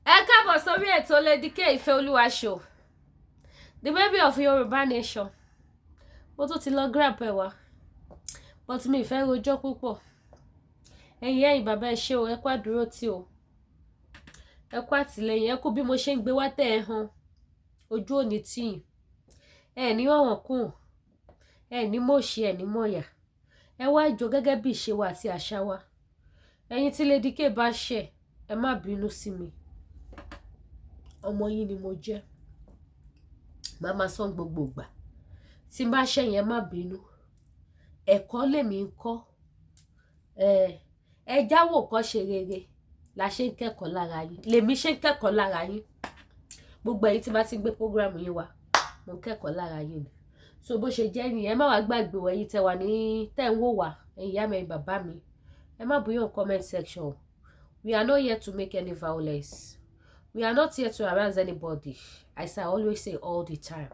Ẹ káàbọ̀ sórí ètò Lady K Ìfẹ́ Olúwa show, the baby of Yorùbá nation. Mo tún ti lọ grab ẹ wá, but mi ìfẹ́ rojọ́ púpọ̀. Ẹ̀yin ẹ̀yin bàbá, ẹ ṣé o, ẹ kú àdúró tí o, ẹ kú àtìlẹ́yìn, ẹ kú bí mo ṣe ń gbé wá tẹ̀ ẹ hàn. Ojú òní tìyìn, ẹ ní ọ̀wọ̀n kùn, ẹ ní mọ̀ọ́ṣì, ẹ ní mọ̀ọ́yà. Ẹ wá jọ gẹ́gẹ́ bí ìṣe wa àti àṣà wa. Ẹ̀yin tí Lady K bá ṣẹ̀, ẹ má bínú sí mi, ọmọ yín ni mo jẹ́. Màá máa sọ gbogbo ìgbà tí n bá ṣẹ̀yìn, ẹ má bínú. Ẹ̀kọ́ lèmi ń kọ́ ẹ jáwọ́ kọ́ ṣe rere la ṣe ń kẹ́kọ̀ọ́ lára yín, lèmi ṣe ń kẹ́kọ̀ọ́ lára yín. Gbogbo ẹ̀yin tí bá ti gbé program yín wá, mo ń kẹ́kọ̀ọ́ lára yín ni. So bó ṣe jẹ́ nìyẹn. Ẹ má wàá gbàgbé o, ẹ̀yin tẹ́ wà ní tẹ́ ń wò wá, ẹ̀yin ìyá mi, ẹ̀yin bàbá mi, ẹ má bóyá comment section. We are not here to make any violence. We are not here to harass anybody. As I always say all the time,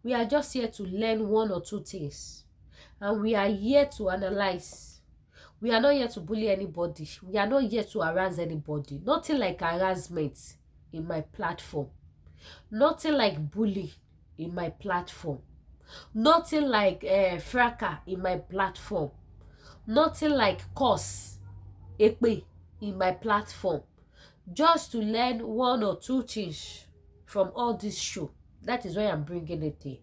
we are just here to learn one or two things and we are here to analyze. We are not here to bully anybody. We are not here to harass anybody. Nothing like harassment in my platform, nothing like bully in my platform, nothing like fracas in my platform, nothing like curse, èpè in my platform. Just to learn one or two things from all this show. That is why I'm bringing it here.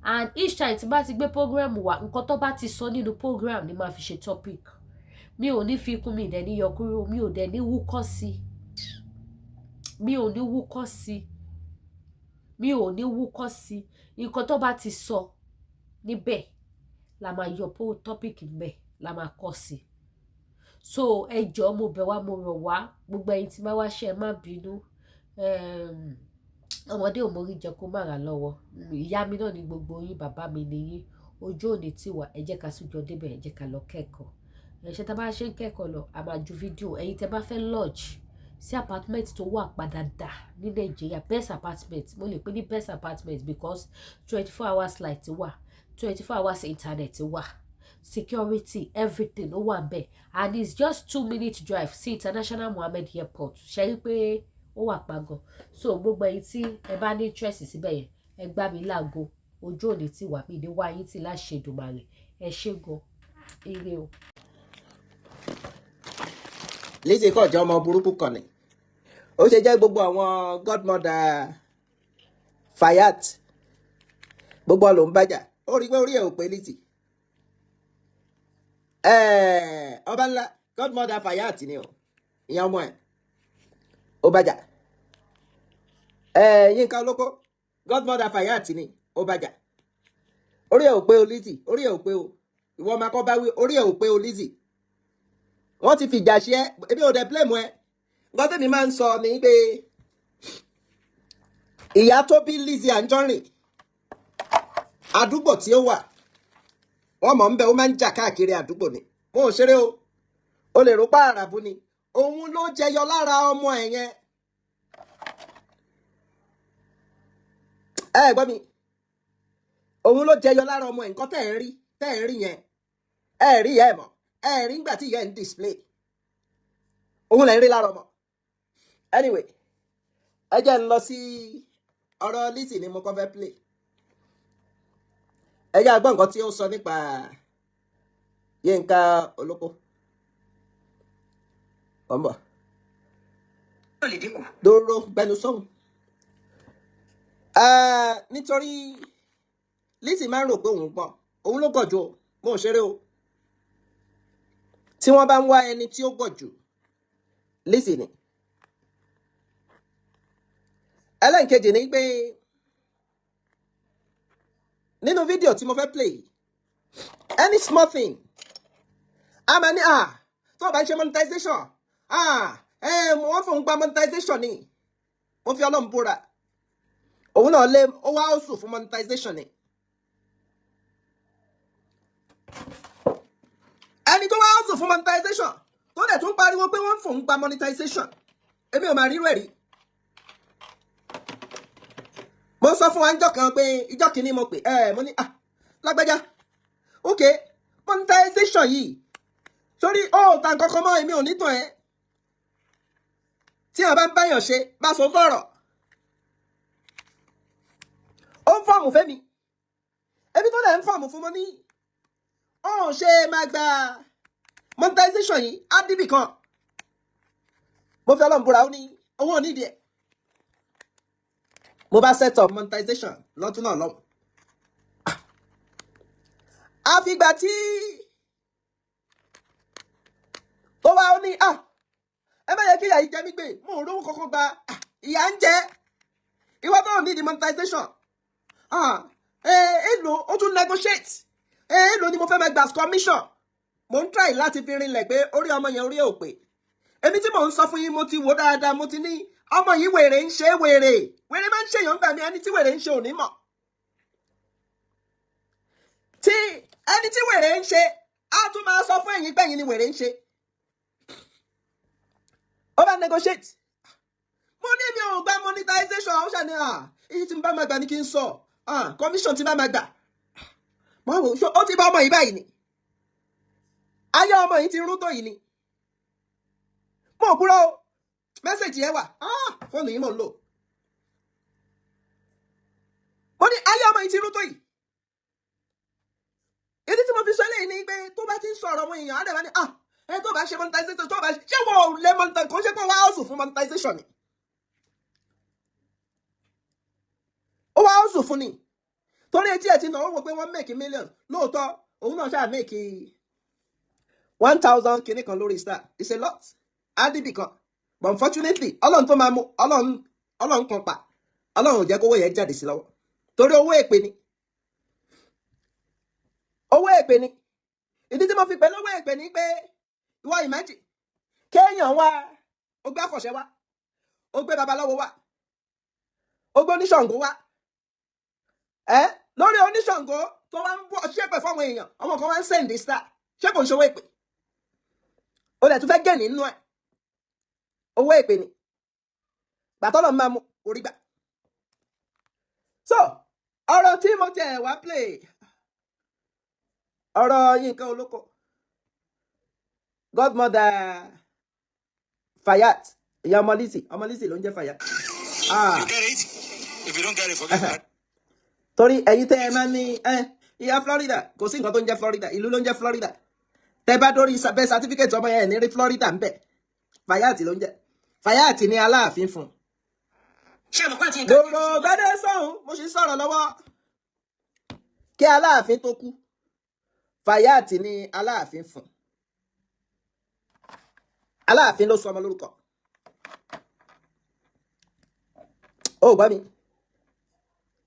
And each time tí bá ti gbé program wá, nǹkan tó bá ti sọ nínú program ni màá fi ṣe topic. Mi ò ní fi kún, mi dẹ̀ ní yọ kúrò, mi ò dẹ̀ ní wúkọ́ sí, mi ò ní wúkọ́ sí, mi ò ní wúkọ́ sí. Nǹkan tó bá ti sọ níbẹ̀ la máa yọ topic níbẹ̀, la máa kọ́ sí. So ẹ jọ̀ọ́, mo bẹ̀ wá, mo rọ̀ wá, gbogbo ẹ̀yin tí máa wá ṣe, ẹ má bínú. Ọmọdé ò mórí jẹ kó má ra lọ́wọ́. Ìyá mi náà ní gbogbo yín, bàbá mi ní yín. Ojú òní tì wá. Ẹ jẹ́ ká súnjọ débẹ̀, ẹ jẹ́ ká lọ kẹ́kọ̀ọ́. Ẹ ṣe tá a bá ṣe ń kẹ́kọ̀ọ́ lọ, a máa ju fídíò. Ẹ̀yin tẹ́ bá fẹ́ lodge sí apartment tó wà padàdà ní Nàìjíríà, best apartment, mo lè pè ní best apartment because 24 hours light wà, 24 hours internet wà, security, everything ó wà bẹ́ẹ̀, and it's just 2 minute drive sí International Mohammed Airport. Ṣe rí pé ó wà pa gan? So gbogbo ẹ̀yin tí ẹ bá ní interest síbẹ̀ yẹn, ẹ gbá mi láago. Ojú òní tí wà mí ní wá yín tí láṣẹ Èdùmàrè. Ẹ ṣé gan, ire o. Lizzy kọ̀ jẹ́ ọmọ burúkú kan ni. Ó ṣe jẹ́ gbogbo àwọn godmother Fayat, gbogbo ló ń bájà. Ó rí pé orí ẹ̀ ò pé. Lizzy, ọba ńlá godmother Fayat ni o, ìyẹn ọmọ ẹ̀ ó bájà. Yínká Olóko, godmother Fayat ni, ó bájà. Orí ẹ̀ ò pé o, Lizzy, orí ẹ̀ ò pé o. Ìwọ máa kọ́ bá wí, orí ẹ̀ ò pé o, Lizzy. Wọ́n ti fìjà ṣe ẹ́. Ebi ò dẹ̀ blame ẹ. Nǹkan tẹ́mi máa ń sọ ni pé ìyá tó bí Lizzy Anjorin, àdúgbò tí ó wà, wọ́n mọ̀ ń bẹ, ó máa ń jà káàkiri àdúgbò ni. Mo ò ṣeré o. O lè rò pa àràbù ni. Òun ló jẹyọ lára ọmọ ẹ̀ yẹn. Ẹ gbọ́ mi, òun ló jẹyọ lára ọmọ ẹ̀. Nǹkan tẹ́ ẹ̀ ń rí yẹn, ẹ rí ìyá ẹ̀ mọ̀, ẹ rí nígbà tí ìyá ẹ̀ ń display, òun lẹ̀ ń rí lára ọmọ. Anyway, ẹ jẹ́ ń lọ sí ọ̀rọ̀ Lizzy ni mo kọ́ fẹ́ play. Ẹ jẹ́ àgbọ̀ nǹkan tí ó sọ nípa Yínká Olóko. Ọmọ dóró gbẹnu sọ́hùn, nítorí Lizzy máa ń rò pé òun gbọ́n, òun ló gọ̀ jù o. Mo ò ṣeré o. Tí wọ́n bá ń wá ẹni tí ó gọ̀ jù, Lizzy ni. Ẹlẹ́nkejì ni pé nínú fídíò tí mo fẹ́ play, any small thing, a máa ní à tó o bá ń ṣe monetization, wọ́n fòun gba monetization ni. Mo fi Ọlọ́run búra, òun náà lé ó wá ó sùn fún monetization ni. Ẹni tó wá ó sùn fún monetization, tó dẹ̀ tún pariwo pé wọ́n fòun gba monetization, èmi ò máa rírú ẹ̀ rí. Mo sọ fún wa níjọ́ kan pé ìjọ́ kìíní mo pè ẹ, mo ní, "Ah, lágbájá, ok, monetization yìí sórí ó ta nǹkan kan mọ́, èmi ò ní tàn ẹ́." Tí wọn bá ń báyàn ṣe bá sọ fọ̀rọ̀, ó ń form fẹ́mi, ebi tó dẹ̀ ń form fún mo ní ó ṣe máa gba monetization yìí á dìbì kan. Mo fi Ọlọ́run búra, ó ní owó onídìí ẹ̀. Mo bá set up monetization lọ́dún náà lọ́wọ́. Àfìgbà tí ó wá, ó ní, "Ah, ẹ má yẹ kí ìyà yìí jẹ mí gbé, mo ò rówó kankan gba." Ah, ìyà ń jẹ ìwọ tó ní di monetization. Ah, ẹ èlò ó tún negotiate, ẹ èlò ni mo fẹ́ máa gbà commission. Mo ń try láti fi rinlẹ̀ pé orí ọmọ yẹn, orí ẹ̀ ò pé. Èmi tí mò ń sọ fún yín, mo ti wò dáadáa, mo ti ní ọmọ yìí, wèrè ń ṣe. Wèrè, wèrè máa ń ṣèyàn gbà mí. Ẹni tí wèrè ń ṣe ò ní mọ̀. Tí ẹni tí wèrè ń ṣe á tún máa sọ fún ẹ̀yin gbẹ̀yìn ni wèrè ń ṣe. Ó bá negotiate, mo ní mi ò gba monetization. Ó ṣàní à èyí tí n bá máa gbà ní kí n sọ commission tí n bá máa gbà. Mo wò ó, ti bá ọmọ yìí báyìí ni ayé ọmọ yìí ti rún tó yìí ni. Mo ò kúrò o, message yẹn wà, fóònù yìí mò ń lò. Mo ní ayé ọmọ yìí ti rún tó yìí. Ìdí tí mo fi sọ eléyìí ni pé tó bá ti ń sọ̀rọ̀ ọmọ èèyàn á dẹ̀ bá ní, ah, ẹ tó bá ṣe monetization, tó bá ṣe, ṣé wọn ò lè monetization? Kò ń ṣe pé wọ́n á ọ̀sùn fún monetization ni, ó wá ọ̀sùn fún ni torí etí ẹ̀ ti nà ó wò pé wọ́n make millions lóòótọ́. Òun náà ṣáà make 1,000 kìíní kan lórí star. It's a lot adb kan, but unfortunately, Ọlọ́run tó máa mú Ọlọ́run, Ọlọ́run kan pa, Ọlọ́run ò jẹ́ kówó yẹn jáde sí lọ́wọ́ torí owó èpè ni, owó èpè ni. Ìdí tí mo fi pè lówó èpè ni pé ìwọ imagine kéèyàn wá, ó gbé àfọ̀ṣẹ wá, ó gbé babaláwo wá, ó gbé oníṣàngó wá, ẹ lórí oníṣàngó tó wá ń bọ ṣépè fáwọn èèyàn, àwọn kan wá ń send star. Ṣé kò ń ṣòwò èpè? Ó lẹ̀ tún fẹ́ gẹ̀ nínú ẹ̀, owó èpè ni. Gbàtọ́lọ̀ máa mú orí gbà. So ọ̀rọ̀ tí mo tẹ̀ wá play, ọ̀rọ̀ Yínká Olóko, godmother Fayat, ìyá ọmọ Lizzy, ọmọ Lizzy ló ń jẹ́ Fayat. Ah. You get it? If you don't get it, forget it. Torí ẹ̀yin tẹ́ ẹ máa ní ẹ ìyá Florida, kò sí nǹkan tó ń jẹ́ Florida, ìlú ló ń jẹ́ Florida. Tẹ́ bá dórí bẹ́ẹ̀ certificate ọmọ yẹn, ní rí Florida ń bẹ̀. Fayat ló ń jẹ́ Fayat ní Aláàfin fún. Ṣé mo pàǹtí nǹkan? Gbogbo gbẹdẹ sọhùn, mo sì ń sọ̀rọ̀ lọ́wọ́. Kí Aláàfin tó kú, Fayat ní Aláàfin fún. Aláàfin ló sọ ọmọ lórúkọ. Ó gbọ́ mi,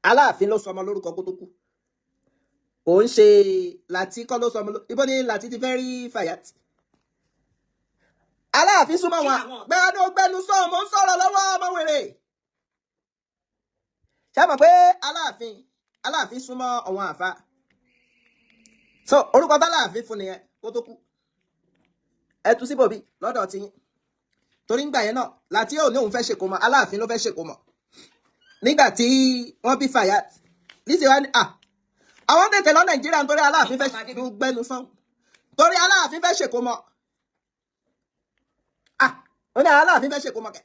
Aláàfin ló sọ ọmọ lórúkọ kó tó kú. Kò ń ṣe Láti kọ́ ló sọ ọmọ lórúkọ. Ibo ni Láti ti fẹ́ rí Fayat? Aláàfin súnmọ́ wọn. Gbẹ́nu gbẹ́nu sọ, mo ń sọ̀rọ̀ lọ́wọ́, ọmọ wèrè. Ṣé mọ̀ pé Aláàfin súnmọ́ àwọn àfa? So orúkọ táláàfin fún nìyẹn kó tó kú. Ẹ tú síbòbí lọ́dọ̀ tiyín, torí ńgbà yẹn náà Láti ò ní òun fẹ́ ṣèkómọ, Aláàfin ló fẹ́ ṣèkómọ. Nígbà tí wọ́n bí Fayat, Lizzy wá ní à àwọn tètè lọ Nàìjíríà nítorí Aláàfin fẹ́ gbẹnu sán, torí Aláàfin fẹ́ ṣèkómọ. Ah, ó ní Aláàfin fẹ́ ṣèkómọ kẹ,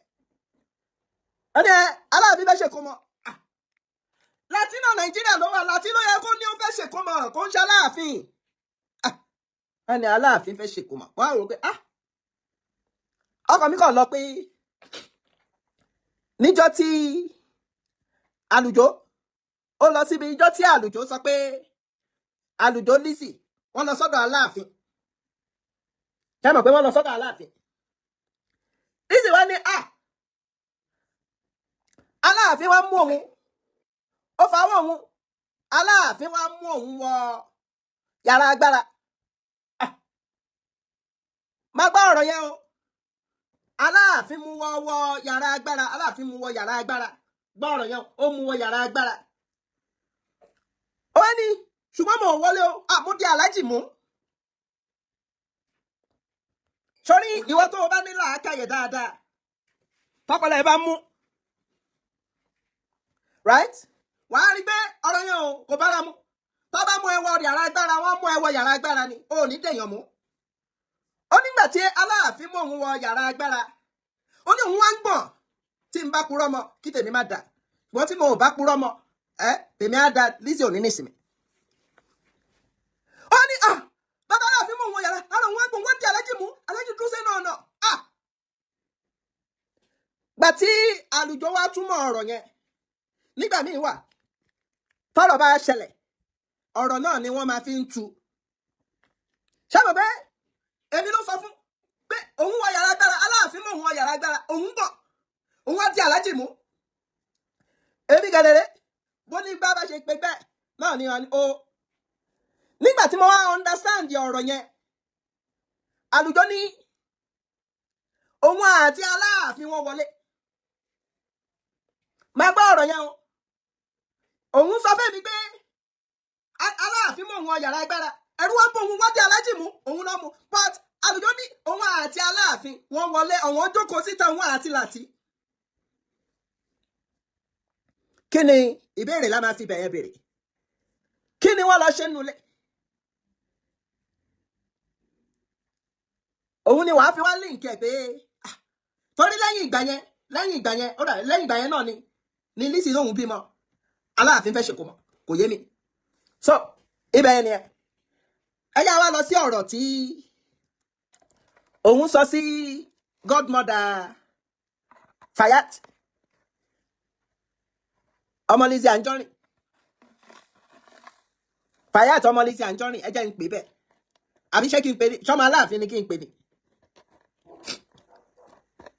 ó ní Aláàfin fẹ́ ṣèkómọ. Ah, Láti náà Nàìjíríà ló wà. Láti ló yẹ kó ní ó fẹ́ ṣèkómọ, kó ń ṣe Aláàfin. Ah, ó ní Aláàfin fẹ́ ṣèkómọ. Wọ́n á rò pé, ah, ọkàn mi kàn lọ pé níjọ́ tí àlùjọ ó lọ síbi ijọ́ tí àlùjọ sọ pé àlùjọ Lizzy, wọ́n lọ sọ́dọ̀ Aláàfin. Ṣé mọ̀ pé wọ́n lọ sọ́dọ̀ Aláàfin? Lizzy wá ní à Aláàfin wá mú òun, ó fàwọ́ òun, Aláàfin wá mú òun wọ yàrá agbára. Ah, má gbọ́ ọ̀rọ̀ yẹn o. Aláàfin mú wọ yàrá agbára, Aláàfin mú wọ yàrá agbára. Gbọ́ ọ̀rọ̀ yẹn o, ó mú wọ yàrá agbára. Ó ní ṣùgbọ́n mo wọlé o, àmúdí aláàjì mú. Sórí ìwọ tó o bá ní làákàyè dáadáa, tọpọlọ ẹ bá mú right, wàá rí pé ọ̀rọ̀ yẹn o kò bára mu. Tó bá mú ẹ wọ yàrá agbára, wọ́n mú ẹ wọ yàrá agbára ni, o ò ní dèèyàn mú. Ó nígbà tí Aláàfin mú òun wọ yàrá agbára, Ó ní òun wá ń gbọ̀n. Tí n bá purọ́ mọ́, kí tèmi má dà, ṣùgbọ́n tí mo ò bá purọ́ mọ́ ẹ, tèmi á da. Lizzy ò ní nísìmí. Ó ní à bàbá Aláàfin mú òun yàrá ara òun wá gbọ̀n, wọ́n di alájì mú, alájì dúró sẹ́nu ọ̀nà. À gbà tí àlùjọ wa túmọ̀ ọ̀rọ̀ yẹn, nígbà míì wà tọ́rọ̀ bá ṣẹlẹ̀, ọ̀rọ̀ náà ni wọ́n máa fi ń tu. Ṣé mo pé èmi ló sọ fún pé òun wọ yàrá agbára, Aláàfin mọ̀ òun wọ yàrá agbára, òun bọ̀, òun wá di alájì mú. Èmi gẹ̀dẹ̀rẹ̀ bó ní gbá bá ṣe pé bẹ́ẹ̀ náà ni o. Nígbà tí mo wá understand ọ̀rọ̀ yẹn, àlùjọ ní òun àti Aláàfin wọn wọlé. Máa gbọ́ ọ̀rọ̀ yẹn o. Òun sọ fún mi pé Aláàfin mọ̀ òun wọ yàrá agbára, ẹ̀rú wọn bọ̀, òun wá di alájì mú, òun náà mú. But àlùjọ ní òun àti Aláàfin wọn wọlé, àwọn jókòó síta, òun àti Làtí. Kí ni ìbéèrè la máa fi bẹ̀yẹn béèrè? Kí ni wọ́n lọ ṣe nulẹ̀? Òun ni wàá fi wá link ẹ̀ pé ah, torí lẹ́yìn ìgbà yẹn ó dà, lẹ́yìn ìgbà yẹn náà ni Lizzy lóhùn bímọ, Aláàfin fẹ́ ṣèkómọ, kò yé mi. So ibẹ̀ yẹn ni ẹ yá wa lọ sí ọ̀rọ̀ tí òun sọ sí godmother Fayat ọmọ Lizzy Anjorin. Fayat ọmọ Lizzy Anjorin, ẹ jẹ́ n pè bẹ́ẹ̀, àbí ṣé kí n pè ní ṣọmọ Aláàfin ni kí n pè ní?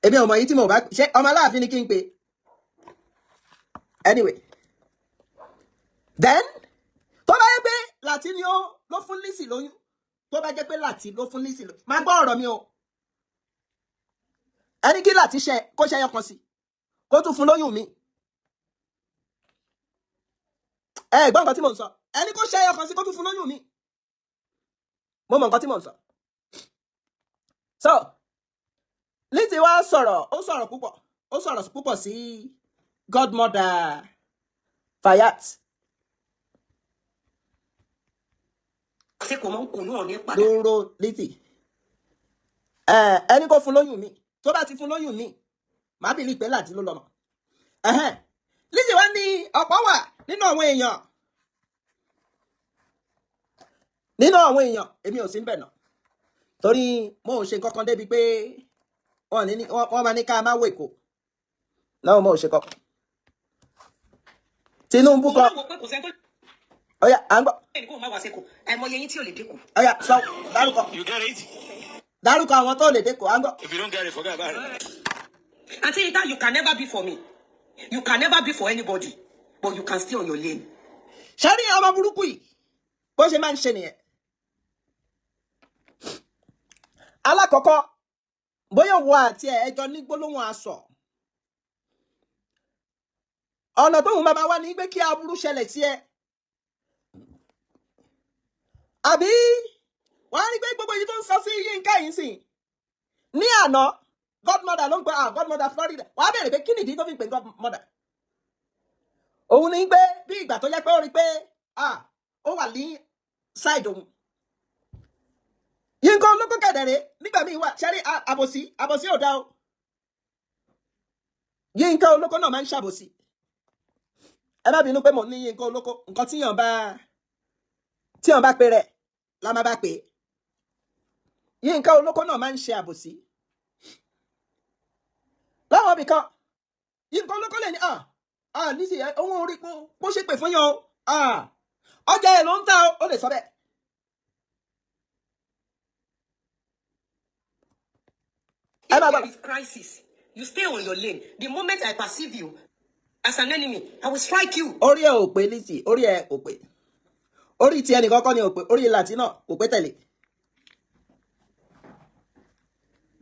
Èmi ò mọ̀ yìí tí mo bá ṣé ọmọ Aláàfin ni kí n pè. Anyway, then tó bá yẹ pé Láti ni ó ló fún Lizzy lóyún, tó bá jẹ́ pé Láti ló fún Lizzy lóyún, máa gbọ́ ọ̀rọ̀ mi o. Ẹni kí Láti ṣe kó ṣe ẹyọkan sí, kó tún fún lóyún mi. Ẹ gbọ́ nǹkan tí mò ń sọ. Ẹni kó ṣe ẹyọkan sí, kó tún fún lóyún mi. Mo mọ nǹkan tí mò ń sọ. So Lizzy wá sọ̀rọ̀, ó sọ̀rọ̀ púpọ̀, ó sọ̀rọ̀ púpọ̀ sí godmother Fayat. Ṣé kò mọ̀ ń kò náà ní padà. Dúró, Lizzy. Ẹni kó fún lóyún mi, tó bá ti fún lóyún mi, màá bìlí pé Láti ló lọ́mọ. Ẹ̀hẹ́n. Lizzy wá ní ọ̀pọ̀ wà nínú àwọn èèyàn. Èmi ò sí ń bẹ̀ náà torí mo ò ṣe nǹkan kan débi pé wọ́n máa ní ká má wò èkó náà. Mo ò ṣe kankan. Tinubu Òun kọ. náà wò pé kò sẹ́ni tó Ọ̀yà, à ń gbọ́. lè ní kó má wá sẹ́kọ̀ọ́, àìmọye yín tí ò lè dínkù. Ọ̀yà, sọ, dárúkọ. You get it? Dárúkọ àwọn tó lè dẹ́kọ̀, à ń gbọ́. If you don't get it, forget about it. Aunty Yinka, you can never be for me. You can never be for anybody. But you can stay on your lane. Ṣé rí ọmọ burúkú yìí, bó ṣe máa ń ṣe nìyẹn. Alákọ̀ọ́kọ́, bóyá wo àti ẹ̀ ẹjọ́ ní gbólóhùn aṣọ, ọ̀nà tóun máa wá ní pé kí aburú ṣẹlẹ̀ sí ẹ, àbí wàá rí pé gbogbo èyí tó ń sọ sí Yínká yìí sìn ní àná, godmother ló ń pè, ah, godmother Florida. Wàá bẹ̀rẹ̀ pé kí nìdí tó fi ń pè godmother. Òun ní pé bí ìgbà tó jẹ́ pé ó rí pé, ah, ó wà ní side òun. Yínká olóko kẹ̀dẹ̀rẹ̀, nígbà míì wà ṣẹ́rí àbòsí, àbòsí ò dá o. Yínká olóko náà máa ń ṣàbòsí. Ẹ má bínú pé mo ní Yínká olóko. Nǹkan tíyàn bá pe rẹ̀ la máa bá pè é. Yínká olóko náà máa ń ṣe àbòsí láwọn ibì kan. Yínká olóko lè ní à à nísìnyí òun orí kó ṣe pè fún yàn o, ọjà ẹ̀ ló ń ta o, ó lè sọ bẹ́ẹ̀. Ẹ If má there gbọ́. is crisis, you stay on your lane. The moment I perceive you as an enemy, I will strike you. Orí ẹ ò pé, Lizzy, orí ẹ ò pé. Orí ti ẹnìkan kọ́ ni ò pé, orí Láti náà kò pé tẹ̀lé.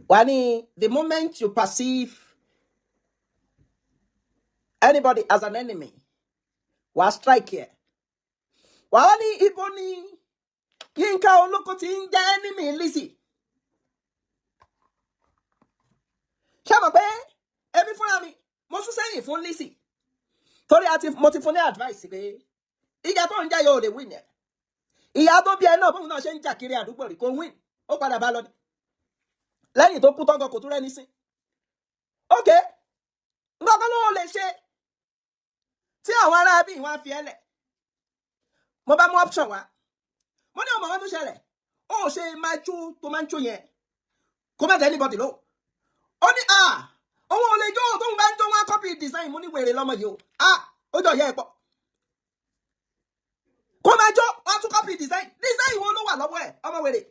Wà ní the moment you perceive anybody as an enemy, wà á strike ẹ. Wà á ní ibo ni Yínká olóko ti ń jẹ́ enemy Lizzy? Ṣé mọ̀ pé èmi fúnra mi, mo sún sẹ́yìn fún Lizzy torí mo ti fún ní advice pé ìjà tó ń jà yóò lè win ẹ̀. Ìyá tó bí ẹ náà, bóun náà ṣe ń jà kiri àdúgbò rí, kò win, ó padà bá lọ ní lẹ́yìn tó kú tọ́gọ, kò tún rẹ́ni sí. Ok, nǹkan kan ló lè ṣe tí àwọn ará bí wọn fi ẹ́ lẹ̀. Mo bá mú option wá, mo ní ọmọ wọn tó ṣẹlẹ̀, ó ṣe máa jó tó máa ń jó yẹn, kó má dé anybody ló. Ó ní à òun ò lè jó, tóun bá ń jó, wọn copy design. Mo ní wèrè lọ́mọ yìí o. À ó jọ yẹ ẹ pọ̀, kó máa jó, wọn tún copy design. Design wo ló wà lọ́wọ́ ẹ̀, ọmọ wèrè?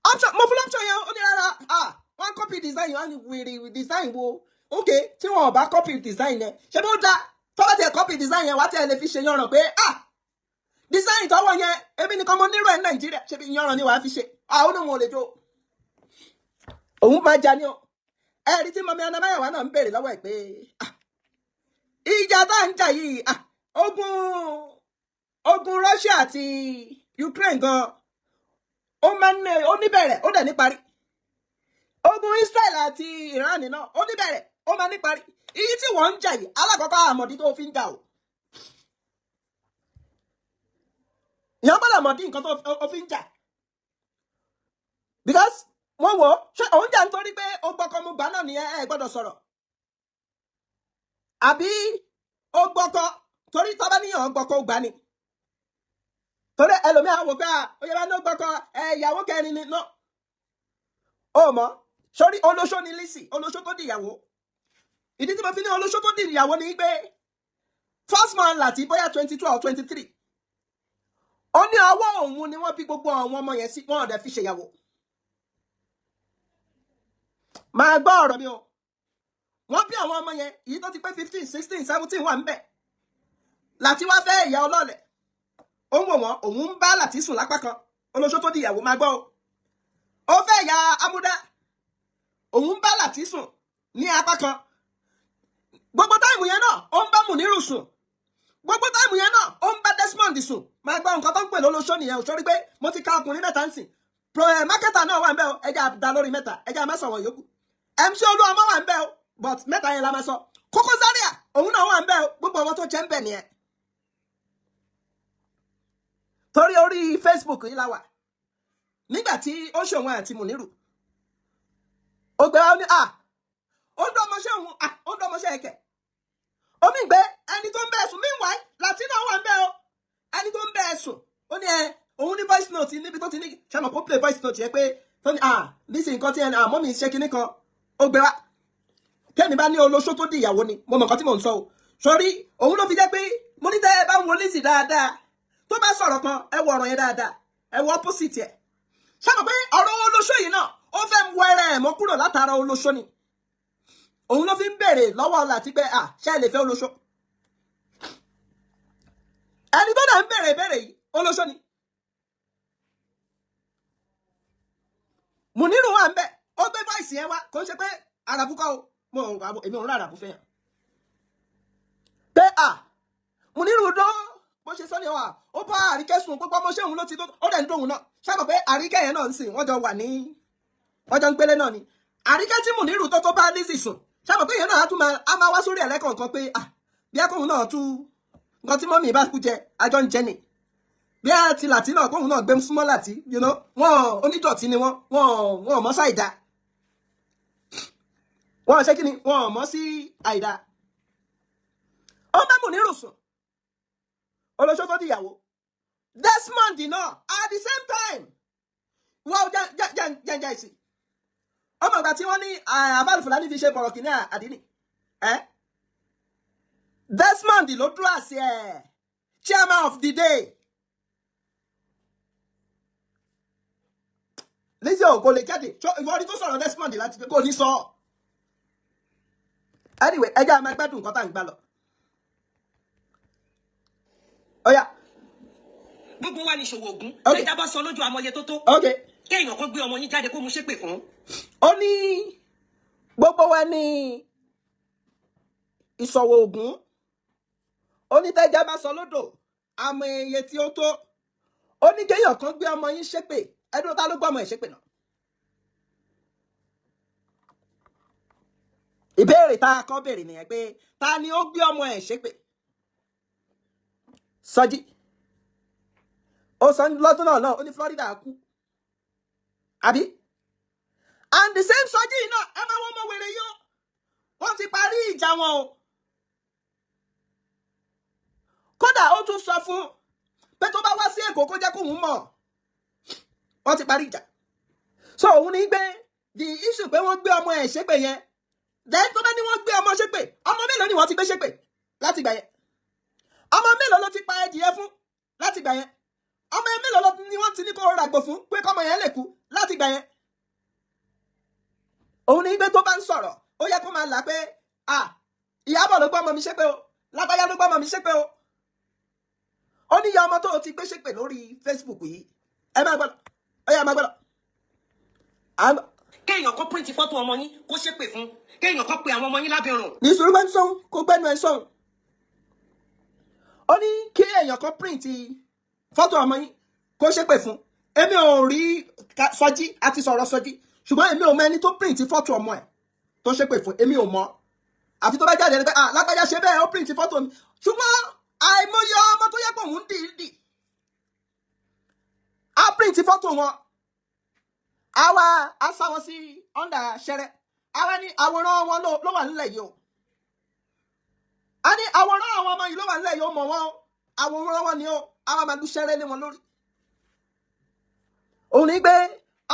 Option mo fún option yẹn, ó ní rárá, ah, wọn copy design. Wọn ní wèrè, design wo? Ok, tí wọn ò bá copy design yẹn, ṣé bó dáa tọ́wọ́ tiẹ̀ copy design yẹn, wá tiẹ̀ lè fi ṣe yanràn pé, ah, design tọ́wọ́ yẹn, èmi nìkan mo nírò ẹ̀ ní Nàìjíríà. Ṣé bí yanràn ni wàá fi ṣe? Ah, ó ní òun ò lè jó, òun máa jà ní o. Ẹ̀rí tí mọ̀mí Anamáyàwá náà ń béèrè lọ́wọ́ ẹ̀ pé, ah, ìjà tá à ń jà yìí, ah, ogun Russia àti Ukraine gan, ó máa ń ó níbẹ̀rẹ̀, ó dẹ̀ ní parí. Ogun Israel àti Iran náà, ó níbẹ̀rẹ̀, ó máa ní parí. Èyí tí wọ́n ń jà yìí, alákọ̀ọ́kọ́, àmọ̀dí tó fi ń jà o. Ìyẹn gbọ́dọ̀ mọ̀dí nǹkan tó fi ń jà, because wọ́n wò ó, ṣé òun jà nítorí pé ó gbọ́kọ́ mu gbà náà nìyẹn? Ẹ gbọ́dọ̀ sọ̀rọ̀ àbí ó gbọ́kọ́ torí tọ́ba níyàn gbọ́kọ́ ó gbà ni, torí ẹlòmíà wò pé ó yẹ bá ní ó gbọ́kọ́ ẹ ìyàwó kẹrin ni. No, ó mọ̀ sórí olóṣó ni Lizzy, olóṣó tó di ìyàwó. Ìdí tí mo fi ní olóṣó tó di ìyàwó ni pé first man láti bóyá 22 or 23, ó ní ọwọ́ òun ni wọ́n bí gbogbo àwọn ọmọ yẹn sí, wọn ò dẹ̀ fi ṣèyàwó. Máa gbọ́ ọ̀rọ̀ mi o. Wọ́n bí àwọn ọmọ yẹn, èyí tó ti pé 15, 16, 17 wà ń bẹ̀. Láti wá fẹ́ ìyá ọlọ́lẹ̀, ó ń wò wọ́n, òun ń bá Láti sùn lápá kan. Olóṣó tó di ìyàwó, máa gbọ́ o. Ó fẹ́ ìyá amúdá, òun ń bá Láti sùn ní apá kan. Gbogbo time yẹn náà, ó ń bá Mùnírù sùn. Gbogbo time yẹn náà, ó ń bá Desmond sùn. Máa gbọ́, nǹkan tó ń pè lólóṣó nìyẹn. Òṣòrí pé mo ti ka ọkùnrin mẹ́ta ń sìn. Pro ẹ̀ marketer náà wà ń bẹ̀ o. Ẹja da lórí mẹ́ta, ẹja má sọ̀rọ̀ yòókù. MC Olúọmọ wà ń bẹ̀ o, but mẹ́ta yẹn la máa sọ. Koko Zaria, òun náà wà ń bẹ̀ o. Gbogbo àwọn tó jẹ́ ń bẹ̀ nìyẹn. Torí orí Facebook yìí la wà nígbà tí ó ṣòwò àti Mùnírù, ó gbé wa, ó ní à ó ń dọ́mọṣẹ́ òun, à ó ń dọ́mọṣẹ́ ẹ̀kẹ́ omi gbé ẹni tó ń bẹ́ẹ̀ sùn. Meanwhile, Láti náà wà ń bẹ̀ o. Ẹni tó ń bẹ́ẹ̀ sùn, ó ní ẹ òun ní voice note níbi tó ti ní ṣàmọ̀ kó play voice note yẹn pé tó ní à nísì nǹkan tí ẹni àmọ́ mi ṣe kinní kan, ó gbé wa. Kẹ́mi bá ní olóṣó tó di ìyàwó ni, mo mọ̀ nǹkan tí mò ń sọ o. Sórí òun ló fi jẹ́ pé mo ní tẹ́ ẹ bá ń wo Lizzy dáadáa, tó bá sọ̀rọ̀ kan, ẹ wo ọ̀rọ̀ yẹn dáadáa, ẹ wo opposite ẹ̀. Ṣàmọ̀ pé ọ̀rọ̀ olóṣó yìí náà, ó fẹ́ wọ ẹrẹ ẹ̀ mọ́ kúrò látara olóṣó ni. Òun ló fi ń béèrè lọ́wọ́ Láti pé à ṣé ẹ lè fẹ́ olóṣó? Ẹni tó dẹ̀ ń béèrè ìbéèrè yìí, olóṣó ni. Mùnírù wà ń bẹ̀, ó gbé voice yẹn wá. Kò ń ṣe pé àràbù kọ́ o, mo èmi ò ń rà àràbù fẹ́ yàn pé à Mùnírù dán bó ṣe sọ ni wà, ó bá Àríkẹ́ sùn. Gbogbo ọmọọṣẹ́ òun ló ti tó, ó dẹ̀ ń dóhun náà. Ṣáà pé Àríkẹ́ yẹn náà ń sìn, wọ́n jọ wà ní, wọ́n jọ ń gbélé náà ni. Àríkẹ́ tí Mùnírù tó bá Lizzy sùn, ṣáà pé yẹn náà á tún máa á máa wá sórí ẹ̀ lẹ́kọ̀ọ̀kan pé à bí akóhun náà tú nǹkan tí mọ́mì bá kú jẹ, àjọ ń jẹ ni. Bí a ti Láti náà, kóhun náà gbé súnmọ́ Láti, you know, wọ́n onídọ̀tí ni wọ́n, wọ́n mọ́ sáìdá, wọ́n ṣé kí ni, wọ́n mọ́ sí àìdá. Ó bá Mùnírù sùn, olóṣó tó dìyàwó. Desmond náà at the same time, wọ́n jẹ́ jẹ́ ìsìn ọmọ ìgbà tí wọ́n ní àbáàlù Fúlàní fi ṣe bọ̀rọ̀ kìíní àdínì ẹ́. Desmond ló dúró àṣẹ ẹ̀ chairman of the day. Lizzy ò kò lè jáde ìwọ ni tó sọ̀rọ̀ Desmond láti kò ní sọ. Anyway, ẹ jẹ́ a máa gbádùn nǹkan tá à ń gbà lọ. Ó yá. Gbogbo wa ní ìṣòwò ògún. Ok. Ẹja bá sọ lójú amọye tó tó. Ok. Kéèyàn kan gbé ọmọ yín jáde kó mu ṣépè fún. Ó ní gbogbo wa ní ìṣòwò ògún. Ó ní tẹ́já bá sọ lódò àmọ́ iye tí ó tó. Ó ní kéèyàn kan gbé ọmọ yín ṣépè. Ẹdún ta ló gbọ́ ọmọ ẹ̀ ṣépè náà? Ìbéèrè tá a kọ́ béèrè nìyẹn pé ta ni ó gbé ọmọ ẹ̀ ṣépè? Sọjí ó sọ lọ́dún náà ó ní Florida kú àbí? And the same Sọjí yìí náà, ẹ máa wọ́n mọ wèrè yìí o, wọ́n ti parí ìjà wọn o. Kódà ó tún sọ fún pé tó bá wá sí Èkó, kó jẹ́ kóun mọ̀. Wọ́n ti parí ìjà. So òun ní gbé the issue pé wọ́n gbé ọmọ ẹ̀ ṣépè yẹn. Then tó bá ní wọ́n gbé ọmọ ṣépè, ọmọ mélòó ni wọ́n ti gbé ṣépè láti gbà yẹn? Ọmọ mélòó ló ti pa ẹdìyẹ fún láti gbà yẹn? Ọmọ mélòó ni wọ́n ti ní kó ràgbò fún pé kọ́mọ yẹn lè kú láti gbà yẹn? Òun ní gbé tó bá ń sọ̀rọ̀, ó yẹ kó máa là pé, ah, Ìyábọ̀ ló gbọ́ ọmọ mi ṣépè o, lágbájá ló gbọ́ ọmọ mi ṣépè o. Ó ní iye ọmọ tó o ti gbé ṣépè lórí Facebook yìí. Ẹ máa gbọ́dọ̀, ó yẹ, máa gbọ́dọ̀. Kéèyàn kan print fọ́tò ọmọ yín kó ṣépè fún, kéèyàn kan pe àwọn ọmọ yín lábẹ́rùn. Ní sùúrù, bá ń sọ̀hún, kó gbẹ́nu ẹ̀ sọ̀hún. Ó ní kí èèyàn kan print fọ́tò ọmọ yín kó ṣépè fún. Èmi ò rí Sọjí àti sọ̀rọ̀ Sọjí, ṣùgbọ́n èmi ò mọ ẹni tó print fọ́tò ọmọ ẹ̀ tó ṣépè fún. Èmi ò mọ̀, àfi tó bá jáde ẹni pé, ah, lágbájá ṣe bẹ́ẹ̀, ó print fọ́tò mi. Ṣùgbọ́n àìmọye ọmọ tó yẹ pé òun dìídì á print fọ́tò wọn, àwa á sá wọn sí under ṣẹrẹ, àwa ní àwòrán wọn ló wà nílẹ̀ yìí o. A ní àwòrán àwọn ọmọ yìí ló wà nílẹ̀ yìí o, mọ̀ wọ́n o, àwòrán wọn ni o. Àwa máa lu ṣẹrẹ lé wọn lórí. Òun ní pé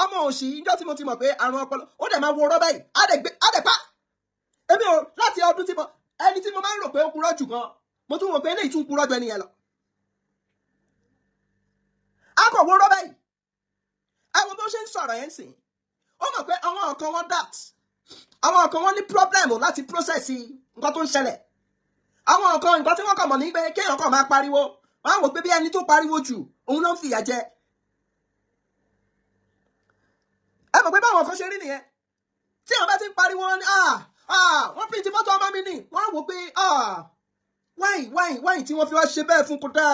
ọmọ òṣì, ìjọ tí mo ti mọ̀ pé àrùn ọpọlọ, ó dẹ̀ máa wo rọ́bà yìí, á dẹ̀ gbé, á dẹ̀ pa. Èmi ò láti ọdún tí mo ẹni tí mo máa ń rò pé ó purọ́ jù gan, mo tún wò pé eléyìí tún purọ́ ju ẹni yẹn lọ. A kò wo rọ́bà yìí. Ẹ wo bó ṣe ń sọ̀rọ̀ yẹn sìn. Ó mọ̀ pé àwọn kan wọ́n dat, àwọn kan wọ́n ní problem láti process nǹkan tó ń ṣẹlẹ̀. Àwọn kan, nǹkan tí wọ́n kàn mọ̀ ní pé kéèyàn kàn máa pariwo. Wọ́n á wò pé bí ẹni tó pariwo jù, òun ló ń fìyà jẹ. Ẹ mọ̀ pé báwọn kan ṣe rí nìyẹn. Tí àwọn bá ti ń pariwo ní, ah ah, wọ́n print fọ́tò ọmọ mi ni, wọ́n á wò pé, ah, why tí wọ́n fi wá ṣe bẹ́ẹ̀ fún kódà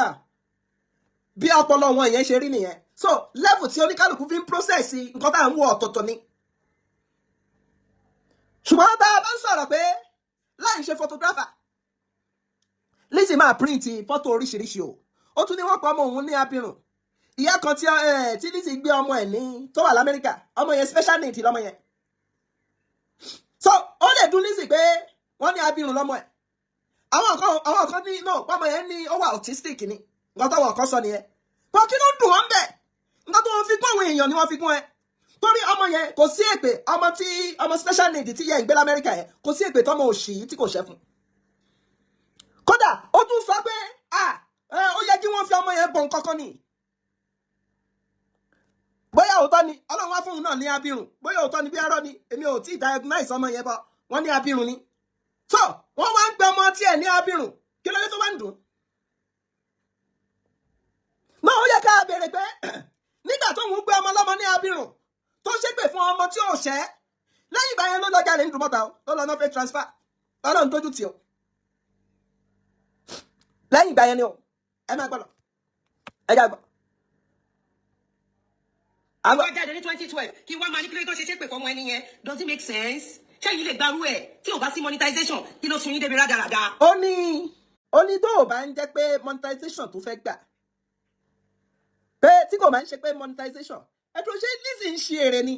bí ọpọlọ wọn yẹn ṣe rí nìyẹn. So level tí oníkálukú fi ń process nǹkan tá à ń wọ ọ̀tọ̀ọ̀tọ̀ ni. Ṣùgbọ́n tá a bá ń sọ̀rọ̀ pé láì ṣe photographer, Lizzy máa print fọ́tò oríṣiríṣi o. Ó tún ní wọ́n pa ọmọ òun ní abirùn. Ìyá kan tí Lizzy gbé ọmọ ẹ̀ ní tó wà l'Amẹ́ríkà, ọmọ yẹn, special need lọ́mọ yẹn. So ó lè dùn Lizzy pé wọ́n ní abirùn lọ́mọ ẹ̀. Àwọn kan ní no, pọ́mọ yẹn ní ó wà autistic ni. Nǹkan táwọn kan sọ nìyẹn. Bọ́ kí ló dùn wọ́n bẹ̀? Nǹkan tó wọ́n fi kún àwọn èèyàn ni wọ́n fi kún ẹ, torí ọmọ yẹn, kò sí èpè ọmọ tí ọmọ special need tí yẹn ń gbé l'Amẹ́ríkà yẹn, kò sí èpè tọmọ òṣì yìí tí kò ṣẹ́ fún. Kódà ó tún sọ pé, ah, ó yẹ kí wọ́n fi ọmọ yẹn bọ̀ nǹkan kan ni. Bóyá òótọ́ ni Ọlọ́run wá fóun náà ní abirùn, bóyá òótọ́ ni, bí arọ́ ni, èmi ò tí ì diagnose ọmọ yẹn bọ̀. Wọ́n ní abirùn ni. So wọ́n wá ń pe ọmọ tiẹ̀ ní abirùn, kí ló dé tó wá ń dùn? Náà ó yẹ ká béèrè pé nígbà tó ń gbé ọmọ lọ́mọ ní abirùn, tó ṣépè fún ọmọ tí ò ṣẹ́, lẹ́yìn ìgbà yẹn ló lọ jalè ní Ìdúmọ̀tà o, ló lọ náà fẹ́ transfer. Ọlọ́run tójú tì o lẹ́yìn ìgbà yẹn ni o. Ẹ máa gbọ́ lọ, ẹ já gbọ́. Àgbọ̀. Wá jáde ní 2012, kí wọ́n máa ní kí ló tó ṣe ṣépè fọmọ ẹni yẹn. Does it make sense? Ṣé yìí lè gbarú ẹ̀ tí ò bá sí monetization? Kí ló sun yín débi rádaràda? Ó ní tó o bá ń jẹ́ pé monetization tó fẹ́ gbà, pé tí kò máa ń ṣe pé monetization ẹ tó ṣe, Lizzy ń ṣe èrè ni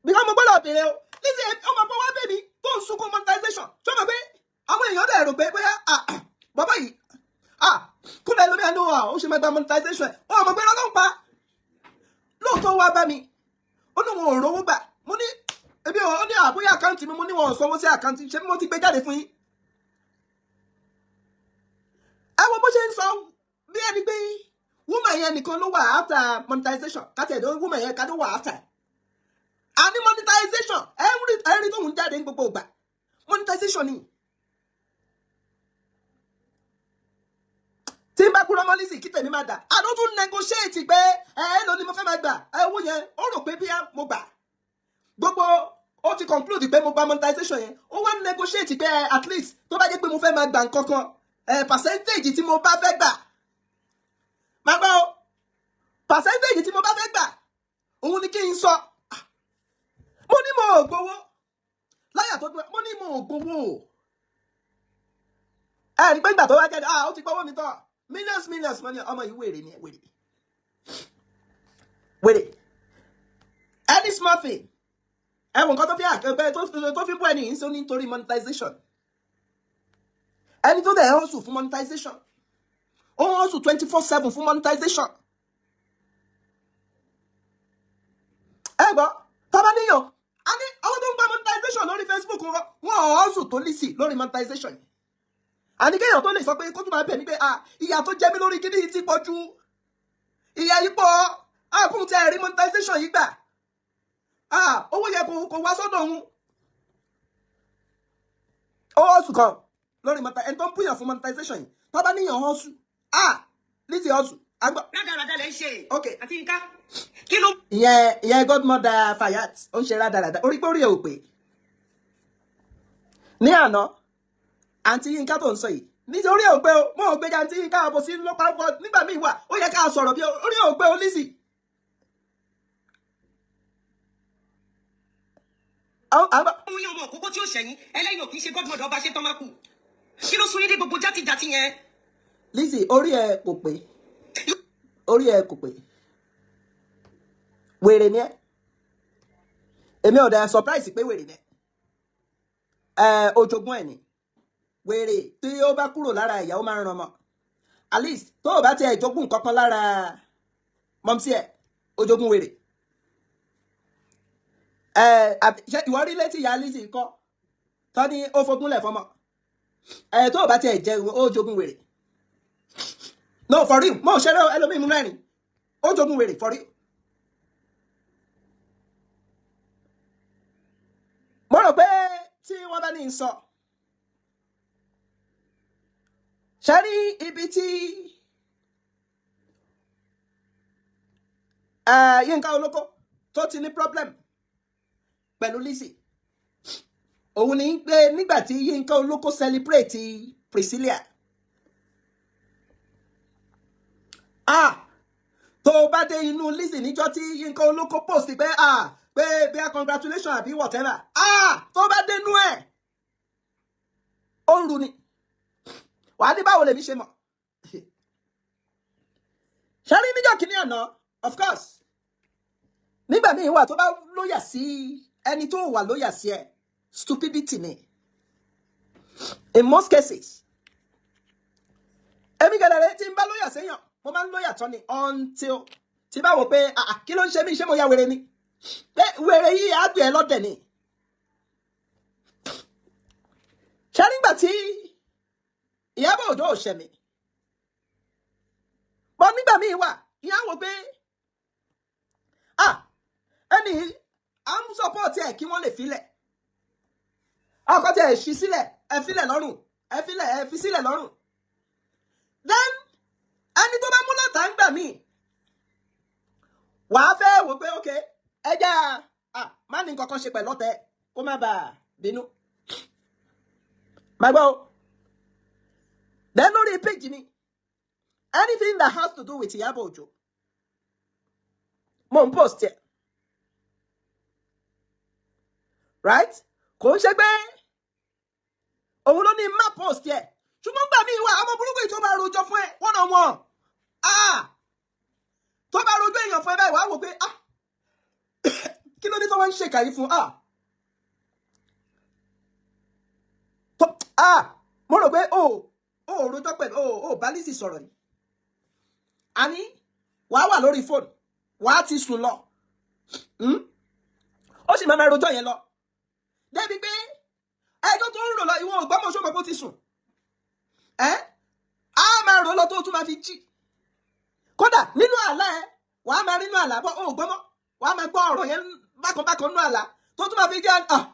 bí wọ́n. Mo gbọ́dọ̀ béèrè o. Lizzy, ọmọ pé wá bèbí tó ń sunkún monetization, tó mọ̀ pé àwọn èèyàn dẹ̀ rò pé bóyá, ah, ah, bàbá yìí, ah, kúlẹ̀ lómi àánú wa, ó ṣe máa gba monetization ẹ̀. Ó mọ̀ pé lọ́dún pa lóòótọ́. Wá bá mi, ó ní wọn ò rówó gbà. Mo ní ebi ò, ó ní àbóyá account mi. Mo ní wọn ò sanwó sí account. Ṣé mo ti gbé jáde fún yín? Ẹ wo bó ṣe ń sọ bí ẹni pé woman yẹn nìkan ló wà after monetization. Káti ẹ̀dọ́ woman yẹn ká ló wà after a ní monetization. Ẹ rí tóun jáde ní gbogbo ìgbà, monetization ni. Tí n bá kúrò mọ́ Lizzy, kí tèmi máa dà, àdó tún negotiate pé ẹ ẹ ló ní mo fẹ́ máa gbà ẹ owó yẹn. Ó rò pé bí mo gbà gbogbo, ó ti conclude pé mo gba monetization yẹn. Ó wá negotiate pé at least tó bá jẹ́ pé mo fẹ́ máa gbà nǹkan kan, ẹ percentage tí mo bá fẹ́ gbà, máa gbọ́ o, percentage tí mo bá fẹ́ gbà, òun ni kí n sọ. Mo ní mo ò gbowó láyà tó gbé. Mo ní mo ò gbowó. Ẹ rí pé ìgbà tó wá jáde, ah, ó ti gbowó mi tán, millions, millions money. Ọmọ yìí, wèrè ni, wèrè, wèrè. Any small thing. Ẹ̀wọ̀n nǹkan tó fi àkẹ́gbẹ́ tó fi bú ẹni yìí ń sọ nítorí monetization. Ẹni tó dẹ̀ hustle fún monetization, ó ń hustle 24/7 fún monetization. Ẹ gbọ́, tọ́ba níyàn a ní àwọn tó ń gba monetization lórí Facebook, wọn wọn ò hustle tó Lizzy lórí monetization yìí. Àní kéèyàn tó lè sọ pé kó tún máa bẹ̀ mí pé, ah, ìyà tó jẹ mí lórí kíní yìí ti pọ̀ ju, ìyà yìí pọ̀, àkùn tẹ rí monetization yìí gbà, ah, owó yẹ kò wá sọ́dọ̀ òun. Ó hustle kan lórí monetization. Ẹni tó ń búyàn fún monetization yìí, tọ́ba níyàn hustle, ah, Lizzy hustle agbọ́. Rádaràda lẹ ń ṣe. Ok. Àti nǹkan kí ló Ìyẹn godmother Fayat, ó ń ṣe rádaràda orí pé orí ẹ̀ ò pé. Ní àná, àǹtí Yínká tó ń sọ yìí, nítorí ẹ̀ ò pé o, mo ò gbéjà àǹtí Yínká àbò sí ló pa nígbà míì wà ó yẹ ká sọ̀rọ̀ bí orí ẹ̀ ò pé o, Lizzy. Mú yín ọmọ òkókó tí ó ṣẹ̀yìn ẹlẹ́yìn ò kì í ṣe godmother ọba ṣe tán má kù. Kí ló sún yín dé gbogbo játijàti yẹn? Lizzy, orí ẹ̀ kò pé, orí ẹ̀ kò pé, wèrè ni ẹ́. Èmi ò dẹ̀ surprise pé wèrè ni ẹ́. Ẹ ojogún ẹ̀ ni wèrè. Tí ó bá kúrò lára ìyá, ó máa ń ran ọmọ. At least tó o bá tiẹ̀ jogún kankan lára mumsy ẹ̀, ojogún wèrè. Ẹ ṣé ìwọ rí létí ìyá Lizzy kọ́ tọ́ ní ó fogúnlẹ̀ fọmọ ẹ? Tó o bá tiẹ̀ jẹ, ó jogún wèrè. No, for real, mo ṣeré o, ẹlòmíì mú mẹ́rin, ó jogún wèrè for real. Mo rò pé tí wọ́n bá ní í sọ ṣe rí ibi tí Yínká Olóko tó ti ní problem pẹ̀lú Lizzy, òun ní pé nígbà tí Yínká Olóko celebrate Priscilla, ah, tó o bá dé inú Lizzy níjọ́ tí Yínká Olóko post pé, ah, pé bí a congratulation àbí whatever, ah, tó o bá dé inú ẹ̀, ó ń ru ni. Wàá ní báwo lèmi ṣe mọ̀? Ṣe rí níjọ́ kìíní àná, of course, nígbà míì wà tó bá loyal sí ẹni tó wà loyal sí ẹ, stupidity ni in most cases. Èmi gẹ̀lẹ́rẹ́, tí n bá loyal séèyàn, mo máa ń loyal tán ni, until tí bá wò pé, ah ah, kí ló ń ṣe mí? Ṣé mo ya wèrè ni? Pé wèrè yìí á gbé ẹ lọ́dẹ̀ ni. Ṣé nígbà tí Ìyábọ̀ Òjó ò ṣẹ̀mí bọ́, nígbà míì wà ìyá wò pé, ah, ẹni yìí, à ń support ẹ̀ kí wọ́n lè filẹ̀ ọkọ tí ẹ̀ ṣí sílẹ̀, ẹ filẹ̀ lọ́rùn, ẹ filẹ̀, ẹ fi sílẹ̀ lọ́rùn. Then ẹni tó bá mú lọ́tà ń gbà míì, wàá fẹ́ wò pé, ok, ẹ jẹ́ à má ní nǹkan kan ṣe pẹ̀lú ọ̀tẹ̀ kó má bàa bínú. Má gbọ́ o. Then lórí page mi, anything that has to do with Ìyábọ̀ Òjó, mo ń post ẹ̀, right? Kò ń ṣe pé òun ló ní má post ẹ̀, ṣùgbọ́n gbà mí wà, ọmọ burúkú yìí tó bá rojọ́ fún ẹ one on one, ah, tó bá rojọ́ èèyàn fún ẹ báyìí, wàá wò pé, ah, kí ló dé tó wọ́n ń ṣèkà yìí fún? Ah, tó, ah, mo rò pé o ò rojọ́ pẹ̀lú o ò bá Lizzy sọ̀rọ̀ ni. Àní wàá wà lórí fóònù, wàá ti sùn lọ. Ó sì máa ma rojọ́ yẹn lọ débi pé ẹjọ́ tó ń rò lọ, ìwọ̀n ògbọ́mọ̀ ṣọ́mọ bó ti sùn ẹ́, á máa rò lọ tó tún máa fi jí. Kódà nínú àlá ẹ, wàá máa rí nínú àlá bọ́ ó gbọ́mọ́, wàá máa gbọ́ ọ̀rọ̀ yẹn bákan bákan nínú àlá tó tún máa fi jẹ́. Ah,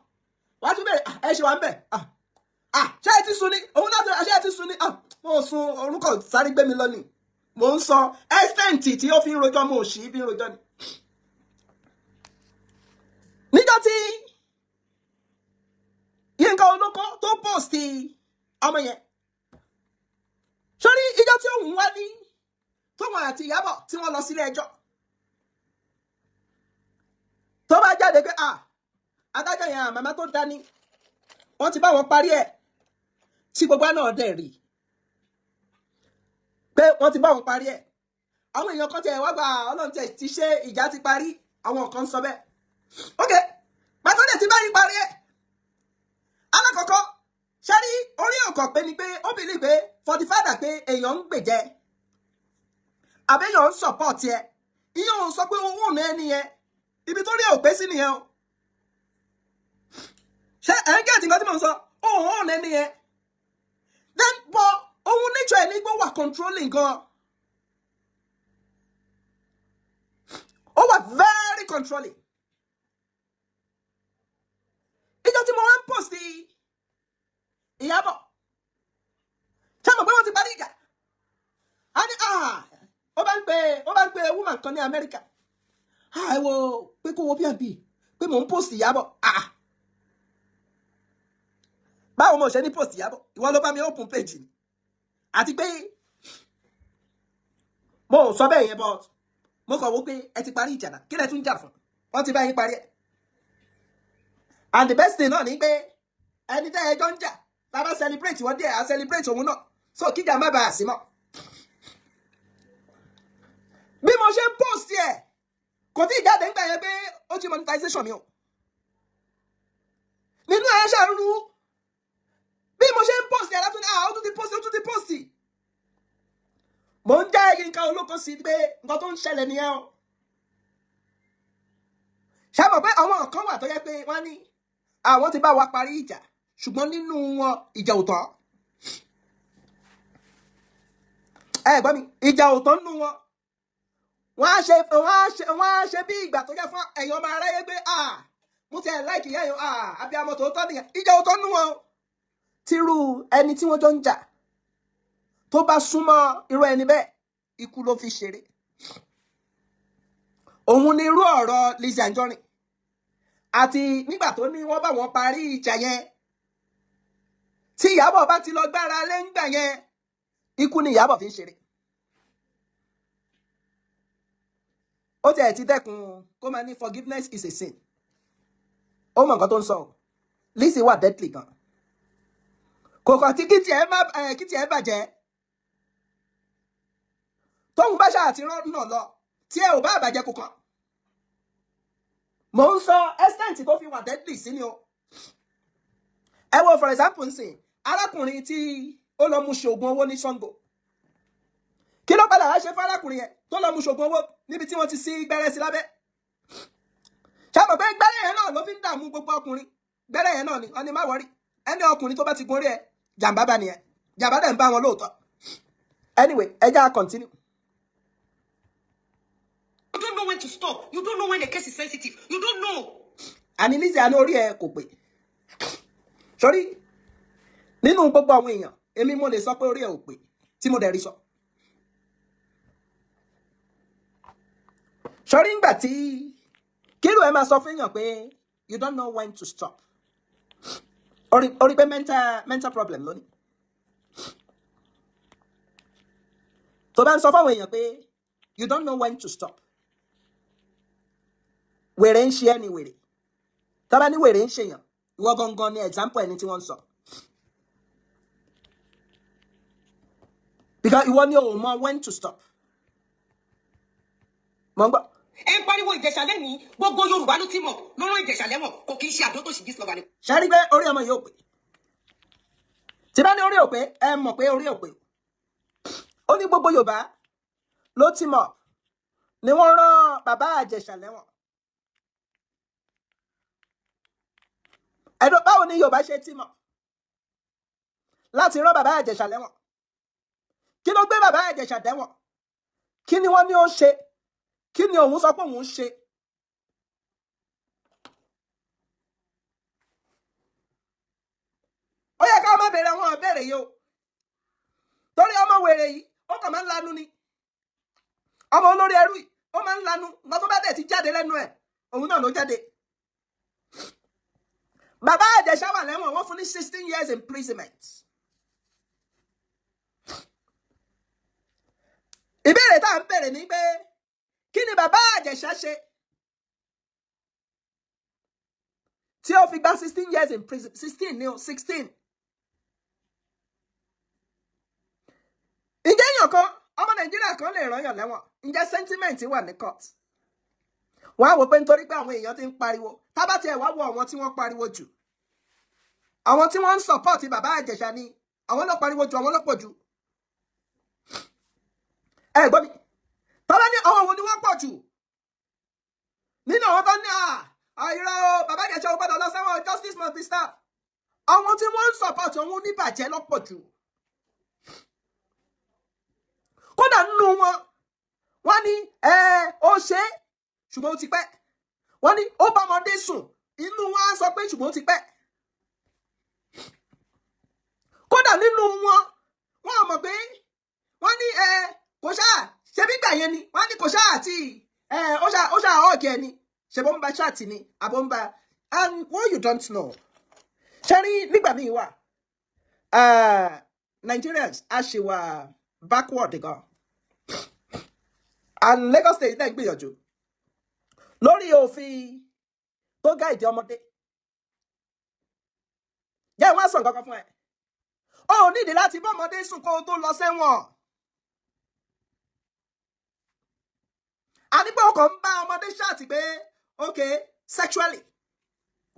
wàá tún bẹ̀rẹ̀, ah, ẹ ṣe wà ń bẹ̀, ah ah, ṣé ẹ ti sùn ni? Òun náà, ṣé ẹ ti sùn ni? Ah, mo sùn, orúkọ sáré gbé mi lọ ni. Mo ń sọ extent tí ó fi ń rojọ́, mo ò sì fi ń rojọ́ ni. Níjọ́ tí Yínká Olóko tó post ọmọ yẹn sórí, ìjọ́ tí òun wá ní tóun àti Ìyábọ̀ tí wọ́n lọ sílé ẹjọ́, tó bá jáde pé, ah, adájọ́ yẹn, àmàmá tó dání, wọ́n ti bá wọn parí ẹ̀, tí gbogbo náà dẹ̀ rí pé wọ́n ti bá wọn parí ẹ̀, àwọn èèyàn kan tiẹ̀ wá gba Ọlọ́run tiẹ̀ ti ṣe, ìjà ti parí, àwọn kan sọ bẹ́ẹ̀. Ok, Bàtọ́ dẹ̀ ti bá yín parí ẹ̀. Alákọ̀ọ́kọ́ ṣe rí orí ọkọ̀ pé ni pé ó believe pé for the father pé èèyàn ń gbèjẹ àbẹ́yàn ń support ẹ, ìyẹn ò sọ pé owó òun ẹni yẹn. Ibi tó rí ò pé sí nìyẹn o. Ṣé ẹ̀ ń get nǹkan tí mò ń sọ? Òun òun ẹni yẹn then, but òun nature ẹ̀ ní gbó wà controlling gan. Ó wà very controlling. Ìjọ tí mo wá ń post Ìyábọ̀, ṣé mo pé wọ́n ti parí ìjà, a ní ó bá ń pe woman kan ní Amẹ́ríkà, ẹ wo pé kó wo B&B pé mò ń post Ìyábọ̀. Báwo mo ṣe ní post Ìyábọ̀? Ìwọ ló bá mi open page ni. Àti pé mo ò sọ bẹ́ẹ̀ yẹn, but mo kàn wó pé ẹ ti parí ìjà náà, kí lẹ tún jà fún? Wọ́n ti bá yín parí ẹ̀. And the best thing náà ni pé ẹni tẹ́ ẹ jọ ń jà, tá a bá celebrate wọ́n díẹ̀, á celebrate òun náà, so kíjà má bàa sí mọ́. Bí mo ṣe ń post ẹ̀, kò tí ì jáde nígbà yẹn pé ó ti monetization mi o. Nínú ẹ̀ ṣe ń ru bí mo ṣe ń post ẹ̀ látún ní, ó tún ti post, ó tún ti post. Mo ń já Yínká Olóko sí pé nǹkan tó ń ṣẹlẹ̀ nìyẹn o. Ṣé mọ̀ pé àwọn kan wà tó yẹ pé wọ́n ní àwọn ti bá wa parí ìjà, ṣùgbọ́n nínú wọn ìjà ò tán. Ẹ gbọ́ mi, ìjà ò tán nínú wọn. Wọ́n á ṣe bí ìgbà tó jẹ́ fún ẹ̀yin ọmọ aráyé pé mo ti ẹ̀ láìkì ìyá yẹn, abiyamọ tòótọ́ nìyẹn. Ìjà ò tán nínú wọn. Tírú ẹni tí wọ́n jọ ń jà tó bá súnmọ́ irú ẹni bẹ́ẹ̀, ikú ló fi ṣeré. Òun ni irú ọ̀rọ̀ Lizzy Anjorin àti nígbà tó ní wọ́n bá wọn parí ìjà yẹn, tí Ìyábọ̀ bá ti lọ gbára lé ńgbà yẹn, ikú ni Ìyábọ̀ fi ń ṣeré. Ó tiẹ̀ ti dẹ́kun kó máa ní forgiveness is a sin. Ó mọ nǹkan tó ń sọ. Lizzy wà deadly gan. Kò kàn tí kí tiẹ̀ bàjẹ́, tóun bá ṣáà ti rán náà lọ, tí ẹ ò bá bàjẹ́ kò kàn. Mò ń sọ extent tó fi wà deadly sí ni o. Ẹ wo for example nsìn, arákùnrin tí ó lọ mú ṣoògùn owó ní Ṣàngó, kí ló padà wá ṣe fún arákùnrin yẹn tó lọ mú ṣoògùn owó níbi tí wọ́n ti sí gbẹ́rẹ́ sí lábẹ́? Ṣàmọ̀ pé gbẹ́rẹ́ yẹn náà ló fi ń dààmú gbogbo ọkùnrin? Gbẹ́rẹ́ yẹn náà ni wọ́n ní má wọrí, ẹni ọkùnrin tó bá ti gun orí ẹ, jàǹbá bá nìyẹn, jàǹbá dẹ̀ ń bá wọn lóòótọ́. Anyway, ẹ já continue. You don't know when to stop. You don't know when the case is sensitive. You don't know. Àní Lizzy, àní orí ẹ kò pé. Sórí nínú gbogbo àwọn èèyàn, èmi mo lè sọ pé orí ẹ ò pé, tí mo dẹ̀ rí sọ. Sórí ńgbà tí kírò ẹ máa sọ fún èèyàn pé you don't know when to stop, orí pé mental problem lónìí. Tó bá ń sọ fáwọn èèyàn pé you don't know when to stop, wèrè ń ṣe ẹ́ ni wèrè. Tó bá ní wèrè ń ṣèyàn, ìwọ gangan ni example ẹni tí wọ́n ń sọ. Because ìwọ ni o mọ when to stop. Mo ń gbọ́. Ẹ ń pariwo Ìjẹ̀ṣà lẹ́nìí, gbogbo Yorùbá ló ti mọ̀ ló rán Ìjẹ̀ṣà lẹ́wọ̀n, kò kì í ṣe àdó tó sì Gistlover ni. Ṣe rí pé orí ọmọ yìí ò pé? Tí bá ní orí ò pé, ẹ mọ̀ pé orí ò pé. Ó ní gbogbo Yorùbá ló ti mọ̀ ni wọ́n rán bàbá Ìjẹ̀ṣà lẹ́wọ̀n. Ẹ̀dọ́ báwo ni Yorùbá ṣe ti mọ̀ láti rán bàbá Ìjẹ̀ṣà lẹ́wọ̀n? Kí ló gbé bàbá Ìjẹ̀ṣà dẹ́wọ̀n? Kí ni wọ́n ní ó ṣe? Kí ni òun sọ pé òun ṣe? Ó yẹ ká má béèrè àwọn ìbéèrè yìí o. Torí ọmọ wèrè yìí, ó kàn máa ń lanu ni. Ọmọ olórí ẹrú yìí, ó máa ń lanu. Nǹkan tó bá dẹ̀ ti jáde lẹ́nu ẹ̀, òun náà ló jáde. Bàbá Ìjẹ̀ṣà wà lẹ́wọ̀n, wọ́n fún ní 16 years imprisonment. Ìbéèrè tá à ń béèrè ni pé kí ni bàbá Ìjẹ̀ṣà ṣe tí ó fi gba 16 years in prison? 16 ni o, 16. Ǹjẹ́ èèyàn kan, ọmọ Nàìjíríà kan lè rán yàn lẹ́wọ̀n? Ǹjẹ́ sentiment wà ní court? Wọ́n á wò pé nítorí pé àwọn èèyàn ti ń pariwo. Tábà tiẹ̀ wá wo àwọn tí wọ́n pariwo jù, àwọn tí wọ́n ń support bàbá Ìjẹ̀ṣà ni, àwọn ló pariwo jù, àwọn ló pọ̀ jù. Ẹ gbọ́ mi, tọ́lá ní àwọn wo ni wọ́n pọ̀ jù nínú àwọn tó ní àìrọ̀ o, bàbá Ìjẹ̀ṣà ò gbọ́dọ̀ lọ sẹ́wọ̀n, justice must be served, àwọn tí wọ́n ń support àwọn oníbàjẹ́ ló pọ̀ jù. Kódà nínú wọn, wọ́n ní ẹ ó ṣe é, ṣùgbọ́n ó ti pẹ́. Wọ́n ní ó bá ọmọdé sùn, inú wọn á sọ pé ṣùgbọ́n ó ti pẹ́. Kódà nínú wọn, wọn ò mọ̀ pé wọ́n ní ẹ kò ṣáà ṣe bí gbà yẹn ni. Wọ́n ní kò ṣáà àti ẹ ó ṣáà ọ̀kì ẹ ni, ṣe bó ń ba chat ni àbó ń ba. And what you don't know, ṣe rí nígbà míì wà, Nigerians a ṣe wà backward gan, and Lagos State náà gbìyànjú lórí òfin tó guide ọmọdé. Jẹ́ wọ́n á sọ nǹkan kan fún ẹ. O ò nídìí láti bá ọmọdé sùn kó o tó lọ sẹ́wọ̀n. Àní pé o kàn ń bá ọmọdé chat pé ok sexually,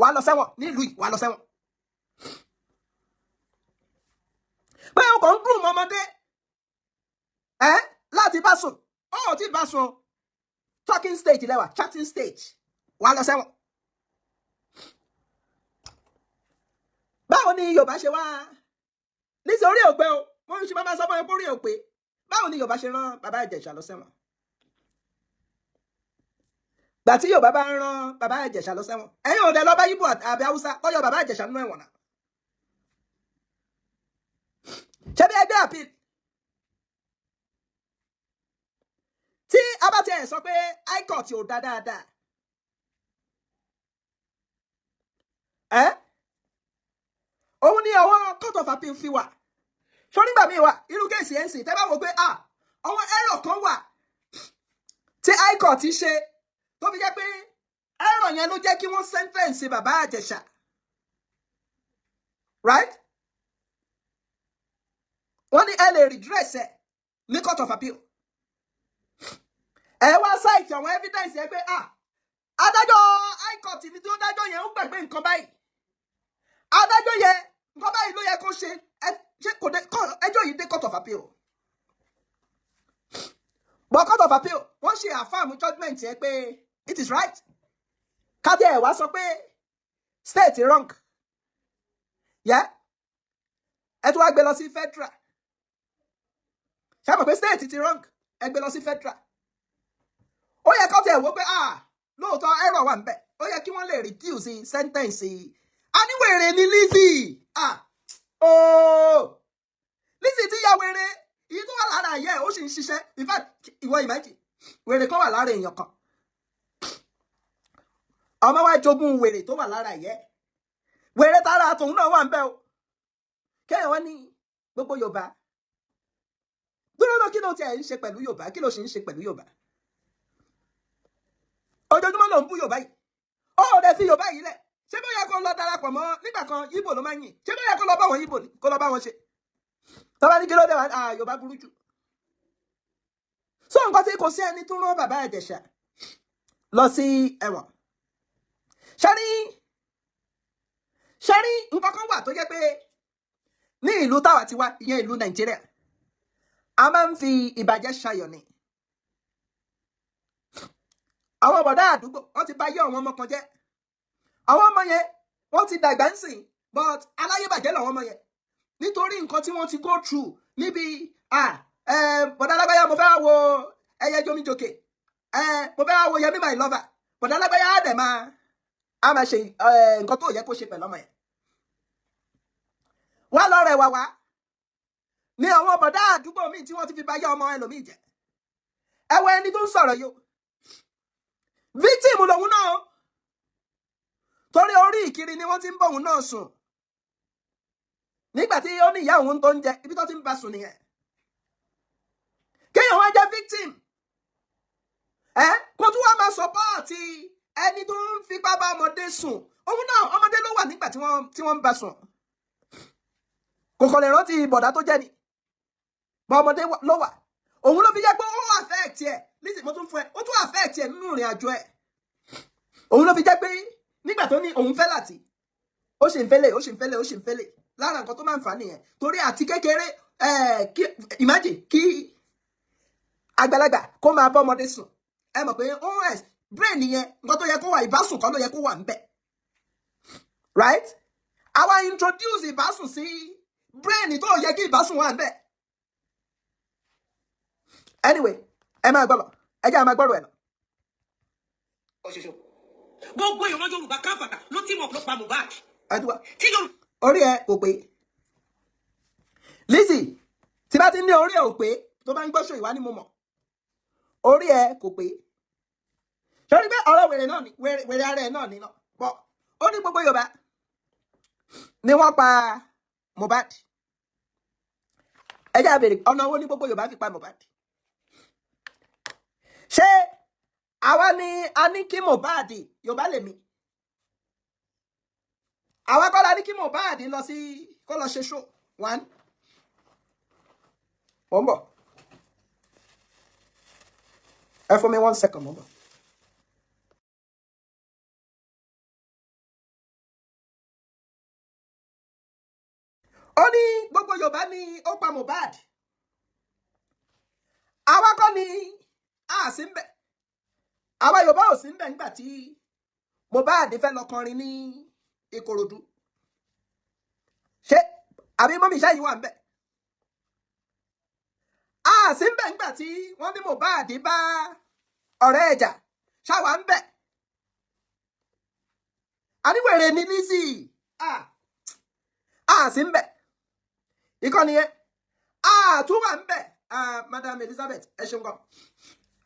wàá lọ sẹ́wọ̀n nílùú yìí, wàá lọ sẹ́wọ̀n. Pé o kàn ń groom ọmọdé ẹ láti bá sùn, ó ò tí bá sùn, talking stage lẹ́wà, chatting stage, wàá lọ sẹ́wọ̀n. Báwo ni Yorùbá ṣe wá nítorí òpè o, mo ń ṣe máa sọ fún ẹ pé orí òpè. Báwo ni Yorùbá ṣe rán bàbá Ìjẹ̀ṣà lọ sẹ́wọ̀n? Gbà tí Yorùbá bá ń rán bàbá Ìjẹ̀ṣà lọ sẹ́wọ̀n, ẹ̀yin ò dẹ̀ lọ bá Yíbò àbí Haúsá kọ́ yọ bàbá Ìjẹ̀ṣà nínú ẹ̀wọ̀n náà. Ṣé bí ẹgbẹ́ appeal tí a bá tiẹ̀ sọ pé high court ò dá dáadáa, ẹ́ òun ni àwọn court of appeal fi wà. Ṣó nígbà míì wà, irú case ẹ̀ ń sìn, tẹ́ bá wò pé àwọn error kan wà tí high court ṣe tó fi jẹ́ pé error yẹn ló jẹ́ kí wọ́n sentence bàbá Ìjẹ̀ṣà, right? Wọ́n ní ẹ lè redress ẹ̀ ní court of appeal. Ẹ wá cite àwọn evidence yẹn pé adájọ́ high court ni tí ó dájọ́ yẹn ó gbàgbé nǹkan báyìí, adájọ́ yẹn nǹkan báyìí ló yẹ kó ṣe. Ṣé kò dé ẹjọ́ yìí dé court of appeal? But court of appeal wọ́n ṣe affirm judgement yẹn pé it is right. Kájẹ́ ẹ̀ wá sọ pé state wrong, yeah? Ẹ tún wá gbé lọ sí federal. Ṣé mọ̀ pé state ti wrong, ẹ gbé lọ sí federal. Ó yẹ kó tiẹ̀ wò pé lóòótọ́ error wà níbẹ̀, ó yẹ kí wọ́n lè reduce sentence. Aníwèrè ni Lizzy. Ooo, Lizzy ti ya wèrè. Èyí tó wà lára yẹ ó sì ń ṣiṣẹ́. In fact, ìwọ imagine wèrè kan wà lára èèyàn kan, ọmọ wa jogún wèrè tó wà lára yẹ, wèrè tára tòun náà wà ń bẹ o. Kéèyàn wá ní gbogbo Yorùbá dúró lọ, kí ló tiẹ̀ ń ṣe pẹ̀lú Yorùbá? Kí ló sì ń ṣe pẹ̀lú Yorùbá? Ojoojúmọ́ ló ń bú Yorùbá yìí, ó rẹ̀ fi Yorùbá yìí lẹ̀. Ṣé bóyá kó lọ darapọ̀ mọ́ nígbà kan Yíbò ló máa ń yìn? Ṣé bóyá kó lọ bá wọn Yíbò ni, kó lọ bá wọn ṣe? Tọ́ba ní kí ló dé wá, Yorùbá burú jù. So nǹkan tí kò sí ẹni tó rán bàbá Ìjẹ̀ṣà lọ sí ẹ̀wọ̀n. Ṣẹ́rí nǹkan kan wà tó jẹ́ pé ní ìlú táwa ti wá, ìyẹn ìlú Nàìjíríà, a máa ń fi ìbàjẹ́ ṣayọ̀ ni. Àwọn bọ̀dá àdúgbò wọ́n ti bà ayé àwọn ọmọ kan jẹ́. Àwọn ọmọ yẹn wọ́n ti dàgbà ń sìn, but aláyébàjẹ́ làwọn ọmọ yẹn nítorí nǹkan tí wọ́n ti go through níbi bọ̀dá alágbáyà, mo fẹ́ wo ẹyẹ jomijoke, mo fẹ́ wo Yẹmí my lover. Bọ̀dá alágbáyà á dẹ̀ máa á máa ṣe nǹkan tó yẹ kó ṣe pẹ̀lú ọmọ yẹn. Wá lọ rẹ̀ wá wá ní àwọn bọ̀dá àdúgbò míì tí wọ́n ti fi bà ayé ọmọ ẹlòmíì jẹ́. Ẹ wo ẹni tó ń sọ̀rọ̀ yìí o, victim lòun náà, torí orí ìkiri ni wọ́n ti ń bọ̀ òun náà sùn nígbà tí ó ní ìyá òun tó ń jẹ ibi tó ti ń bá sùn nìyẹn. Kéèyàn wá jẹ́ victim ẹ kó tún wá máa support ẹni tó ń fipá bá ọmọdé sùn. Òun náà ọmọdé ló wà nígbà tí wọ́n ń bá sùn, kò kàn lè rántí bọ̀dá tó jẹ́ ni bọ́, ọmọdé ló wà. Òun ló fi jẹ́ pé ó affect ẹ̀. Lizzy, mo tún fún ẹ, ó tún affect ẹ̀ nínú ìrìn àjò ẹ̀. Òun ló fi jẹ́ pé nígbà tó ní òun fẹ́ láti, ó sì ń fẹ́lẹ̀, ó sì ń fẹ́lẹ̀, ó sì ń fẹ́lẹ̀. Lára nǹkan tó máa ń fà á nìyẹn, torí àti kékeré, kí imagine kí àgbàlagbà kó máa bọ́ ọmọdé sùn, ẹ mọ̀ pé os brain yẹn, nǹkan tó yẹ kó wà, ìbásùn kan ló yẹ kó wà ńbẹ̀, right? Àwa introduce ìbásùn sí brain tó yẹ kí ìbásùn wà ńbẹ̀. Anyway, ẹ máa gbọ́ lọ, ẹ jẹ́ àmà gbọ́rọ̀ ẹ̀ lọ. Ṣoṣo gbogbo ìran Yorùbá káfàtà ló team up ló pa Mohbad. Àdúrà. Tí Yorùbá Orí ẹ kò pé, Lizzy. Tí bá ti ní orí ẹ ò pé, tó bá ń gbọ́ ṣò ìwá ni mo mọ̀, orí ẹ kò pé. Sọrí pé ọ̀rọ̀ wèrè náà ni, wèrè wèrè ara ẹ náà ni náà bọ́. Ó ní gbogbo Yorùbá ni wọ́n pa Mohbad. Ẹ jẹ́ á bèèrè, ọ̀nà wo ní gbogbo Yorùbá fi pa Mohbad? Ṣé àwa ni a ní kí Mohbad? Yorùbá lèmi, àwa kọ́ la ní kí Mohbad lọ sí, kó lọ ṣe show one. Mo ń bọ̀, ẹ fún mi one second, mo ń bọ̀. Ó ní gbogbo Yorùbá ni ó pa Mohbad. Àwa kọ́ ni a sì ń bẹ̀, àwa Yorùbá ò sí ń bẹ̀ nígbà tí Mohbad fẹ́ lọ kọrin ní Ìkòròdú. Ṣé àbí mọ́mí iṣẹ́ yìí wà ń bẹ̀? A sì ń bẹ̀ nígbà tí wọ́n ní Mohbad bá ọ̀rẹ́ ẹ̀jà ṣáwa ń bẹ̀. Àníwèrè ní Lizzy. A sì ń bẹ̀ ìkànnì yẹn, a tún wà ń bẹ̀. Madam Elizabeth, ẹ ṣeun gan.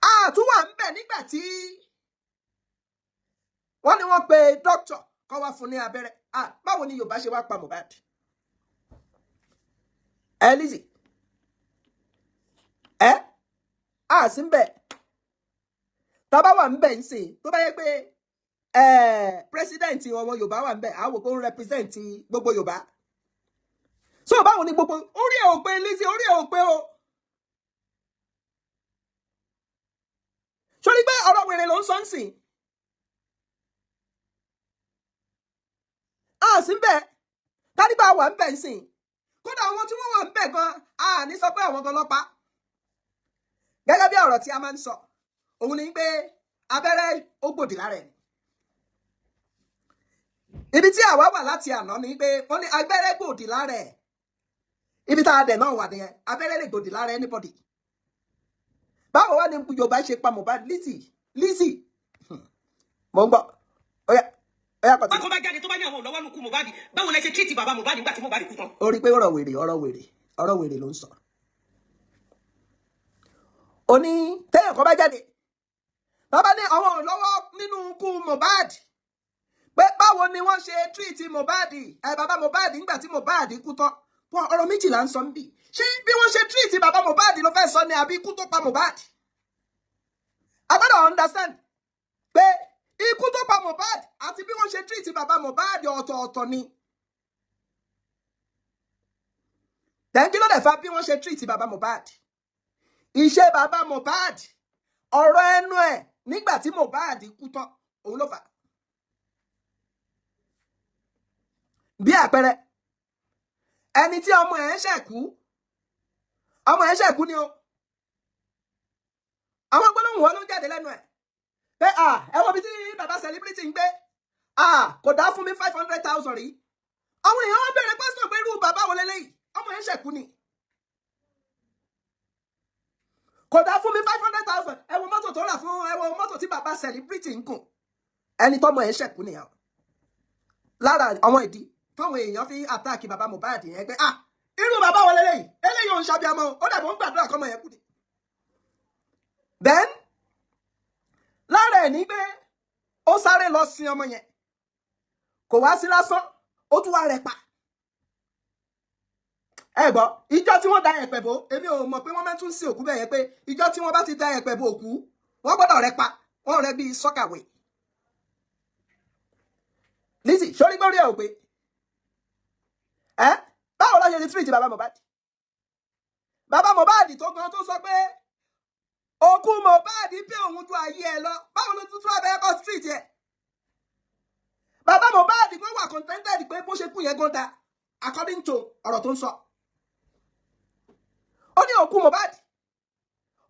A tún wà ń bẹ̀ nígbà tí wọ́n ní wọ́n pe doctor kó wá fún ní abẹ́rẹ́. Báwo ni Yorùbá ṣe wá pa Mohbad? Ẹ Lizzy, ẹ a sì ń bẹ̀. Tá a bá wà ń bẹ̀ ń sìn, tó bá yẹ pé president ọmọ Yorùbá wà ń bẹ̀, àwọn kò ń represent gbogbo Yorùbá. So báwo ni gbogbo orí ẹ̀ ò pé, Lizzy? Orí ẹ̀ ò pé o. Sórí pé ọ̀rọ̀ wèrè ló ń sọ ń sìn. A sì ń bẹ̀ kánípa wà ń bẹ̀ ń sìn. Kódà àwọn tí wọ́n wà ń bẹ̀ gan, a ní sọ pé àwọn gan lọ́pa. Gẹ́gẹ́ bí ọ̀rọ̀ tí a máa ń sọ, òun ni pé abẹ́rẹ́ ó gbòdì lára ẹ̀. Ibi tí àwa wà láti àná ni pé wọ́n ní abẹ́rẹ́ gbòdì lára ẹ̀. Ibi tá a dẹ̀ náà wà nìyẹn, abẹ́rẹ́ lè gbòdì lára anybody. Báwo wá ni Yorùbá ṣe pa Mohbad? Lizzy, Lizzy, mo ń gbọ́. Ó yá, ó yá, kọ̀tí. Bákan bá jáde, tó bá ní àwọn olówó nùkú Mohbad, báwo lẹ ṣe treat bàbá Mohbad nígbà tí Mohbad kú tán? Ó rí i pé ọ̀rọ̀ wèrè, ọ̀rọ̀ wèrè, ọ̀rọ̀ wèrè ló ń sọ. Ó ní téèyàn kan bá jáde, bàbá ní àwọn lọ́wọ́ nínú ikú Mohbad, pé báwo ni wọ́n ṣe treat Mohbad, ẹ bàbá Mohbad, nígbà tí Mohbad kú tán. Wọ́n ọ̀rọ̀ méjì là ń sọ níbí. Ṣé bí wọ́n ṣe treat bàbá Mohbad ló fẹ́ sọ ni, àbí ikú tó pa Mohbad? A gbọ́dọ̀ understand pé ikú tó pa Mohbad àti bí wọ́n ṣe treat bàbá Mohbad ọ̀tọ̀ọ̀tọ̀ ni. Then kí ló dẹ̀ fa bí wọ́n ṣe treat bàbá Mohbad? Ìṣe bàbá Mohbad, ọ̀rọ̀ ẹnu ẹ̀ nígbà tí Mohbad kú tán, òun ló fà á. Bí àpẹẹrẹ, ẹni tí ọmọ ẹ̀ ṣẹ̀ kú, ọmọ ẹ̀ ṣẹ̀ kú ni o, àwọn gbólóhùn wọn ló ń jáde lẹ́nu ẹ̀ pé ẹ wo bí tí bàbá celebrity ń gbé, kò dá fún mi 500,000 rí. Àwọn èèyàn wọn bẹ̀rẹ̀ pásítọ̀ pé irú bàbá wo leléyìí, ọmọ ẹ̀ ṣẹ̀ kú ni, kò dá fún mi 500,000. Ẹ wo mọ́tò tó rà fún, ẹ wo mọ́tò tí bàbá celebrity ń gùn. Ẹni tọ́mọ ẹ̀ ṣẹ̀ kú nìyẹn. Lára àwọn ìdí táwọn èèyàn fi àtàkì bàbá Mohbad yẹn pé irú bàbá wo leléyìí, eléyìí ò ń ṣàbíamọ, ó dàbọ̀ ń gbàdúrà kọ́mọ yẹn kú ni. Then lára ẹ̀ ní pé ó sáré lọ sin ọmọ yẹn, kò wá sí lásán, ó tún wá rẹ̀ pa. Ẹ gbọ́, ìjọ tí wọ́n da ẹ̀pẹ̀ bò, èmi ò mọ̀ pé wọ́n máa tún sí òkú bẹ́ẹ̀ yẹn, pé ìjọ tí wọ́n bá ti da ẹ̀pẹ̀ bò òkú, wọ́n gbọ́dọ̀ rẹ̀ pa, wọ́n rẹ̀ bíi sọ́kàwé. Lizzy, sórí gbórí ẹ̀ ò pé ẹ. Báwo ló ṣe ti treat bàbá Mohbad? Bàbá Mohbad tó gan tó sọ pé òkú Mohbad pé òun ju ayé ẹ lọ, báwo ló tún tún abẹ́ kọ́ street ẹ̀? Bàbá Mohbad gan wà contented pé bó ṣe kú yẹn gan da, according to ọ̀rọ̀ tó ń sọ. Ó ní òkú Mohbad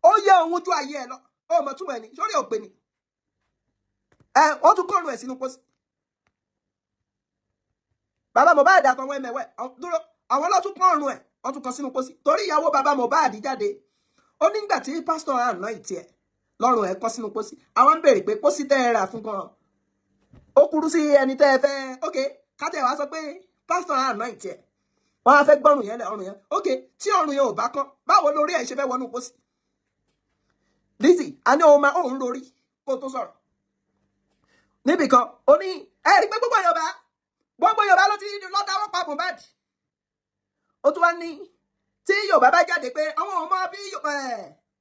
ó yẹ òun ju ayé ẹ lọ. Ó mọ̀ túmọ̀ ẹni sórí òpè ni ẹ. Wọ́n tún kọ́run ẹ̀ sínú pósí. Bàbá Mohbad àtàwọn ẹmẹ̀wẹ̀ dúró, àwọn ọlọ́tún kọ́run ẹ̀, wọ́n tún kọ sínú pósí, torí ìyàwó bàbá Mohbad jáde, ó nígbà tí pásítọ̀ àná ìtì ẹ̀ lọ́rùn ẹ̀ kọ́ sínú pósí. Àwọn ń béèrè pé pósí tẹ́ ẹ rà fún gan, ó kúrú sí ẹni tẹ́ ẹ fẹ́. Ok, kátẹ́ wàá sọ pé pásítọ̀ àná ìtì ẹ̀, wọ́n á fẹ́ gbọ́rùn yẹn lẹ̀, ọrùn yẹn. Ok, tí ọrùn yẹn ò bá kán, báwo lórí ẹ̀ ṣe fẹ́ wọnú pósí? Lizzy, a ní òun máa òun lórí kó tó sọ̀rọ̀ níbì kan. Ó ní ẹ rí pé gbogbo Yorùbá ló ti lọ́dáwọ́ pa Mohbad. Ó tún wá ní tí Yorùbá bá jáde pé àwọn ò mọ bí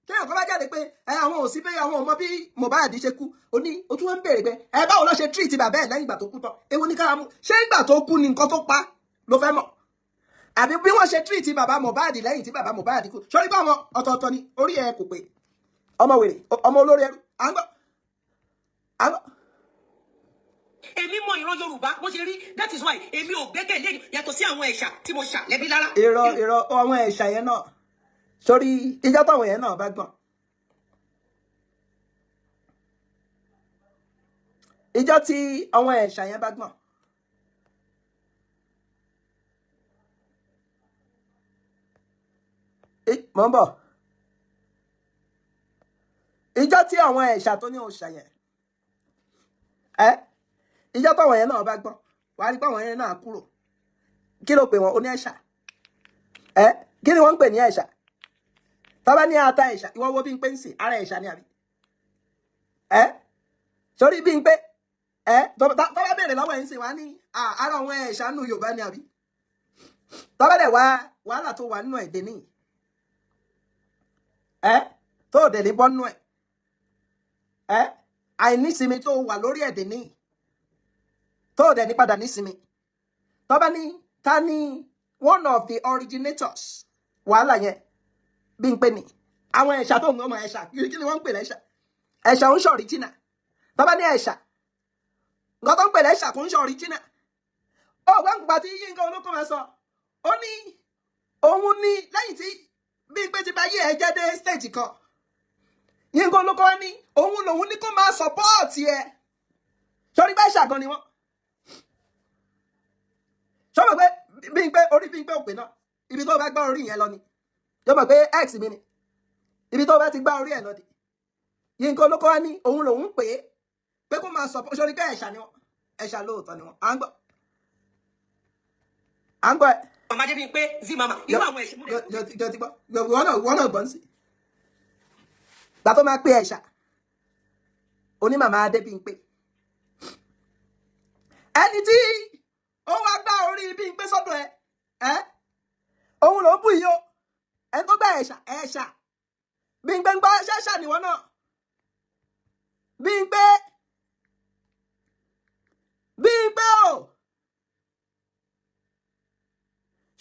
téèyàn kan bá jáde pé ẹ àwọn ò sí pé àwọn ò mọ bí Mohbad ṣe kú, ó ní ó tún wá ń béèrè pé ẹ báwo ló ṣe treat bàbá ẹ lẹ́yìn ìgbà tó kú tán. Èwo ní kára mú? Ṣé ìgbà tó kú ni nǹkan tó pa ló fẹ́ mọ̀, àbí bí wọ́n ṣe treat bàbá Mohbad lẹ́yìn tí bàbá Mohbad kú? Sórí bá wọn ọ̀tọ̀ọ̀tọ̀ ni. Orí ẹ kò pé, ọmọ wèrè, ọmọ olórí ẹrú. À ń gbọ́, à ń gbọ́. Èmi mọ ìran Yorùbá bó ṣe rí. That is why èmi ò gbẹ́kẹ̀lé, yàtọ̀ sí àwọn ẹ̀ṣà tí mo ṣà lẹ́bí lára. Irọ́, irọ́. Àwọn ẹ̀ṣà yẹn náà, sórí ìjọ táwọn yẹn náà bá gbọ̀n, ìjọ tí àwọn ẹ̀ṣà yẹn bá gbọ̀n, mò ń bọ̀. Ìjọ tí àwọn ẹ̀ṣà tó ní òòṣà yẹn ẹ, ìjọ táwọn yẹn náà bá gbọ́n, wàá rí pé àwọn yẹn náà kúrò. Kí ló pè wọ́n? Ó ní ẹ̀ṣà ẹ. Kí ni wọ́n ń pè ní ẹ̀ṣà? Tọ́ba ní ata ẹ̀ṣà, ìwọ wo bí n pé ń sìn ara ẹ̀ṣà ni, àbí ẹ sórí bí n pé ẹ tọ́ba béèrè lọ́wọ́ ẹ̀ ń sìn wá ní ara àwọn ẹ̀ṣà nù Yorùbá ni, àbí tọ́ba dẹ̀ wá wàhálà tó wà nínú ẹ̀dẹ̀ nìyí ẹ, tó ò dẹ̀ ní bọ́ nínú ẹ̀ ẹ, àìnísinmi tó wà lórí ẹ̀dẹ̀ nìyí, tó ò dẹ̀ ní padà nísinmi. Tọ́ba ní ta ni one of the originators wàhálà yẹn, bí n pè ní àwọn ẹ̀ṣà tó ń gbọ́mọ ẹ̀ṣà. Kí ni wọ́n ń pè lẹ́ṣà? Ẹ̀ṣà ń ṣe original. Tọ́ba ní ẹ̀ṣà, nǹkan tó ń pè lẹ́ṣà kò ń ṣe original. Ó gbọ́n gbà tí Yínká Olóko máa sọ, ó ní òun ní lẹ́yìn tí bí n pé ti bá yé ẹ jẹ́ dé stage kan, Yínká Olóko ní òun lòun ní kó máa support ẹ. Sọrí bá ẹ̀ṣà gan ni wọ́n sọmọ pé bí n pé orí bí n pé òpè náà, ibi tó bá gbá orí yẹn lọ ni yóò mọ̀ pé ex mi ni. Ibi tó bá ti gbá orí ẹ̀ lọ di Yínká Olóko wá ní òun lòun pè é pé kó máa support. Sọrí pé ẹ̀ṣà ni wọ́n, ẹ̀ṣà lóòótọ́ ni wọ́n. À ń gbọ́, à ń gbọ́ ẹ. Màmá débi pé zi mama irú àwọn ẹ̀ṣẹ̀ mú Jọ ti gbọ́, ìwọ náà gbọ́n sí gbà tó máa pé ẹ̀ṣà onímàmá Adébímpé, ẹni tí ó wá gbá orí Bímpé sọ́dọ̀ ẹ ẹ, òun ló ń bù yìí o. Ẹni tó gbá ẹ̀ṣà, ẹ̀ṣà Bímpé ń gbọ́, ṣẹ́ṣà níwọ náà, Bímpé, Bímpé o,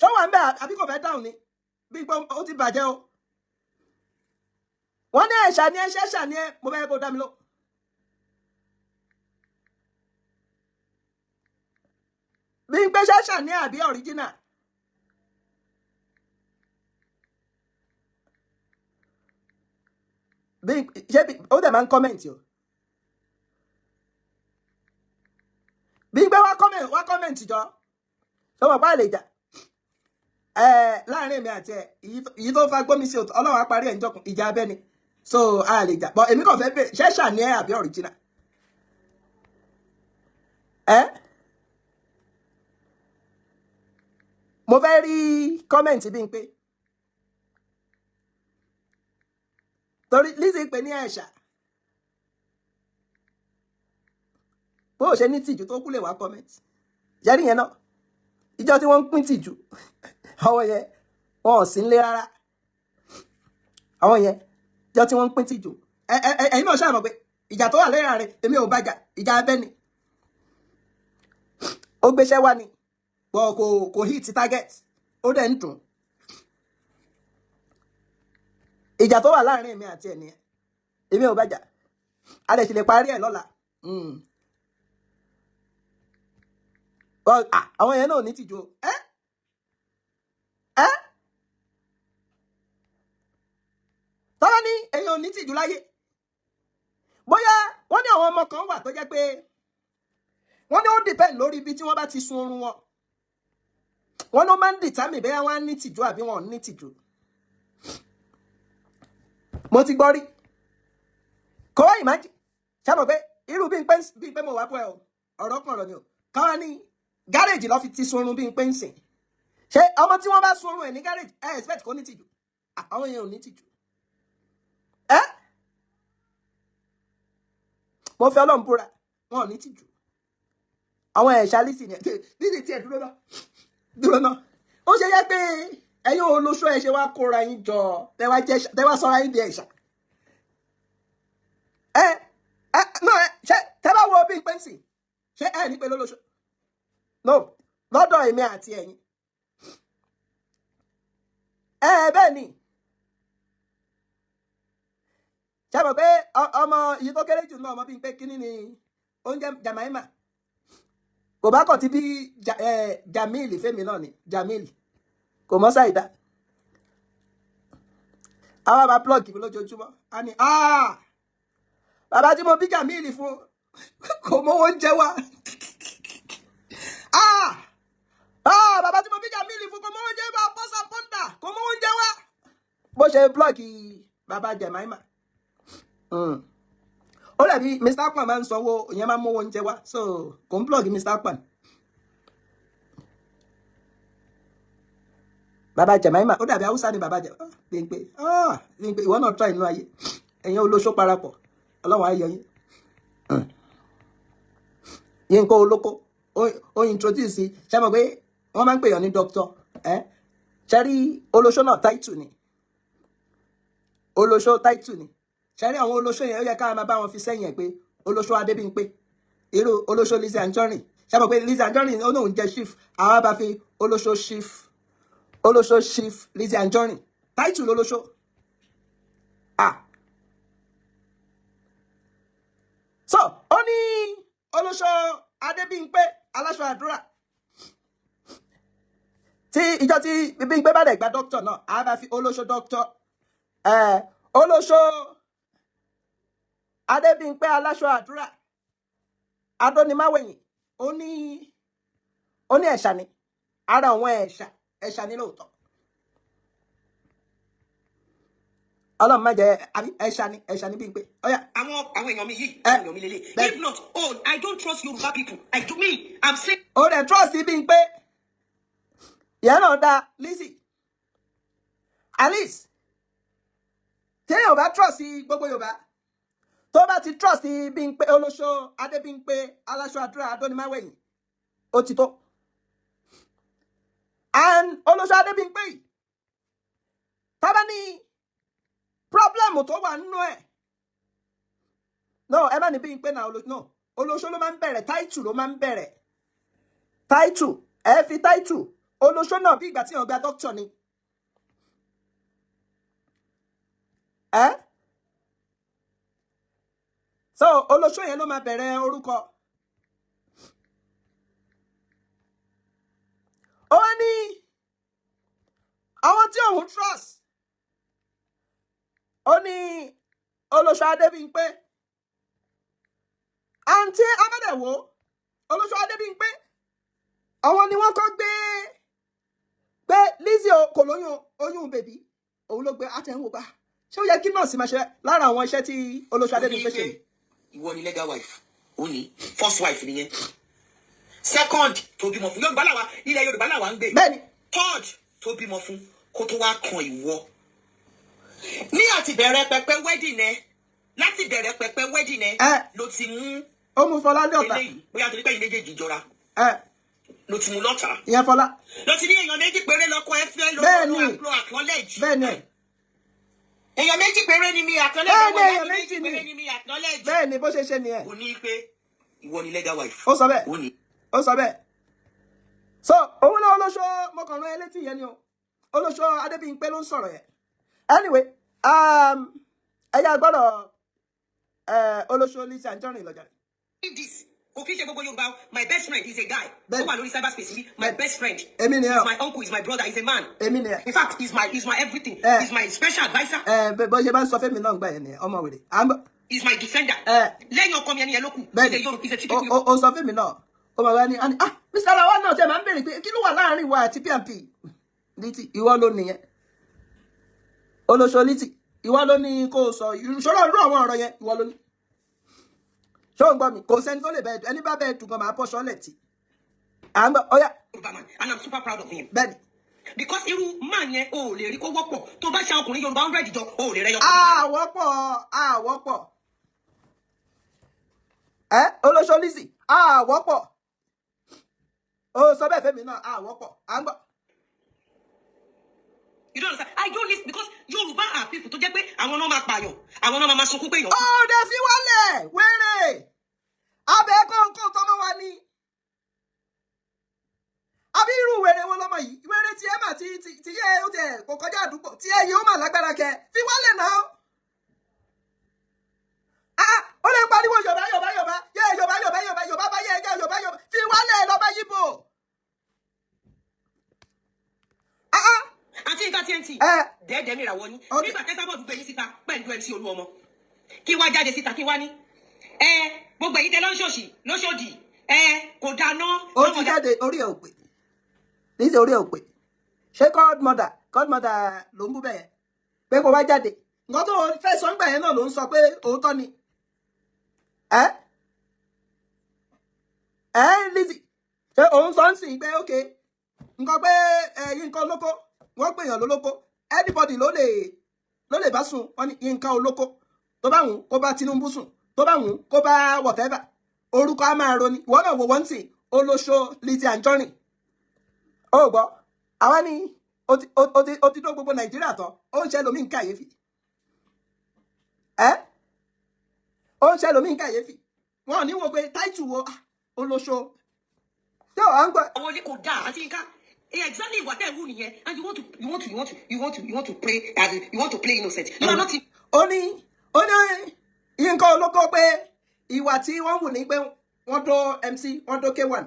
ṣọ́wọ́ ń bẹ àbí kò fẹ́ dáhùn ni? Bímpé, ó ti bàjẹ́ o. Wọ́n ní ẹ̀ṣà ni ẹ, ṣẹ́ṣà ni ẹ. Mo fẹ́ kó dá mi lọ. Bímpé, ṣẹ́ṣà ni àbí original? Bí ṣé bí ó dẹ̀ máa ń comment o. Bímpé, wá comment, wá comment jọ. Ṣé wọ́n pa lè jà ẹ láàrin èmi àti ẹ? Èyí tó fa gbómi sí òtún, Ọlọ́run á parí ẹ̀ ń jọkùn ìjà abẹ́ni, so a lè jà bọ́. Èmi kàn fẹ́ bèrè, ṣẹ́ṣà ni ẹ àbí original ẹ? Mo fẹ́ rí comment Bímpé, torí Lizzy pè ní ẹ̀ṣà. Bó o ṣe ní tìjú tó kú lè wá comment jẹ́rìí yẹn náà. Ìjọ tí wọ́n ń pín tìjú, àwọn yẹn wọn ò sí nílé rárá. Àwọn yẹn, ìjọ tí wọ́n ń pín tìjú, ẹ ẹ ẹ̀yin náà ṣáà mọ̀ pé ìjà tó wà lẹ́yìn rẹ̀, èmi ò bàjà, ìjà abẹ́ ni. Ó gbéṣẹ́ wá ni bọ̀, kò hit target, ó dẹ̀ ń dùn. Ìjà tó wà láàrin èmi àti ẹ̀ nìyẹn. Èmi ò bàjà, a lè sì lè parí ẹ̀ lọ́la. Àwọn yẹn náà ò ní tìjú o. Ẹ ẹ tọ́lá ní èèyàn ò ní tìjú láyé. Bóyá wọ́n ní àwọn ọmọ kan wà tó jẹ́ pé wọ́n ní ó depend lórí ibi tí wọ́n bá ti sun oorun wọn. Wọ́n ló máa ń determine bóyá wọ́n á ní tìjú àbí wọn ò ní tìjú. Mo ti gbọ́ rí. Kò wá imagine ṣé mo pé irú bí n pé mo wá pọ̀ ẹ́ o, ọ̀rọ̀ kan ọ̀rọ̀ ni o. Káwá ní gáréèjì lọ́ fi ti sun oorun bí n pé ń sìn. Ṣé ọmọ tí wọ́n bá sun oorun ẹ̀ ní gáréèjì, ẹ expect kó ní tìjú? Àwọn yẹn ò ní tìjú. Ẹ mo fi Ọlọ́run búra, wọn ò ní tìjú. Àwọn ẹ̀ṣà Lizzy ni Lizzy tiẹ̀. Dúró náà, dúró náà. Ó ṣe yẹ pé ẹ̀yin olóṣó ẹ̀ ṣe wá kóra yín jọ, tẹ́ wá sọ́ra yín di ẹ̀ṣà. Ẹ ẹ no, ẹ ṣe tẹ́ bá wo bí n pẹ́ ń sìn, ṣé ẹ ní pé lólóṣó? No, lọ́dọ̀ èmi àti ẹ̀yin, ẹ bẹ́ẹ̀ ni. Ṣe mọ̀ pé ọmọ yìí tó kéré jù náà, ọmọ bíi pé kínní ni oúnjẹ Jamaima, kò bá kàn ti bí Jamil fẹ́mi náà ni Jamil kò mọ́ ṣàìdá. Àwa bá plug mi lójoojúmọ́, a ní, "Ah, bàbá tí mo bí Jamil fún kò mọ oúnjẹ wa. Ah, ah, bàbá tí mo bí Jamil fún kò mọ oúnjẹ wa, pọ́sà pọ́ńtà kò mọ oúnjẹ wa." Bó ṣe plug bàbá Jemaima. Ó dàbí Mr. Akpan máa ń sanwó, ìyẹn máa ń mówó oúnjẹ wá, so kò ń plug Mr. Akpan. Bàbá Jemaima, ó dàbí Haúsá ni bàbá Jemaima. Bímpé, ah, Bímpé, ìwọ náà try inú ayé. Ẹ̀yin olóṣó parapọ̀, Ọlọ́run á yọ yín. Yínká Olóko ó introduce. Ṣe mọ̀ pé wọ́n máa ń pèèyàn ní doctor ẹ́? Ṣe rí olóṣó náà, title ni olóṣó, title ni. Ṣe rí àwọn olóṣó yẹn, ó yẹ ká máa bá wọn fi sẹ́yìn ẹ̀ pé olóṣó Adébímpé, irú olóṣó Lizzy Anjorin. Ṣe mọ̀ pé Lizzy Anjorin ó náà ń jẹ́ chief, àwọn bá fi olóṣó chief, olóṣó chief Lizzy Anjorin, title olóṣó. Ah, so ó ní olóṣó Adébímpé aláṣọ àdúrà tí ìjọ tí Bímpé bá dẹ̀ gba doctor náà, a bá fi olóṣó doctor, olóṣó Adébímpé aláṣọ àdúrà adónimáwẹ̀yìn. Ó ní ẹ̀ṣà ni ara àwọn ẹ̀ṣà, ẹ̀ṣà ni lóòótọ́. Ọlọ́run má jẹ́ àbí ẹ̀ṣà ni, ẹ̀ṣà ni Bímpé. Ọ̀yà. Àwọn èèyàn mi yìí, ẹ àwọn èèyàn mi lélẹ̀. Bẹ́ẹ̀. If not, oh, I don't trust Yoruba people. I do, me, I'm saying. Ó dẹ̀ trust Bímpé ìyẹn náà dáa. Lizzy, at least téèyàn bá trust gbogbo Yorùbá, tó bá ti trust Bímpé, olóṣó Adébímpé aláṣọ àdúrà adónimáwẹ̀yìn, ó ti tó. And olóṣó Adébímpé yìí, tábà ní problem tó wà nínú ẹ̀, no, ẹ má ní Bímpé náà, no, olóṣó ló máa ń bẹ̀rẹ̀, title ló máa ń bẹ̀rẹ̀, title. Ẹ fi title olóṣó náà bí ìgbà tí èèyàn gba doctor ni ẹ. So olóṣó yẹn ló máa bẹ̀rẹ̀ orúkọ. Ó wá ní àwọn tí òun trust, ó ní olóṣó Adébímpé, àǹtí amádẹ̀wò olóṣó Adébímpé, àwọn ni wọ́n kọ́ gbé pé Lizzy o kò lóyún, oyún baby òun ló gbé. Àtẹ̀wò bá ṣé ó yẹ kí nọ́ọ̀sì máa ṣe lára àwọn iṣẹ́ tí olóṣó Adébímpé ṣe. Ìwọ ni legal wife, ó ní first wife nìyẹn, second tó bímọ fún, Yorùbá làwa, ilẹ̀ Yorùbá làwa ń gbé. Bẹ́ẹ̀ni. Third tó bímọ fún kó tó wá kan ìwọ ní àti bẹ̀rẹ̀ pẹpẹ wedding ẹ, láti bẹ̀rẹ̀ pẹpẹ wedding ẹ ẹ ló ti mú ó mú Fọlá ní ọ̀tá. Eléyìí bóyá torí pé ẹ̀yin méjèèjì jọra ẹ ló ti mú lọ́tà, ìyẹn Fọlá. Ló ti ní èèyàn méjì péré lọ́kọ ẹ fẹ́ ló Bẹ́ẹ̀ni. ló acknowledge. Bẹ́ẹ̀ni. Èèyàn méjì péré ni mi acknowledge. Bẹ́ẹ̀ni, àwọn èèyàn ìyá méjì ni. péré ni mi acknowledge. Bẹ́ẹ̀ni, bó ṣe ṣe nìyẹn. Ó ní pé ìwọ ni legal wife. Ó sọ bẹ́ẹ̀. Ó ní Ó sọ bẹ́ẹ̀. So òun náà olóṣó, mo kàn rán ẹ létí yẹn ni o. Olóṣó Adébímpé ló ń sọ̀rọ̀ yẹn. Anyway, ẹ̀yà gbọ́dọ̀ olóṣó Lizzy Anjorin lọ́jà rẹ̀. This Kò kí ń ṣe gbogbo Yorùbá o. My best friend is a guy. Bẹ́ẹ̀ni. Ó wà lórí cyberspace bí. My best friend. Èmi ni ẹ o. He's my uncle, he's my brother, he's a man. Èmi ni ẹ. In fact, he's my everything. Eh. He's my special adviser. Ẹ bó ṣe máa ń sọ fẹ́mi náà gbà yẹn nìyẹn, ọmọ wèrè. À ń bọ̀. He's my defender. Eh. Lẹ́yìn ọkọ mi, ẹni yẹn ló kù. He's a Bẹ́ẹ̀ni. Yorùbá, he's a typical Ó sọ fẹ́mi náà, ó máa wá ní á ní, "Ah, Mr. Lawal náà tẹ máa ń béèrè pé kí ló wà láàrin wa àti PMP." Lítì, ìwọ ló nìyẹn. Olóṣó Lítì, ìwọ ló ní kó o sọ ìṣòro irú àwọn ọ̀rọ̀ yẹn, ìwọ ló ní. Ṣé o ń gbọ́ mi? Kò sẹ́ni tó lè bẹ́ẹ̀, ẹni bá bẹ́ẹ̀ dùn gan máa bọ́ ṣọ́lẹ̀ tì. À ń gbọ́, ó yá. Yorùbá man and I'm super proud of him. Bẹ́ẹ̀ni. Because irú man yẹn, o ò lè rí kó wọ́pọ̀. Tó bá ṣe ọkùnrin Yorùbá 100 jọ, o ò lè rẹ́yọ. Àwọ́pọ̀, àwọ́pọ̀. Ẹ olóṣó Lizzy, àwọ́pọ̀. Ó sọ bẹ́ẹ̀ fẹ́mi náà, àwọ́pọ̀. À ń gbọ́. You don't understand. I don't listen because Yorùbá are people tó jẹ́ pé àwọn náà máa pààyàn, àwọn náà máa sunkún pé èèyàn. Ó dẹ̀ fi wálẹ̀ wéré abẹ́ kóńkó tọmọ wa ni, àbí irú wèrè wo lọmọ yìí? Wèrè tí ẹ mà ti yẹ ó tiẹ̀ kò kọjá àdúgbò tí ẹ yìí, ó mà lágbára kẹ fi wálẹ̀ náà. Ah, ó lè pariwo Yorùbá, Yorùbá, Yorùbá yẹ, Yorùbá, Yorùbá, Yorùbá, Yorùbá bá yẹ ẹjẹ, Yorùbá, Yorùbá, fi wálẹ̀ lọ́ba yíbo. Ah ah. Àti nǹkan TNT. Ẹ. Dẹ́ẹ̀dẹ́ mi ìràwọ̀ yín. Ok. Nígbà tẹ́sàbọ̀dù gbé yín síta pẹ̀lú MC Olúọmọ. Kí wá jáde síta, kí wá ní. Ẹ gbogbo èyí tẹ lọ́ṣọ̀ọ̀ṣì lọ́ṣọ̀dì ẹ kò dáná. Ó ti jáde, orí ẹ̀ ò pé. Lizzy, orí ẹ̀ ò pé. Ṣé godmother, godmother ló ń bú bẹ́ẹ̀ pé kó wá jáde? Nǹkan tó fẹ́ sọ ńgbà yẹn náà ló ń sọ pé òótọ́ ni. Ẹ ẹ Lizzy, ṣé òun sọ ń sìn pé ok, nǹkan pé ẹ Yínká Olóko, wọ́n pèèyàn lólóko, anybody ló lè bá sùn. Wọ́n ní Yínká Olóko, tó bá wùn kó bá Tinubu sùn, tó bá wùn kó bá whatever, orúkọ á máa roni. Ìwọ náà wò wọ́n ń sìn, olóṣó Lizzy Anjorin. Ó gbọ́, àwa ní ó ti dó gbogbo Nàìjíríà tán. Ó ń ṣe lómi ń kàyéfì ẹ, ó ń ṣe lómi ń kàyéfì. Wọn ò ní wo pé táìtù wo, ah, olóṣó tí ò à ń gbọ́. Àwọn ilé kò dáa. Àti nǹkan exactly ìwà tẹ́ ẹ̀ wù nìyẹn, and you want to you want to you want to play as in, you want to play innocent. You are not. Ó ní Yínká Olóko pé ìwà tí wọ́n wù ní pé wọ́n dó MC, wọ́n dó K1.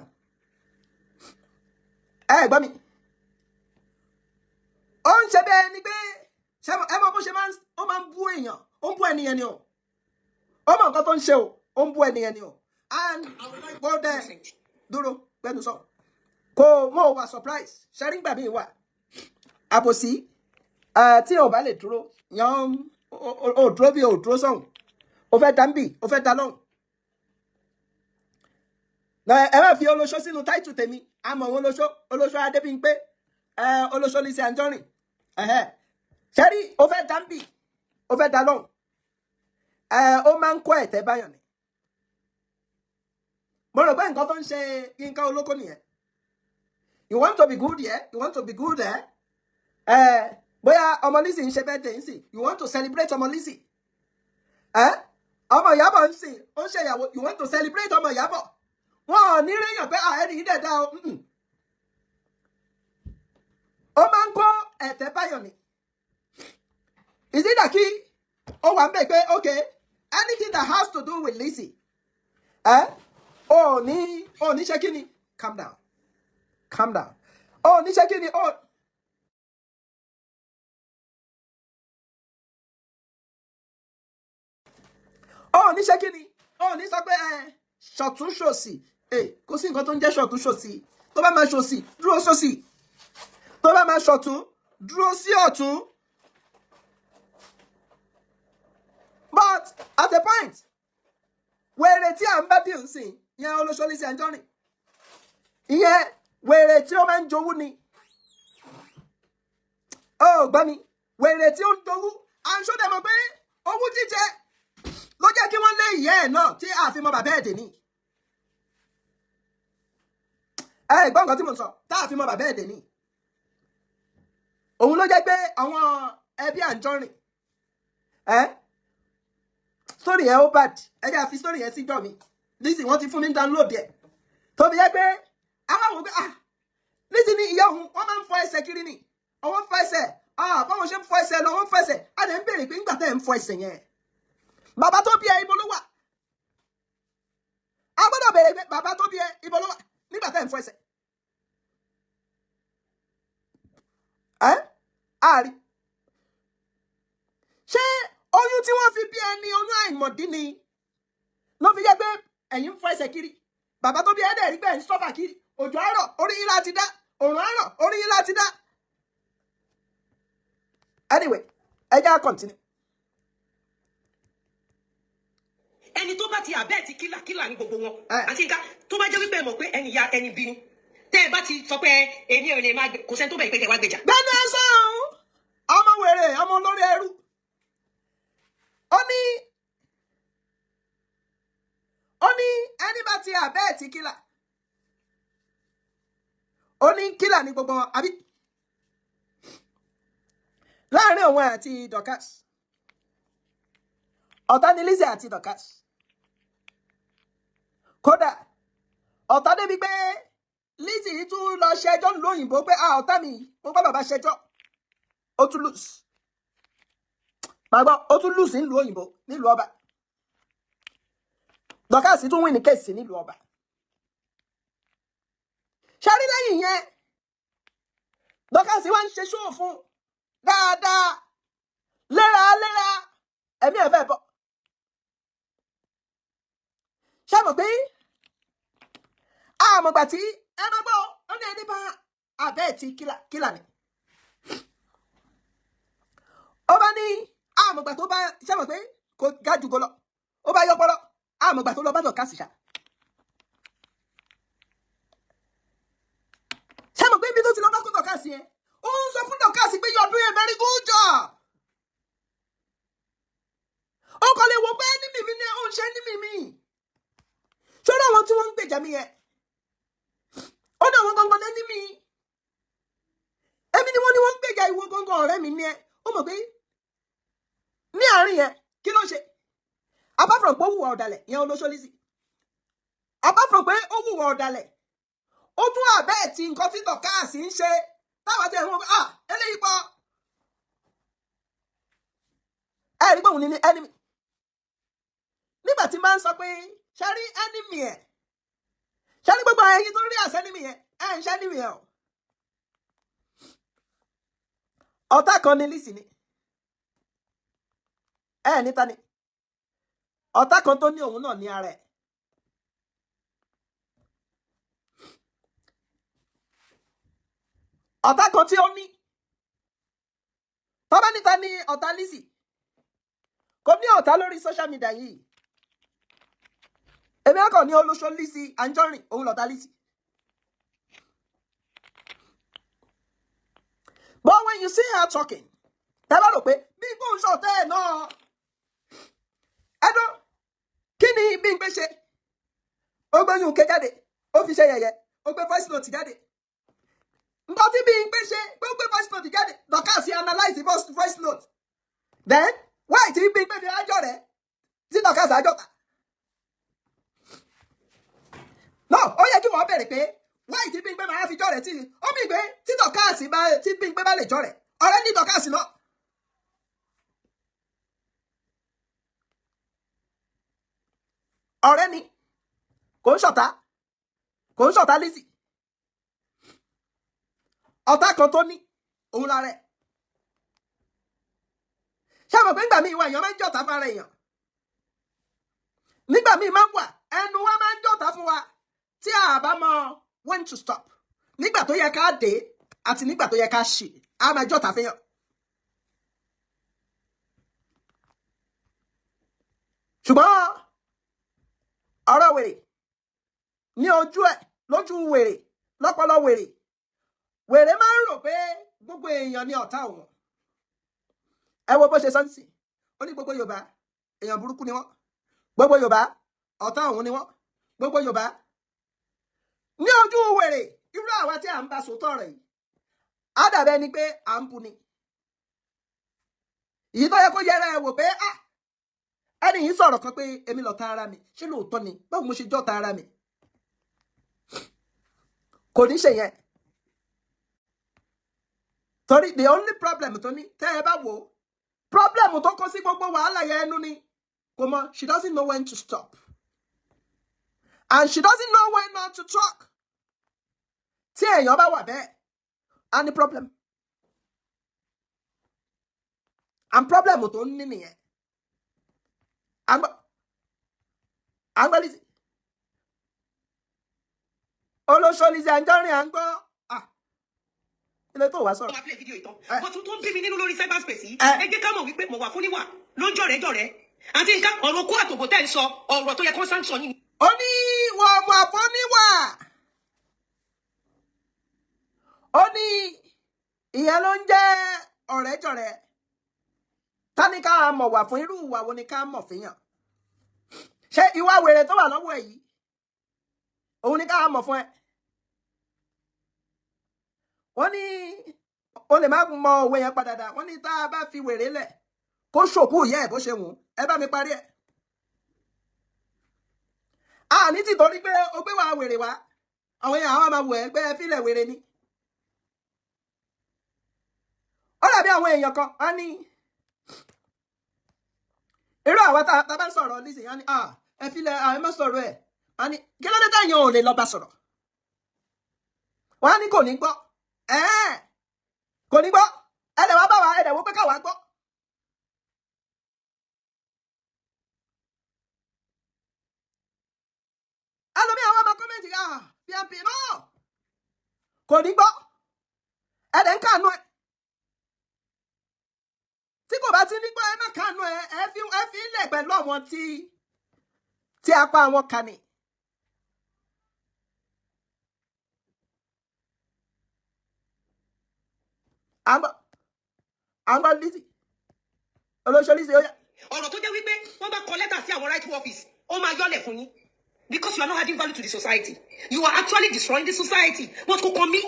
Ẹ gbọ́ mi, ó ń ṣe bẹ́ẹ̀ ni pé ẹ mọ bó ṣe máa ń, ó máa ń bú èèyàn, ó ń bú ẹnìyẹn ni o. Ó mọ nǹkan tó ń ṣe o, ó ń bú ẹnìyẹn ni o. And go there, dúró gbẹnu sọ kò mo wà surprise. Ṣẹ́rí gbà mí wà àbòsí tí o bá lè dúró yan, o dúró bí o dúró sọ̀hún, o fẹ́ dá ń bì, o fẹ́ dá lọ́hùn. Ẹ má fi olóṣó sínú táìtù tèmi. Àmọ́ wọn olóṣó, olóṣó Adébímpé, olóṣó Lizzy Anjorin. Ṣẹ́rí o fẹ́ dá ń bì, o fẹ́ dá lọ́hùn, ó máa ń kó ẹ̀tẹ́ báyọ̀ ni. Mo rò pé nǹkan tó ń ṣe Yínká Olóko nìyẹn. You want to be good here, you want to be good there. Bóyá ọmọ Lizzy ń ṣe birthday ń sìn, you want to celebrate ọmọ Lizzy. Ọmọ Ìyábọ̀ ń sìn, ó ń ṣe ìyàwó, you want to celebrate ọmọ Ìyábọ̀. Wọn ò ní ríyàn pé ẹni yìí dẹ̀ dá o. Ó máa ń kó ẹ̀tẹ́ báyọ̀ ni. Ìsídà kí ó wà ń bẹ̀ pé okay, anything that has to do with Lizzy, ò ní ṣe kí ni, calm down, calm down, ò ní ṣe kí ni ó. Ó ní ṣe kí ni, ó ní sọ pé ẹ ṣọ̀tún ṣòsì. Ẹ kò sí nǹkan tó ń jẹ́ ṣọ̀tún ṣòsì. Tó bá máa ṣòsì, dúró sósì. Tó bá máa ṣọ̀tún, dúró sí ọ̀tún. But at a point, wèrè tí à ń bá dìrún sí ìyẹn, olóṣó Lizzy Anjorin, ìyẹn wèrè tí ó máa ń jowú ni. Ó gbọ́ mi, wèrè tí ó ń jowú. À ń ṣọ́dẹ̀ mọ̀ pé owú jíjẹ ló jẹ́ kí wọ́n lé ìyá ẹ̀ náà tí a fi mọ bàbá ẹ̀ dè ní. Ẹ gbọ́ nǹkan tí mo ń sọ, tá a fi mọ bàbá ẹ̀ dè ní. Òun ló jẹ́ pé àwọn ẹbí Anjorin ẹ story yẹn ó bad. Ẹ jẹ́ àfi story yẹn síjọ́ mi. Lizzy, wọ́n ti fún mi download ẹ̀ tó fi yẹ pé aláwọ̀ pé, ah, Lizzy ní ìyá òun, wọ́n máa ń fọ ẹsẹ̀ kiri ni, ọwọ́ fọ ẹsẹ̀. Ah, báwọn ṣe ń fọ ẹsẹ̀ lọ, wọ́n fọ ẹsẹ̀. A lè ń béèrè pé nígbà tẹ́ ẹ̀ ń fọ ẹsẹ̀ yẹn, bàbá tó bí ẹ, ibo ló wà? A gbọ́dọ̀ béèrè pé bàbá tó bí ẹ, ibo ló wà nígbà tẹ́ ń fọ ẹsẹ̀ ẹ́ àárí? Ṣé oyún tí wọ́n fi bí ẹni, oyún àìmọ̀dí ni, ló fi jẹ́ pé ẹ̀yin ń fọ ẹsẹ̀ kiri? Bàbá tó bí ẹ dẹ̀ rí pé ẹ̀ ń sọ́fà kiri. Òjò àárọ̀, orí yín láti dá. Òrùn àárọ̀, orí yín láti dá. Anyway, ẹ jẹ́ á continue. Ẹni tó bá ti àbẹ́ẹ̀ ti killer, killer ní gbogbo wọn. Ẹ. Àti nǹkan tó bá jẹ́ wípé ẹ mọ̀ pé ẹni ya ẹni bí ni, tẹ́ ẹ bá ti sọ pé èmi ò lè máa gbé, kò sẹ́ni tó bẹ̀ pé kẹ́ wá gbèjà. Gbẹ́nu ẹ sọ̀hún, ọmọ wèrè, ọmọ olórí ẹrú. Ó ní ẹni bá ti àbẹ́ẹ̀ tí killer, ó ní killer ní gbogbo wọn, àbí? Láàárín òun àti Dorcas, ọ̀tá ni Lizzy àti Dorcas. Kódà ọ̀tá débi pé Lizzy tún lọ ṣẹjọ́ nílùú òyìnbó pé, "Ah, ọ̀tá mi, mo gbọ́dọ̀ bá ṣẹjọ́." Ó tún lose, màá gbọ́, ó tún lose nílùú òyìnbó, nílùú ọba. Dorcas tún win ní case nílùú ọba. Ṣarí lẹ́yìn yẹn, Dorcas wá ń ṣe show fún dáadáa léraléra, ẹ̀mí ẹ̀ fẹ́ bọ̀. Ṣé mọ̀ pé àmọ̀gbà tí ẹ bá gbọ́, ó ní ẹni bá abẹ́ ti killer, killer ni. Ó bá ní àmọ̀gbà tó bá, ṣé mọ̀ pé kò ga jù kó lọ, ó bá yọpọlọ, àmọ̀gbà tó lọ bá Dorcas ṣá. Ṣé mọ̀ pé ibi tó ti lọ bá kó Dorcas yẹn, ó ń sọ fún Dorcas pé, "You are doing a very good job." Ó kàn lè wò pé ní mímí ni ó ń ṣe ní mímí. Ṣé ó àwọn tí wọ́n ń gbèjà mi yẹn, ó ní àwọn gangan lẹ́ní mi, èmi ni wọ́n ní wọ́n ń gbèjà, ìwọ gangan ọ̀rẹ́ mi ní ẹ. Ó mọ̀ pé ní àárín yẹn, kí ló ń ṣe? Apart from pé ó hùwà ọ̀dàlẹ̀ yẹn, olóṣó Lizzy, apart from pé ó hùwà ọ̀dàlẹ̀, ó tún àbẹ́ tí nǹkan tí Dorcas ń ṣe táwọn ti ẹ̀ wọ́n, ah, eléyìí pọ̀. Ẹ rí pé òun ní ní enemy. Nígbà tí máa ń sọ pé ṣe rí enemy ẹ̀, ṣe rí gbogbo ẹyin tó rí àṣẹ enemy yẹn, ẹ ń ṣe enemy ẹ̀ o. Ọ̀tá kan ní Lizzy ni ẹ níta ni ọ̀tá kan tó ní òun náà ní ara ẹ̀. Ọ̀tá kan tí ó ní tọ́ba níta ní ọ̀tá Lizzy, kò ní ọ̀tá lórí social media yìí. Èmi akọ ní olóṣó Lizzy Anjorin, òun lọ̀tá Lizzy. But when you see her talking, tẹ́ bá rò pé bí kò ń ṣọ̀tẹ́ ẹ̀ náà ẹ̀dọ́, kí ni bí n gbé ṣe? Ó gbé yún ké jáde, ó fi ṣe yẹ̀yẹ́, ó gbé voice note jáde. Nǹkan tí bí n gbé ṣe pé ó gbé voice note jáde, Dorcas analyse the voice note. Then why tí bí n gbé fi ájọ rẹ tí Dorcas ájọ ta? No, ó yẹ kí wọ́n bẹ̀rẹ̀ pé why tí bí n gbé máa fi jọ rẹ̀, tí ó mì gbé tí Dorcas bá, tí bí n gbé bá lè jọ rẹ̀, ọ̀rẹ́ ní Dorcas náà. Ọ̀rẹ́ ni, kò ń ṣọ̀tá, kò ń ṣọ̀tá Lizzy. Ọ̀tá kan tó ní òun lára ẹ̀. Ṣé àmọ̀ pé nígbà míì wà, èèyàn máa ń jọ̀tá fara èèyàn? Nígbà míì máa ń wà, ẹnu wa máa ń jọ̀tá fún wa tí a bá mọ when to stop, nígbà tó yẹ ká dé àti nígbà tó yẹ ká ṣe, a máa jọ̀tá fẹ́yàn. Ṣùgbọ́n ọ̀rọ̀ wèrè ní ojú ẹ̀, lójú wèrè, lọ́pọlọ wèrè, wèrè máa ń rò pé gbogbo èèyàn ní ọ̀tá òun. Ẹ wo bó ṣe sọ́nsì, ó ní gbogbo Yorùbá èèyàn burúkú ni wọ́n, gbogbo Yorùbá ọ̀tá òun ni wọ́n, gbogbo Yorùbá ní ojú wèrè. Irú àwa tí à ń bá sòótọ́ rẹ̀ yìí, á dàbẹ́ ni pé à ń bu ni. Èyí tó yẹ kó yẹra ẹ wò pé, ah, ẹni yìí sọ̀rọ̀ kan pé èmi lọ̀tá ara mi, ṣé lóòótọ́ ni? Báwo mo ṣe jọ́ta ara mi? Kò ní ṣe yẹn, torí the only problem tó ní, tẹ́ ẹ bá wò ó, problem tó kó sí gbogbo wàhálà yẹn, ẹnu ni kò mọ. She doesn't know when to stop. And she doesn't know when not to talk. Tí èèyàn bá wà bẹ́ẹ̀, á ní problem. And problem tó ń ní nìyẹn. Àgbọ̀ Lizzy. Olóṣó Lizzy Anjorin, à ń gbọ́. Ah, ilé tó wá sọ̀rọ̀. Máa play video ìtàn. Eh. But tó ń bí mi nínú lórí cyberspace yìí, Eh. ẹ jẹ́ ká mọ̀ wípé mo wà fún níwà ló ń jọ̀rẹ́ jọ̀rẹ́. Àti nǹkan ọ̀rọ̀ kó àtòbò tẹ́ ń sọ, ọ̀rọ̀ tó yẹ kó sanction yín. Ó ní wọ́n mú àfọ́níwà. Ó ní ìyẹn ló ń jẹ́ ọ̀rẹ́jọ̀rẹ́. Ta ni ká mọ̀ wà fún? Irú ìwà wo ni ká mọ̀ fihàn? Ṣé ìwà wèrè tó wà lọ́wọ́ ẹ̀ yìí, òun ni ká mọ̀ fún ẹ? Wọ́n ní o lè má mọ òwe yẹn padà dà. Wọ́n ní tá a bá fi wèrè lẹ̀ kó ṣòkú ìyá ẹ̀ bó ṣe wù ú. Ẹ bá mi parí ẹ̀. A ní tìtorí pé o gbé wa wèrè wá, àwọn èèyàn àwọn máa wù ẹ́ pé ẹ fílẹ̀, wèrè ni. Ó dàbí àwọn èèyàn kan á ní irú àwọn tá a bá ń sọ̀rọ̀ Lizzy, á ní ẹ fílẹ̀, ẹ má sọ̀rọ̀ ẹ̀. Á ní kí ló dé táyàn ò lè lọ bá sọ̀rọ̀? Wọ́n á ní kò ní gbọ́, ẹ̀ẹ́ kò ní gbọ́. Ẹ dẹ̀ wá bá wa, ẹ dẹ̀ wó pé káwa gbọ́. Ẹlòmíì àwọn ọmọ comment, PMP náà kò ní gbọ́, ẹ dẹ̀ ń kànú ẹ. Tí kò bá ti ní gbọ́, ẹ má kànú ẹ. Ẹ fi ilẹ̀ pẹ̀lú àwọn tí apá àwọn kà ní. Àmọ́ Lizzy, olóṣèlú Lizzy, ó yá. Ọ̀rọ̀ tó jẹ́ wípé wọ́n bá kọ lẹ́tà sí àwọn right office, ó máa yọ̀lẹ̀ fún yín, because you are not adding value to the society. You are actually destroying the society, but kò kàn mí.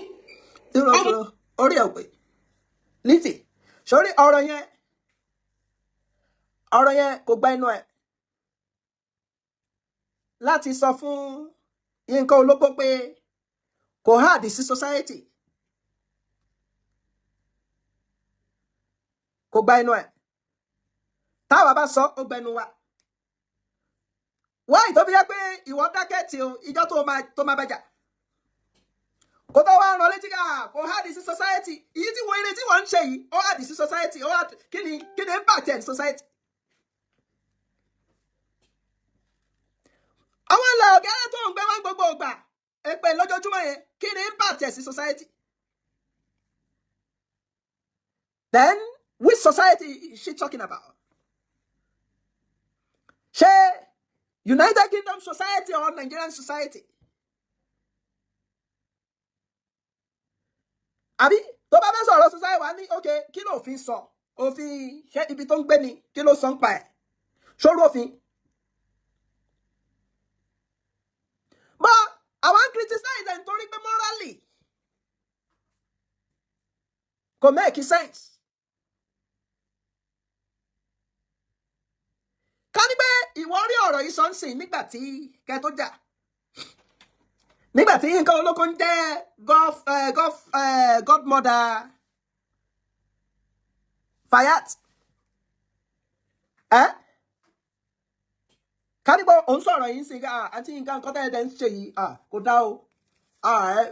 Dúró, dúró, orí ẹ̀ pé Lizzy sórí ọ̀rọ̀ yẹn, ọ̀rọ̀ yẹn kò gba inú ẹ̀ láti sọ fún Yínká Ológbó pé kò hard sí society, kò gba inú ẹ̀. Táwa bá sọ, ó gbẹnu wa. Wáyé tó fi jẹ́ pé ìwọ dákẹ́ tí o ìjọ tó máa bàjá kó tó wá rán létí ká kò hard sí society èyí tí wọ́n eré tí wọ́n ń ṣe yìí, ó hard sí society, ó hard. Kí ni impact ẹ̀ ní society? Àwọn ilẹ̀ ọ̀gẹ́rẹ́ tó ń gbé wá gbogbo ìgbà, èpè lójoojúmọ́ yẹn, kí ni impact ẹ̀ sí society? Then which society is she talking about? Ṣé United Kingdom society or Nigerian society? Àbí tó bá fẹ́ sọ̀rọ̀ society wa ní, ok, kí ló òfin sọ? Òfin ṣé ibi tó ń gbé ni, kí ló sọ ń pa ẹ̀? Ṣòro òfin. But àwọn ń criticize ẹ̀ nítorí pé morally kò make sense. Ká ní pé ìwọ rí ọ̀rọ̀ yìí sọ́nsìn nígbà tí kẹ tó jà, nígbà tí Yínká Olóko ń jẹ́ godmother Fayat, ẹ́ ká ní pé òun sọ̀rọ̀ yìí ń sìn, àti nǹkan nǹkan tẹ́lẹ̀ tẹ́ ń ṣe yìí kò dá o,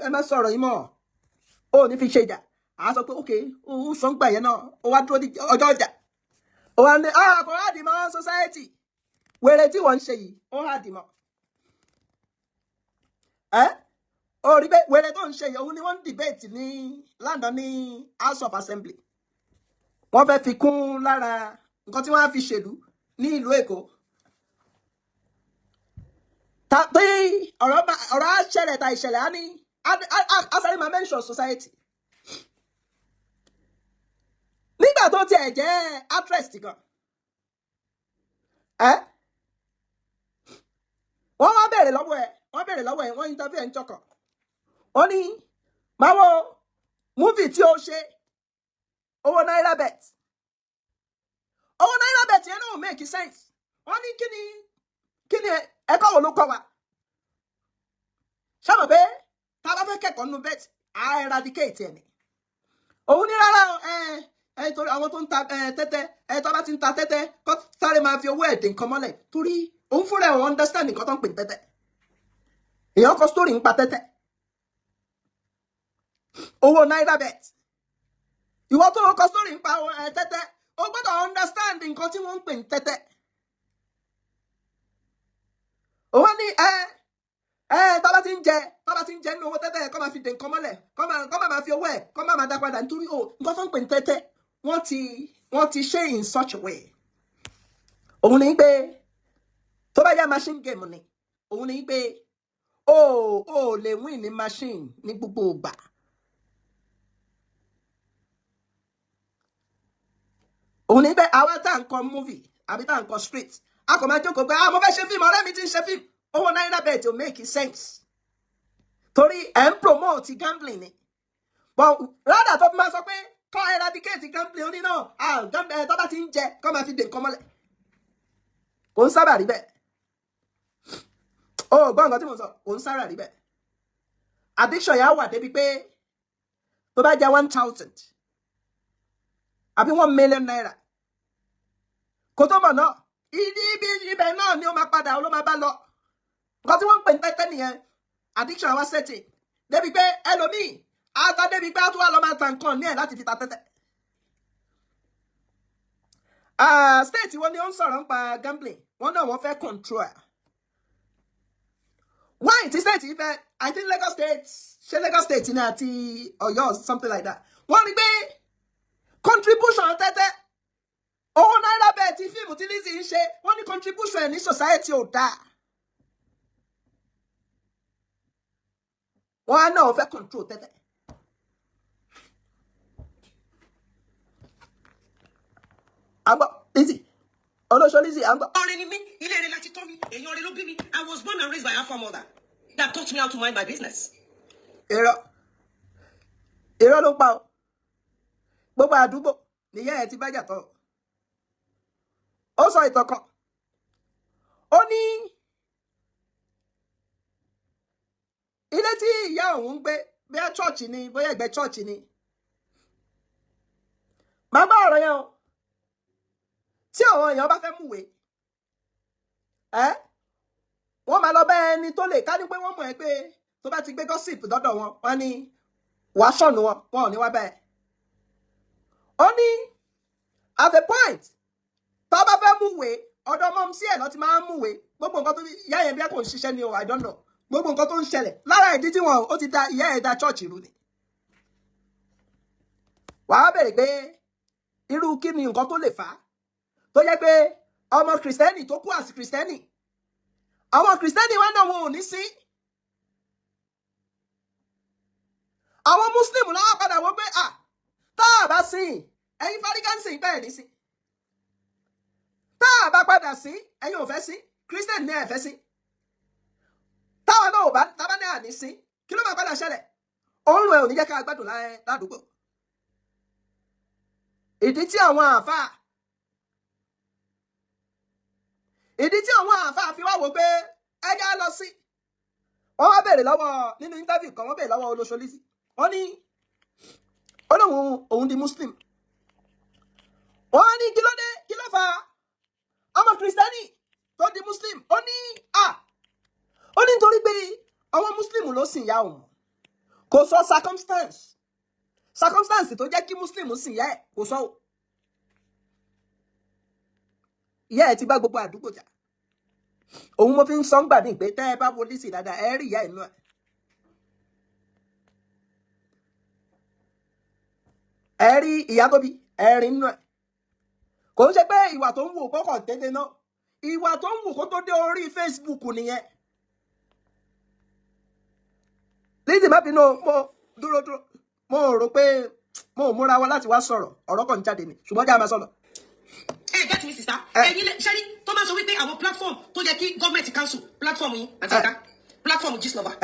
ẹ má sọ̀rọ̀ yìí mọ́, ó ní fi ṣe ìjà. À sọ pé ok, ó sọ ń gbà yẹn náà, ó wá dúró di ọjọ́ ìjà, ó wá ní kò hard mọ́ society. Wèrè tí wọ́n ń ṣe yìí, ó hard mọ́ ẹ́. Ó rí pé wèrè tó ń ṣe yìí, òun ni wọ́n ń debate ní London ní House of Assembly. Wọ́n fẹ́ fi kún lára nǹkan tí wọ́n á fi ṣèlú ní ìlú Èkó. Tàbí ọ̀rọ̀ á ṣẹlẹ̀ ta ìṣẹ̀lẹ̀ á ní á sáré máa mention society. Nígbà tó tiẹ̀ jẹ́ actress gan, ẹ́ wọ́n wá bèèrè lọ́wọ́ ẹ̀, wọ́n bèèrè lọ́wọ́ ẹ̀, wọ́n interview ẹ̀ ń jọkọ̀. Ó ní máa wo movie tí ó ṣe, owó náírà bet, owó náírà bet yẹn náà make sense. Wọ́n ní kí ni ẹ̀kọ́ wo ló kọ́ wa? Ṣáà mọ̀ pé tá a bá fẹ́ kẹ́kọ̀ọ́ nínú bet, á eradicate ẹ̀ ni. Òun ní rárá o, ẹ ẹ torí àwọn tó ń ta tẹ́tẹ́, ẹ tó bá ti ń ta tẹ́tẹ́, kó sáré máa fi owó ẹ̀ dín nǹkan mọ́lẹ̀, torí òun fúnra ẹ̀ ò understand nǹkan tó ń pè ní tẹ́tẹ́. Èèyàn kọ story nípa tẹ́tẹ́, owó náírà bet. Ìwọ tó kọ story nípa tẹ́tẹ́, o gbọ́dọ̀ understand nǹkan tí wọ́n ń pè ní tẹ́tẹ́. Òun ní ẹ ẹ tọ́ba ti ń jẹ, tọ́ba ti ń jẹ nínú owó tẹ́tẹ́, kọ́ máa fi dè nǹkan mọ́lẹ̀, kọ́ máa fi owó ẹ̀, kọ́ máa dá padà, nítorí o nǹkan tó ń pè ní tẹ́tẹ́, wọ́n ti ṣe in such a way. Òun ní pé tó bá jẹ́ machine game ni, òun ní pé o lè win ní machine ní gbogbo ìgbà. Òun ní pé àwa tá à ń kọ movie àbí tá à ń kọ script, a kò máa jókòó pé, "Ah, mo fẹ́ ṣe fíìmù, ọ̀rẹ́ mi ti ń ṣe fíìmù." Owó náírà bet ò make sense, torí ẹ̀ ń promote gambling ni. But rather tó fi máa sọ pé kọ́ eradicate gambling, oní náà, ah, tó bá ti ń jẹ, kọ́ máa fi dè nǹkan mọ́lẹ̀. Kò ń sábà rí bẹ́ẹ̀. O gbọ́ nǹkan tí mo sọ? Kò ń sábà rí bẹ́ẹ̀. Addiction yẹn á wà débi pé tó bá jẹ́ 1,000 àbí ₦1 million, kó tó mọ̀ náà, ibi ibẹ̀ náà ni ó máa padà, ló máa bá lọ. Nǹkan tí wọ́n ń pè ní tẹ́tẹ́ nìyẹn. Addiction wa setting débi pé ẹlòmíì á ta débi pé á tún wà lọ máa ta nǹkan ní ẹ̀ láti fi ta tẹ́tẹ́. Ah, state wọn ni ó ń sọ̀rọ̀ nípa gambling, wọ́n náà wọ́n fẹ́ control ẹ̀. Why tí state yìí fẹ́? I think Lagos State, ṣé Lagos State ni àti Ọ̀yọ́ or something like that. Wọ́n rí pé contribution tẹ́tẹ́, owó náírà bẹ́ẹ̀ tí fíìmù tí Lizzy ń ṣe, wọ́n ní contribution ẹ̀ ní society ò dáa. Wọ́n á náà fẹ́ control tẹ́tẹ́. Àgbọ̀ Lizzy, olóṣó Lizzy, àgbọ̀. Ọ̀rẹ́ ni mí, ilé rẹ̀ láti tọ́ mi, èèyàn rẹ̀ ló bí mi. I was born and raised by Alpha mother that taught me how to mind my business. Irọ́, irọ́ ló ń pa o. Gbogbo àdúgbò nìyá ẹ̀ ti bájà tọ́. Ó sọ ìtàn kan, ó ní ilé tí ìyá òun ń gbé, bóyá church ni, bóyá ẹgbẹ́ church ni. Màá gbọ́ ọ̀rọ̀ yẹn o. Tí àwọn èèyàn bá fẹ́ múwèé ẹ́, wọ́n máa lọ bá ẹni tó lè ká ní pé wọ́n mọ̀ ẹ́ pé tó bá ti gbé gossip dọ́dọ̀ wọn, wọ́n ní wàá ṣọ̀nù wọn, wọn ò ní wá bẹ́ẹ̀. Ó ní at the point tó bá fẹ́ múwèé, ọ̀dọ̀ mọ́ sí ẹ̀ lọ́ ti máa ń múwèé. Gbogbo nǹkan tó ìyá yẹn bí ẹ kò ń ṣiṣẹ́ ni o, I don't know. Gbogbo nǹkan tó ń ṣẹlẹ̀ lára ìdí tí wọn ó ti da ìyá ẹ̀ da church rú ni. Wàá bèrè pé irú kí ni nǹkan tó lè fà á tó jẹ́ pé ọmọ kìrìsìtẹ́nì tó kú àsì kìrìsìtẹ́nì, àwọn kìrìsìtẹ́nì wọn náà wọn ò ní sí, àwọn muslim láwọn padà wọ́n pé, à tá a bá sìn ẹ̀yin fárígánsì bẹ́ẹ̀ ní sí, tá a bá padà sí ẹ̀yin ò fẹ́ sí, kìrìsìtẹ́nì ní ẹ̀ fẹ́ sí, táwọn náà ò bá tábà ní àní sí, kí ló máa padà ṣẹlẹ̀? Òórùn ẹ̀ ò ní jẹ́ ká gbádùn ládùúgbò. Ìdí tí àwọn àáfàá, ìdí tí àwọn àáfàá fi wá wò pé ẹjá lọ sí, wọ́n wá béèrè lọ́wọ́ nínú interview kan, wọ́n béèrè lọ́wọ́ olóṣó Lizzy, wọ́n ní ó lóun òun di muslim. Wọ́n ní kí ló dé, kí ló fà á ọmọ kìrìsìtẹ́nì tó di muslim? Ó ní à ó ní nítorí pé àwọn muslim ló sìn ìyá òun. Kò sọ circumstance tó jẹ́ kí muslim sìn ìyá ẹ̀, kò sọ o. Ìyá ẹ̀ ti bá gbogbo àdúgbò jà. Òun mo fi ń sọ ń gbà mí pé tẹ́ ẹ bá wo Lizzy dáadáa, ẹ rí ìyá ẹ̀ nú ẹ̀. Ẹ rí ìyá tó bí, ẹ rí nínú ẹ̀. Kò ń ṣe pé ìwà tó ń wù kó kàn déédéé náà, ìwà tó ń wù kó tó dé orí Facebook nìyẹn. Lizzy, má bínú, mo dúró dúró, mo rò pé mo ò múra wa láti wá sọ̀rọ̀, ọ̀rọ̀ kan jáde ni, ṣùgbọ́n jẹ́ àmà sọ̀rọ̀. Ẹ get me, sister. Ẹ̀yin lè ṣẹ́rí tó máa sọ wípé àwọn platform tó yẹ kí gọ́ọ̀mẹ̀ntì cancel, platform yín àti ẹ̀ka platform Gistlover.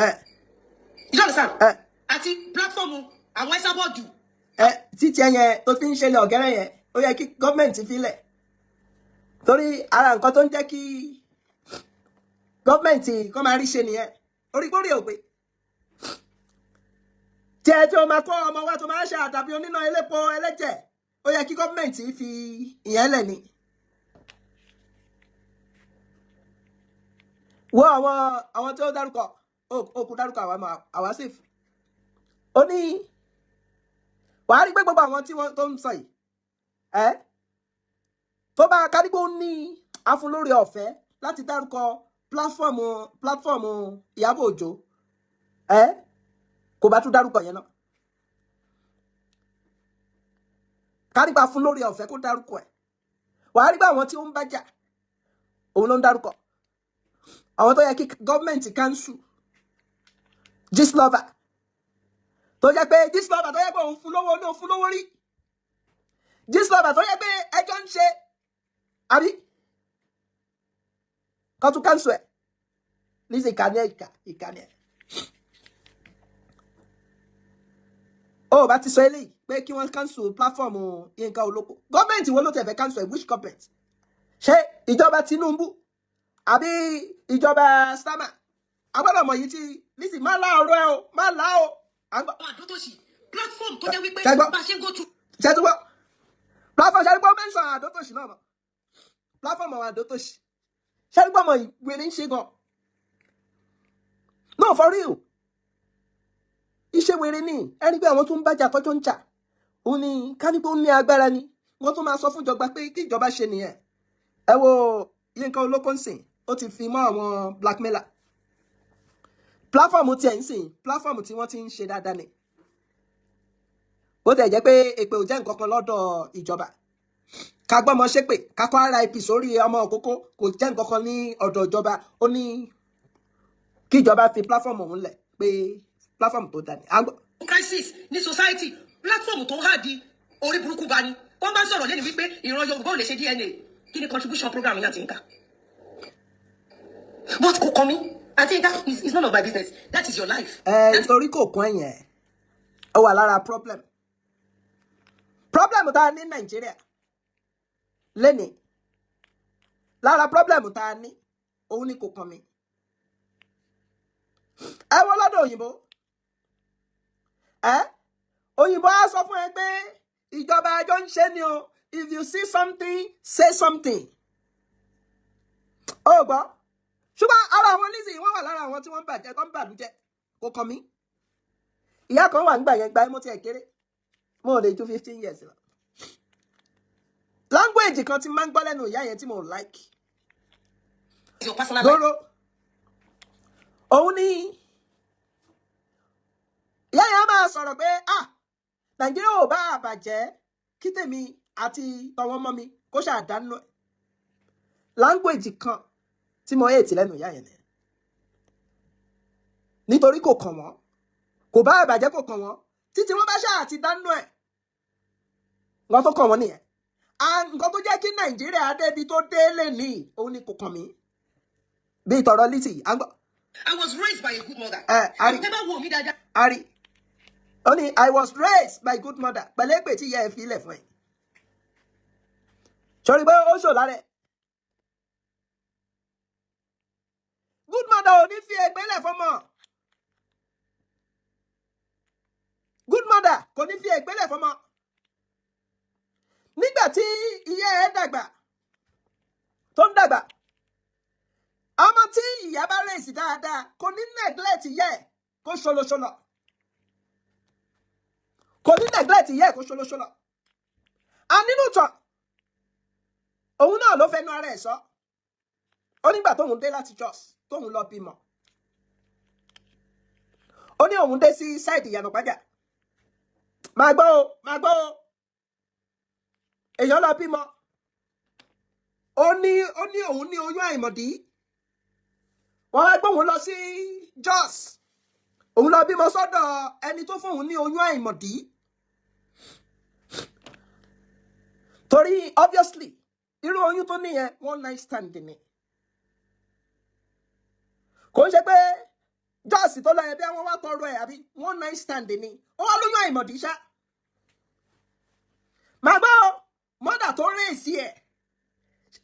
You don't understand? Àti platform àwọn Esabod. Ẹ títí ẹ yẹn tó fi ń ṣẹlẹ̀ ọ̀gẹ́rẹ́ yẹn, ó yẹ kí gọ́ọ̀mẹ̀ntì filẹ̀, torí ara nǹkan tó ń jẹ́ kí gọ́ọ̀mẹ̀ntì kọ́ máa rí ṣe nìyẹn. Orí kórè ò pé tí ẹ tí o máa kọ́ ọmọ wa tó máa ń ṣe àdàbí oníná elépo ẹlẹ́jẹ̀, ó yẹ kí gọ́ọ̀mẹ̀ntì fi ìyẹn lẹ̀ ni. Wo àwọn tí ó dárúkọ Ó kú dárúkọ àwa máa àwa safe. Ó ní wàá rí pé gbogbo àwọn tí wọ́n tó ń sọ yìí, ẹ́ tó bá kárígbó ní afúnlórí ọ̀fẹ́ láti dárúkọ platform Ìyábọ̀ Òjó, ẹ́ kò bá tún dárúkọ yẹn náà. Kárígbá fún lórí ọ̀fẹ́ kó dárúkọ ẹ̀, wàá rí pé àwọn tí ó ń bá jà òun ló ń dárúkọ, àwọn tó yẹ kí gọ́ọ̀mẹ̀ntì cancel, Gistlover tó jẹ́ pé Gistlover tó yẹ pé òun fún lówó ní òun fún lówó rí, Gistlover tó yẹ pé ẹjọ́ ń ṣe àbí kó tún cancel ẹ̀. Lizzy, ìkànnì ẹ̀, ìkà ìkànnì ẹ̀. Ó bá ti sọ eléyìí pé kí wọ́n cancel platform Yínká Olóko, gọ́ọ̀mẹ̀ntì wo ló tẹ̀ fẹ́ cancel ẹ̀? Which government? Ṣé ìjọba Tinubu àbí ìjọba Starmer? Agbọ́dọ̀ mọ̀ yìí tí Lizzy má lá ọ̀rọ̀ ẹ o, má lá o. Àwọn àdótòsí platform tó jẹ́ wípé Ṣẹ́gbọ́. bá a ṣe ń go through Ṣe tí wọ́n platform ṣe gbọ́ mẹ́sàn án àdótòsí náà mọ̀ platform àwọn àdótòsí ṣe gbọ́ mọ̀ ìwéré ń ṣe gan. No, for real, iṣẹ́ wèrè ni. Ẹni pé àwọn tó ń bájà tọ́jọ́ ń jà, òun ni ká ní pé ó ní agbára ni wọ́n tún máa sọ fún ìjọba pé kí ìjọba ṣe nìyẹn. Ẹ wo Yínká Olóko ń sìn, ó ti fi mọ́ àwọn blackmailer platform tiẹ̀ ń sìn, platform tí wọ́n ti ń ṣe dáadáa ni. Bó tẹ̀ jẹ́ pé èpè ò jẹ́ nǹkan kan lọ́dọ̀ ìjọba, ká gbọ́mọ ṣépè, ká kọ́ RIP sórí ọmọ òkókó kò jẹ́ nǹkan kan ní ọ̀dọ̀ ìjọba. Ó ní kí ìjọba fi platform òun lẹ̀ pé platform tó dáa ni. Crisis ní society, platform tó ń hà di orí burúkú bá ní wọ́n bá sọ̀rọ̀ lẹ́nu wípé ìran Yorùbá ò lè ṣe DNA. Kí ni contribution program yẹn, Àǹtí Yínká? But kò kàn mí, Àǹtí Yínká. Is none of my business. That is your life. Ẹ nítorí kò kún ẹ̀yẹn, ó wà lára problem tá a ní Nàìjíríà lẹ́nìí. Lára problem tá a ní òun ni kò kàn mí. Ẹ wọ́n lọ́dọ̀ òyìnbó, ẹ òyìnbó á sọ fún ẹ pé ìjọba ẹjọ́ ń ṣe ni o. If you see something, say something. Ó gbọ́, ṣùgbọ́n ara àwọn Lizzy, wọ́n wà lára àwọn tí wọ́n ń bàjẹ́ tó ń bàlújẹ́. Kò kàn mí. Ìyá kan wà nígbà yẹn, gba mo tiẹ̀ kéré, mo ò lè ju 15 years lọ. Language kan tí máa ń gbọ́ lẹ́nu ìyá yẹn tí mo like It's your personal life. lóró òun ni ìyá yẹn á máa sọ̀rọ̀ pé, ah, Nàìjíríà ò bá àbàjẹ́ kí tèmi àti tọwọ́n mọ́ mi kó ṣàdánù ẹ̀. Language kan tí mo hate lẹ́nu ìyá yẹn nìyẹn, nítorí kò kàn wọ́n, kò bá àbàjẹ́, kò kàn wọ́n títí wọ́n bá ṣáà ti dánú ẹ̀. Nǹkan tó kàn wọ́n nìyẹn. And nǹkan tó jẹ́ kí Nàìjíríà débi tó dé lè ní òun ni kò kàn mí, bí tọ̀rọ̀ Lizzy à ń gbọ́. I was raised by a good mother. Ẹ ari. Tẹ́ bá wo mi dáadáa. Ari, ó ní, "I was raised by good mother." Pẹ̀lú èpè tí ìyá ẹ̀ fi ilẹ̀ fún ẹ̀, sọrí pé ó ṣò lára ẹ̀. Good mother ò ní fi èpè lẹ̀ fọmọ. Good mother kò ní fi èpè lẹ̀ fọmọ. Nígbà tí ìyá ẹ̀ dàgbà, tó ń dàgbà, ọmọ tí ìyá bá raise dáadáa kò ní neglect ìyá ẹ̀ kó ṣọlọṣọlọ, kò ní neglect ìyá ẹ̀ kó ṣọlọṣọlọ. A nínú tán, òun náà ló fẹnu ara ẹ̀ sọ. Ó nígbà tóun dé láti Jos, tóun lọ bímọ, ó ní òun dé sí side Ìyànà Pàjà. Máa gbọ́ o, máa gbọ́ o. Èèyàn lọ bímọ, ó ní òun ní oyún àìmọ̀dí. Wọ́n wá gbóhùn lọ sí Jos, òun lọ bímọ sọ́dọ̀ ẹni tó fóun ní oyún àìmọ̀dí, torí obviously irú oyún tó níyẹn, one night stand ni. Kò ń ṣe pé Jos tó lọ yẹn bí wọ́n wá tọrọ ẹ̀ àbí one night stand ni. Ó wá lóyún àìmọ̀dí ṣá. Màá gbọ́ o, mother tó raise ẹ̀,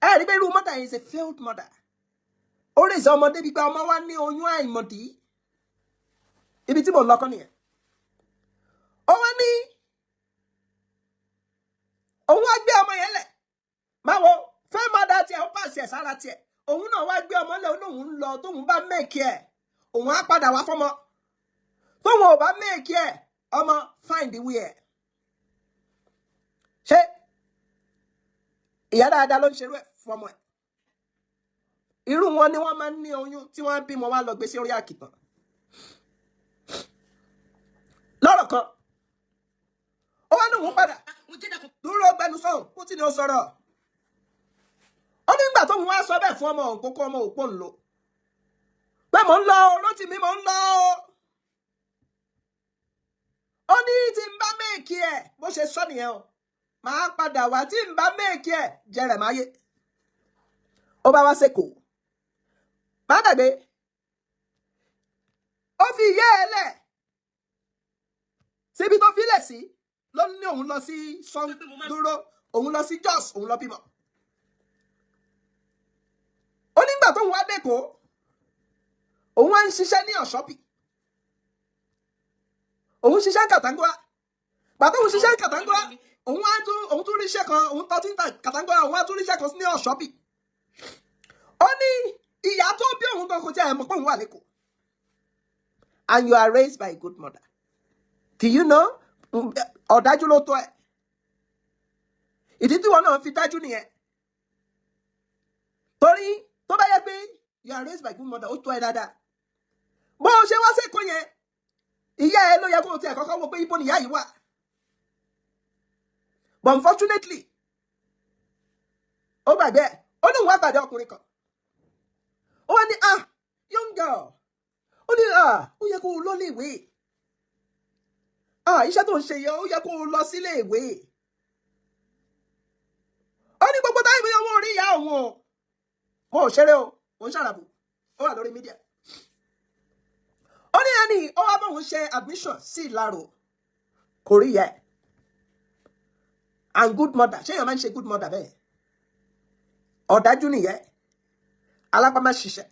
ẹ rí pé irú mother yẹn is a failed mother. Ó raise ọmọ débi pé ọmọ wa ní oyún àìmọ̀dí. Ibi tí mò ń lọ kọ́ nìyẹn. Ó wá ní òun wá gbé ọmọ yẹn lẹ̀. Máa wo fẹ́ mother tiẹ̀, ó pàṣẹ sára tiẹ̀. Òun náà wá gbé ọmọ lẹ̀, ó lóun ń lọ. Tóun bá make ẹ̀, Òun á padà wá fọ́mọ. Tóun ò bá make ẹ̀, ọmọ find the way ẹ̀. Ṣé ìyá dáadáa ló ń ṣerú ẹ̀ fọmọ ẹ̀? Irú wọn ni wọ́n máa ń ní oyún tí wọ́n á bímọ wá lọ gbé sí orí àkìtàn. Lọ́rọ̀ kan, ó wá ní òun padà dúró gbẹnu sọ̀hún kó tí ni ó sọ̀rọ̀. Ó ní nígbà tóun wá sọ bẹ́ẹ̀ fún ọmọ òun, kókó ọmọ òpó ń lò pé mò ń lọ o, Rótìmí, mò ń lọ o. Ó ní tí n bá make ẹ̀, bó ṣe sọ nìyẹn o, máa padà wá, tí n bá make ẹ̀ jẹrẹ̀ máyé. Ó bá wá sẹ́kọ̀ọ́, má gbàgbé, ó fi ìyá ẹ lẹ̀ síbi tó filẹ̀ sí, ló ní òun lọ sí sọ́n dúró, òun lọ sí Jos, òun lọ bímọ. Ó nígbà tóun wá dẹ́kọ̀ọ́, òun wá ń ṣiṣẹ́ ní ọ̀ṣọ́pì, òun ṣiṣẹ́ ní Kàtàngórà. Pàtó òun ṣiṣẹ́ ní Kàtàngórà, òun tún ríṣẹ́ kan, òun tọ́ tí ń ta Kàtàngórà, òun wá tún ríṣẹ́ kan ní ọ̀ṣọ́pì. Ó ní ìyá tó bí òun gan kò tí ẹ̀ mọ̀ pé òun wà lẹ́kọ̀ọ́. And you are raised by a good mother. Do you know? Ọ̀dájú ló tó ẹ̀. Ìdí tí wọn náà fi dájú nìyẹn, torí tó bá yẹ pé you are raised by good mother, ó tó ẹ dáadáa. Bó o ṣe wá sẹ́kọ̀ọ́ yẹn, ìyá ẹ ló yẹ kó o tiẹ̀ kọ́kọ́ wo pé ibo nìyá yìí wà. But unfortunately, ó gbàgbé ẹ̀. Ó ní òun wá pàdé ọkùnrin kan, ó wá ní, "Ah, young girl." Ó ní, "Ah, ó yẹ kó o lọ léèwé. Ah, iṣẹ́ tó ń ṣe yẹn, ó yẹ kó o lọ sílé ìwé." Ó ní gbogbo táyì bí owó orí ìyá òun o, mo ò ṣeré o, mo ń ṣàràbù, ó wà lórí media. Ó ní ẹni ó wá bóun ṣe admission sí Ìlaró, kò rí yẹ. And good mother, ṣé èèyàn máa ń ṣe good mother bẹ́ẹ̀? Ọ̀dájú nìyẹn, alápá má ṣiṣẹ́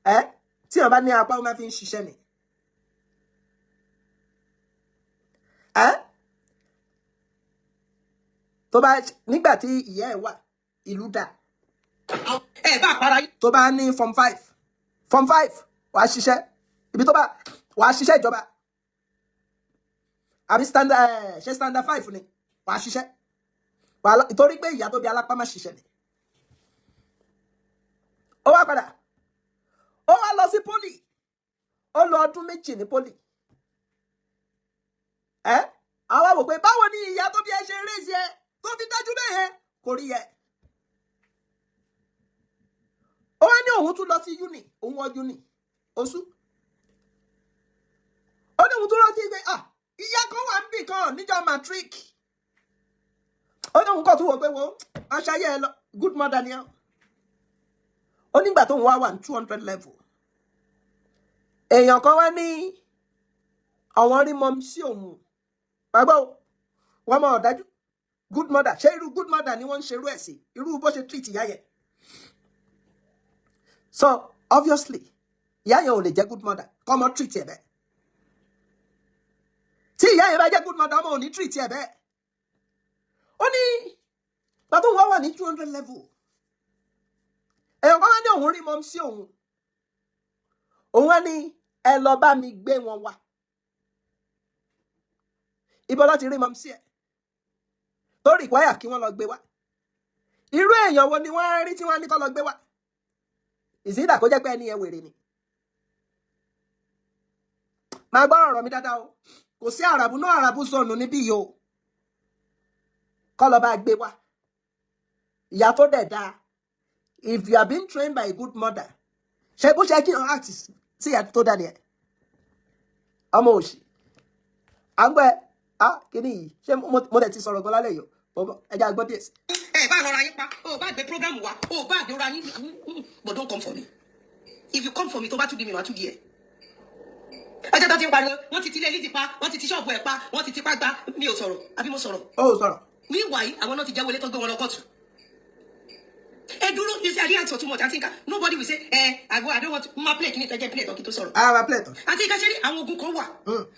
ẹ. Tí èèyàn bá ní apá, ó máa fi ń ṣiṣẹ́ ni ẹ. Tó bá nígbà tí ìyá ẹ wà, ìlú dà. Ẹ bá para yín. Tó bá ní form five, form five, wàá ṣiṣẹ́ ibi tó bá wàá ṣiṣẹ́ ìjọba àbí standard ẹ, ṣe standard five ni wàá ṣiṣẹ́ wàá torí pé ìyá tó bí alápá má ṣiṣẹ́ ni. Ó wá padà, ó wá lọ sí poly, ó lọ ọdún 2 ní poly. Ẹ àwa wò pé báwo ni ìyá tó bí ẹ ṣe raise ẹ tó fi dájú bẹ́ẹ̀ yẹn, kò rí yẹ. Ó wá ní òun tún lọ sí uni, òun wọ uni oṣù. Ó ní òun tún rántí pé, ah, ìyá kan wà níbì kan níjọ́ matric. Ó ní òun kàn tún wò pé wo aṣáyé ẹ lọ, good mother ni ẹ. Ó nígbà tóun wá wà ní 200 level, èèyàn kan wá ní àwọn rí mọ́ sí òun. Bàbá o, wọ́n mọ̀ ọ̀dájú. Good mother, ṣé irú good mother ni wọ́n ń ṣerú ẹ̀ sí? Irú bó ṣe treat ìyá yẹn. So obviously, ìyá yẹn ò lè jẹ́ good mother kọ́ mọ́ treat ẹ̀ bẹ́ẹ̀. Tí ìyá yẹn bá jẹ́ good mother, ọmọ ò ní treat ẹ̀ bẹ́ẹ̀. Ó ní bàbá òun wá wà ní 200 level, èèyàn kan wá ní òun rí mọ́ sí òun. Òun wá ní ẹ lọ bá mi gbé wọn wá. Ibo láti rí mọ́ sí ẹ̀ tó require kí wọ́n lọ gbé wá? Irú èèyàn wo ni wọ́n rí tí wọ́n ní kó lọ gbé wá? Ìsídà kó jẹ́ pé ẹni yẹn wèrè ni. Máa gbọ́ ọ̀rọ̀ mi dáadáa o, kò sí àràbù náà, àràbù sọnù níbí yìí o. Kọ́ lọ bá gbé wá. Ìyá tó dẹ̀ dáa, if you are being trained by a good mother, ṣe bó ṣe kí n act sí ìyá tó dáa nìyẹn. Ọmọ òṣì à ń gbẹ á kíní yìí. Ṣé mo dẹ̀ ti sọ̀rọ̀ gan lálẹ́ yìí o? Ẹ jẹ́ àgbọ̀ díẹ̀ sí. Ẹ bá rọra yín pa, o bá gbé program wa, o bá gbé ra yín, but don't come for me. If you come for me, tó bá tún di mi, màá tún di ẹ. Ọjọ́ tó ti ń pariwo, wọ́n ti ti ilé Lizzy pa, wọ́n ti ti ṣọ́ọ̀bù ẹ̀ pa, wọ́n ti tipá gba, mi ò sọ̀rọ̀, àbí mo sọ̀rọ̀? Ó sọ̀rọ̀. Meanwhile, àwọn náà ti jẹ́wọ́ ilé tó gbé wọn lọ kóòtù. Ẹ dúró, you say I didn't ask for too much. Àti nǹkan, nobody will say ẹ I don't want to ma play kí ni tẹ́jẹ́ play tán kí tó sọ̀rọ̀. Ara play tán. Àti nǹkan ṣe rí, àwọn ogun kan wà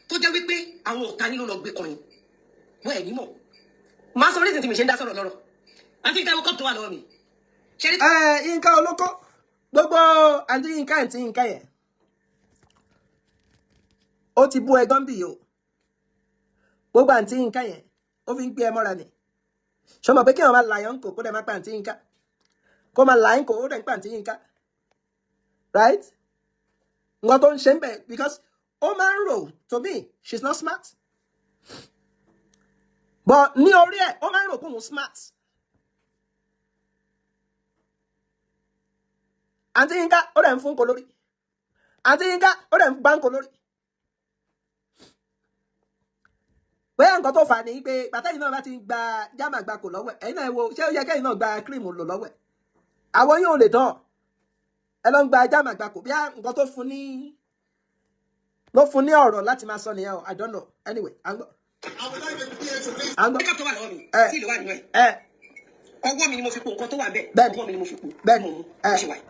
tó jẹ́ wípé àwọn ọ̀tá yín ló lọ gbé kan yín, wọ́n ẹ̀ ní mọ̀. Máa sọ reason tí mi ṣe ń dá sọ̀rọ̀ lọ́rọ̀. Àti nǹkan, ẹ̀wọ̀n cup tó wà lọ́wọ́ mi ṣe rí. Ẹ Yínká Olóko, gbogbo àǹtí Yínká, àǹtí Yínká yẹn. Ó ti bú ẹ gan bì o. Gbogbo àǹtí Yínká yẹn, ó fi ń gbé ẹ mọ́ra ni. Ṣé o mọ̀ pé kí wọ́n máa làyàn kò kó dẹ̀ máa pa àǹtí Yínká, kó máa làyàn kò ó dẹ̀ ń pa àǹtí Yínká, right? Nǹkan tó ń ṣe ń bẹ̀, because ó máa ń rò, to me she's not smart, but ní orí ẹ̀, ó máa ń rò pé òun smart. Àǹtí Yínká, ó dẹ̀ ń fún kò lórí. Àǹtí Yínká, ó dẹ̀ ń gbá kò lórí. Bóyá nǹkan tó fà á ní pé pàtẹ́yìn náà bá ti ń gba jámà gba kò lọ́wọ́ ẹ̀, ẹ̀yin náà wo, ṣé ó yẹ kẹ́yìn náà gba cream lò lọ́wọ́ ẹ̀? Àwọn yóò lè dán ẹ lọ ń gba jámà gba kò. Bí nǹkan tó fún ní ló fún ní ọ̀rọ̀ láti máa sọ nìyẹn o. I don't know. Anyway, à ń gbọ́, à ń gbọ́. Makeup tó wà lọ́wọ́ mi, tí ìlú wà nínú ẹ̀, ọwọ́ mi ni mo fi po nǹkan tó wà bẹ́ẹ̀. Ọwọ́ mi ni mo fi po. Mo mú bó ṣe wà yìí.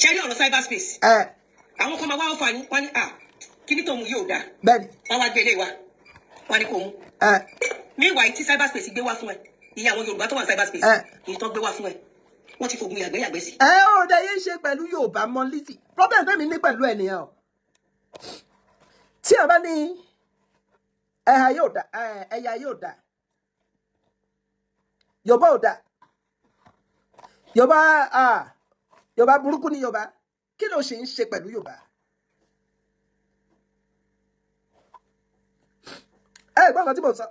Ṣe rí ọ̀rọ̀ cyberspace, àwọn kan máa wá ọ̀fà yín, wọ́n ní à kíní tó mu yóò dáa. Wọ́n wá gbé ilé wa, wọ́n ní kò mú. Meanwhile, tí cyberspace gbé wá fún ẹ, ìyẹn àwọn Yorùbá tó wà ní cyberspace, èyí tó gbé wá fún ẹ, wọ́n ti fògùn yàgbẹ́ yàgbẹ́ sí. Ẹ ò dẹ yé ṣe pẹ̀lú Yorùbá mọ Lizzy. Problem tẹ́mi ní pẹ̀lú ẹ nìyẹn o. Tí a bá ní ẹ̀yà yóò dá, ẹ̀yà yóò dá, Yorùbá ò dá, Yorùbá, ah, Yorùbá burúkú ni Yorùbá, kí ló ṣe ń ṣe pẹ̀lú Yorùbá? Ẹ gbọ́ nǹkan tí mo sọ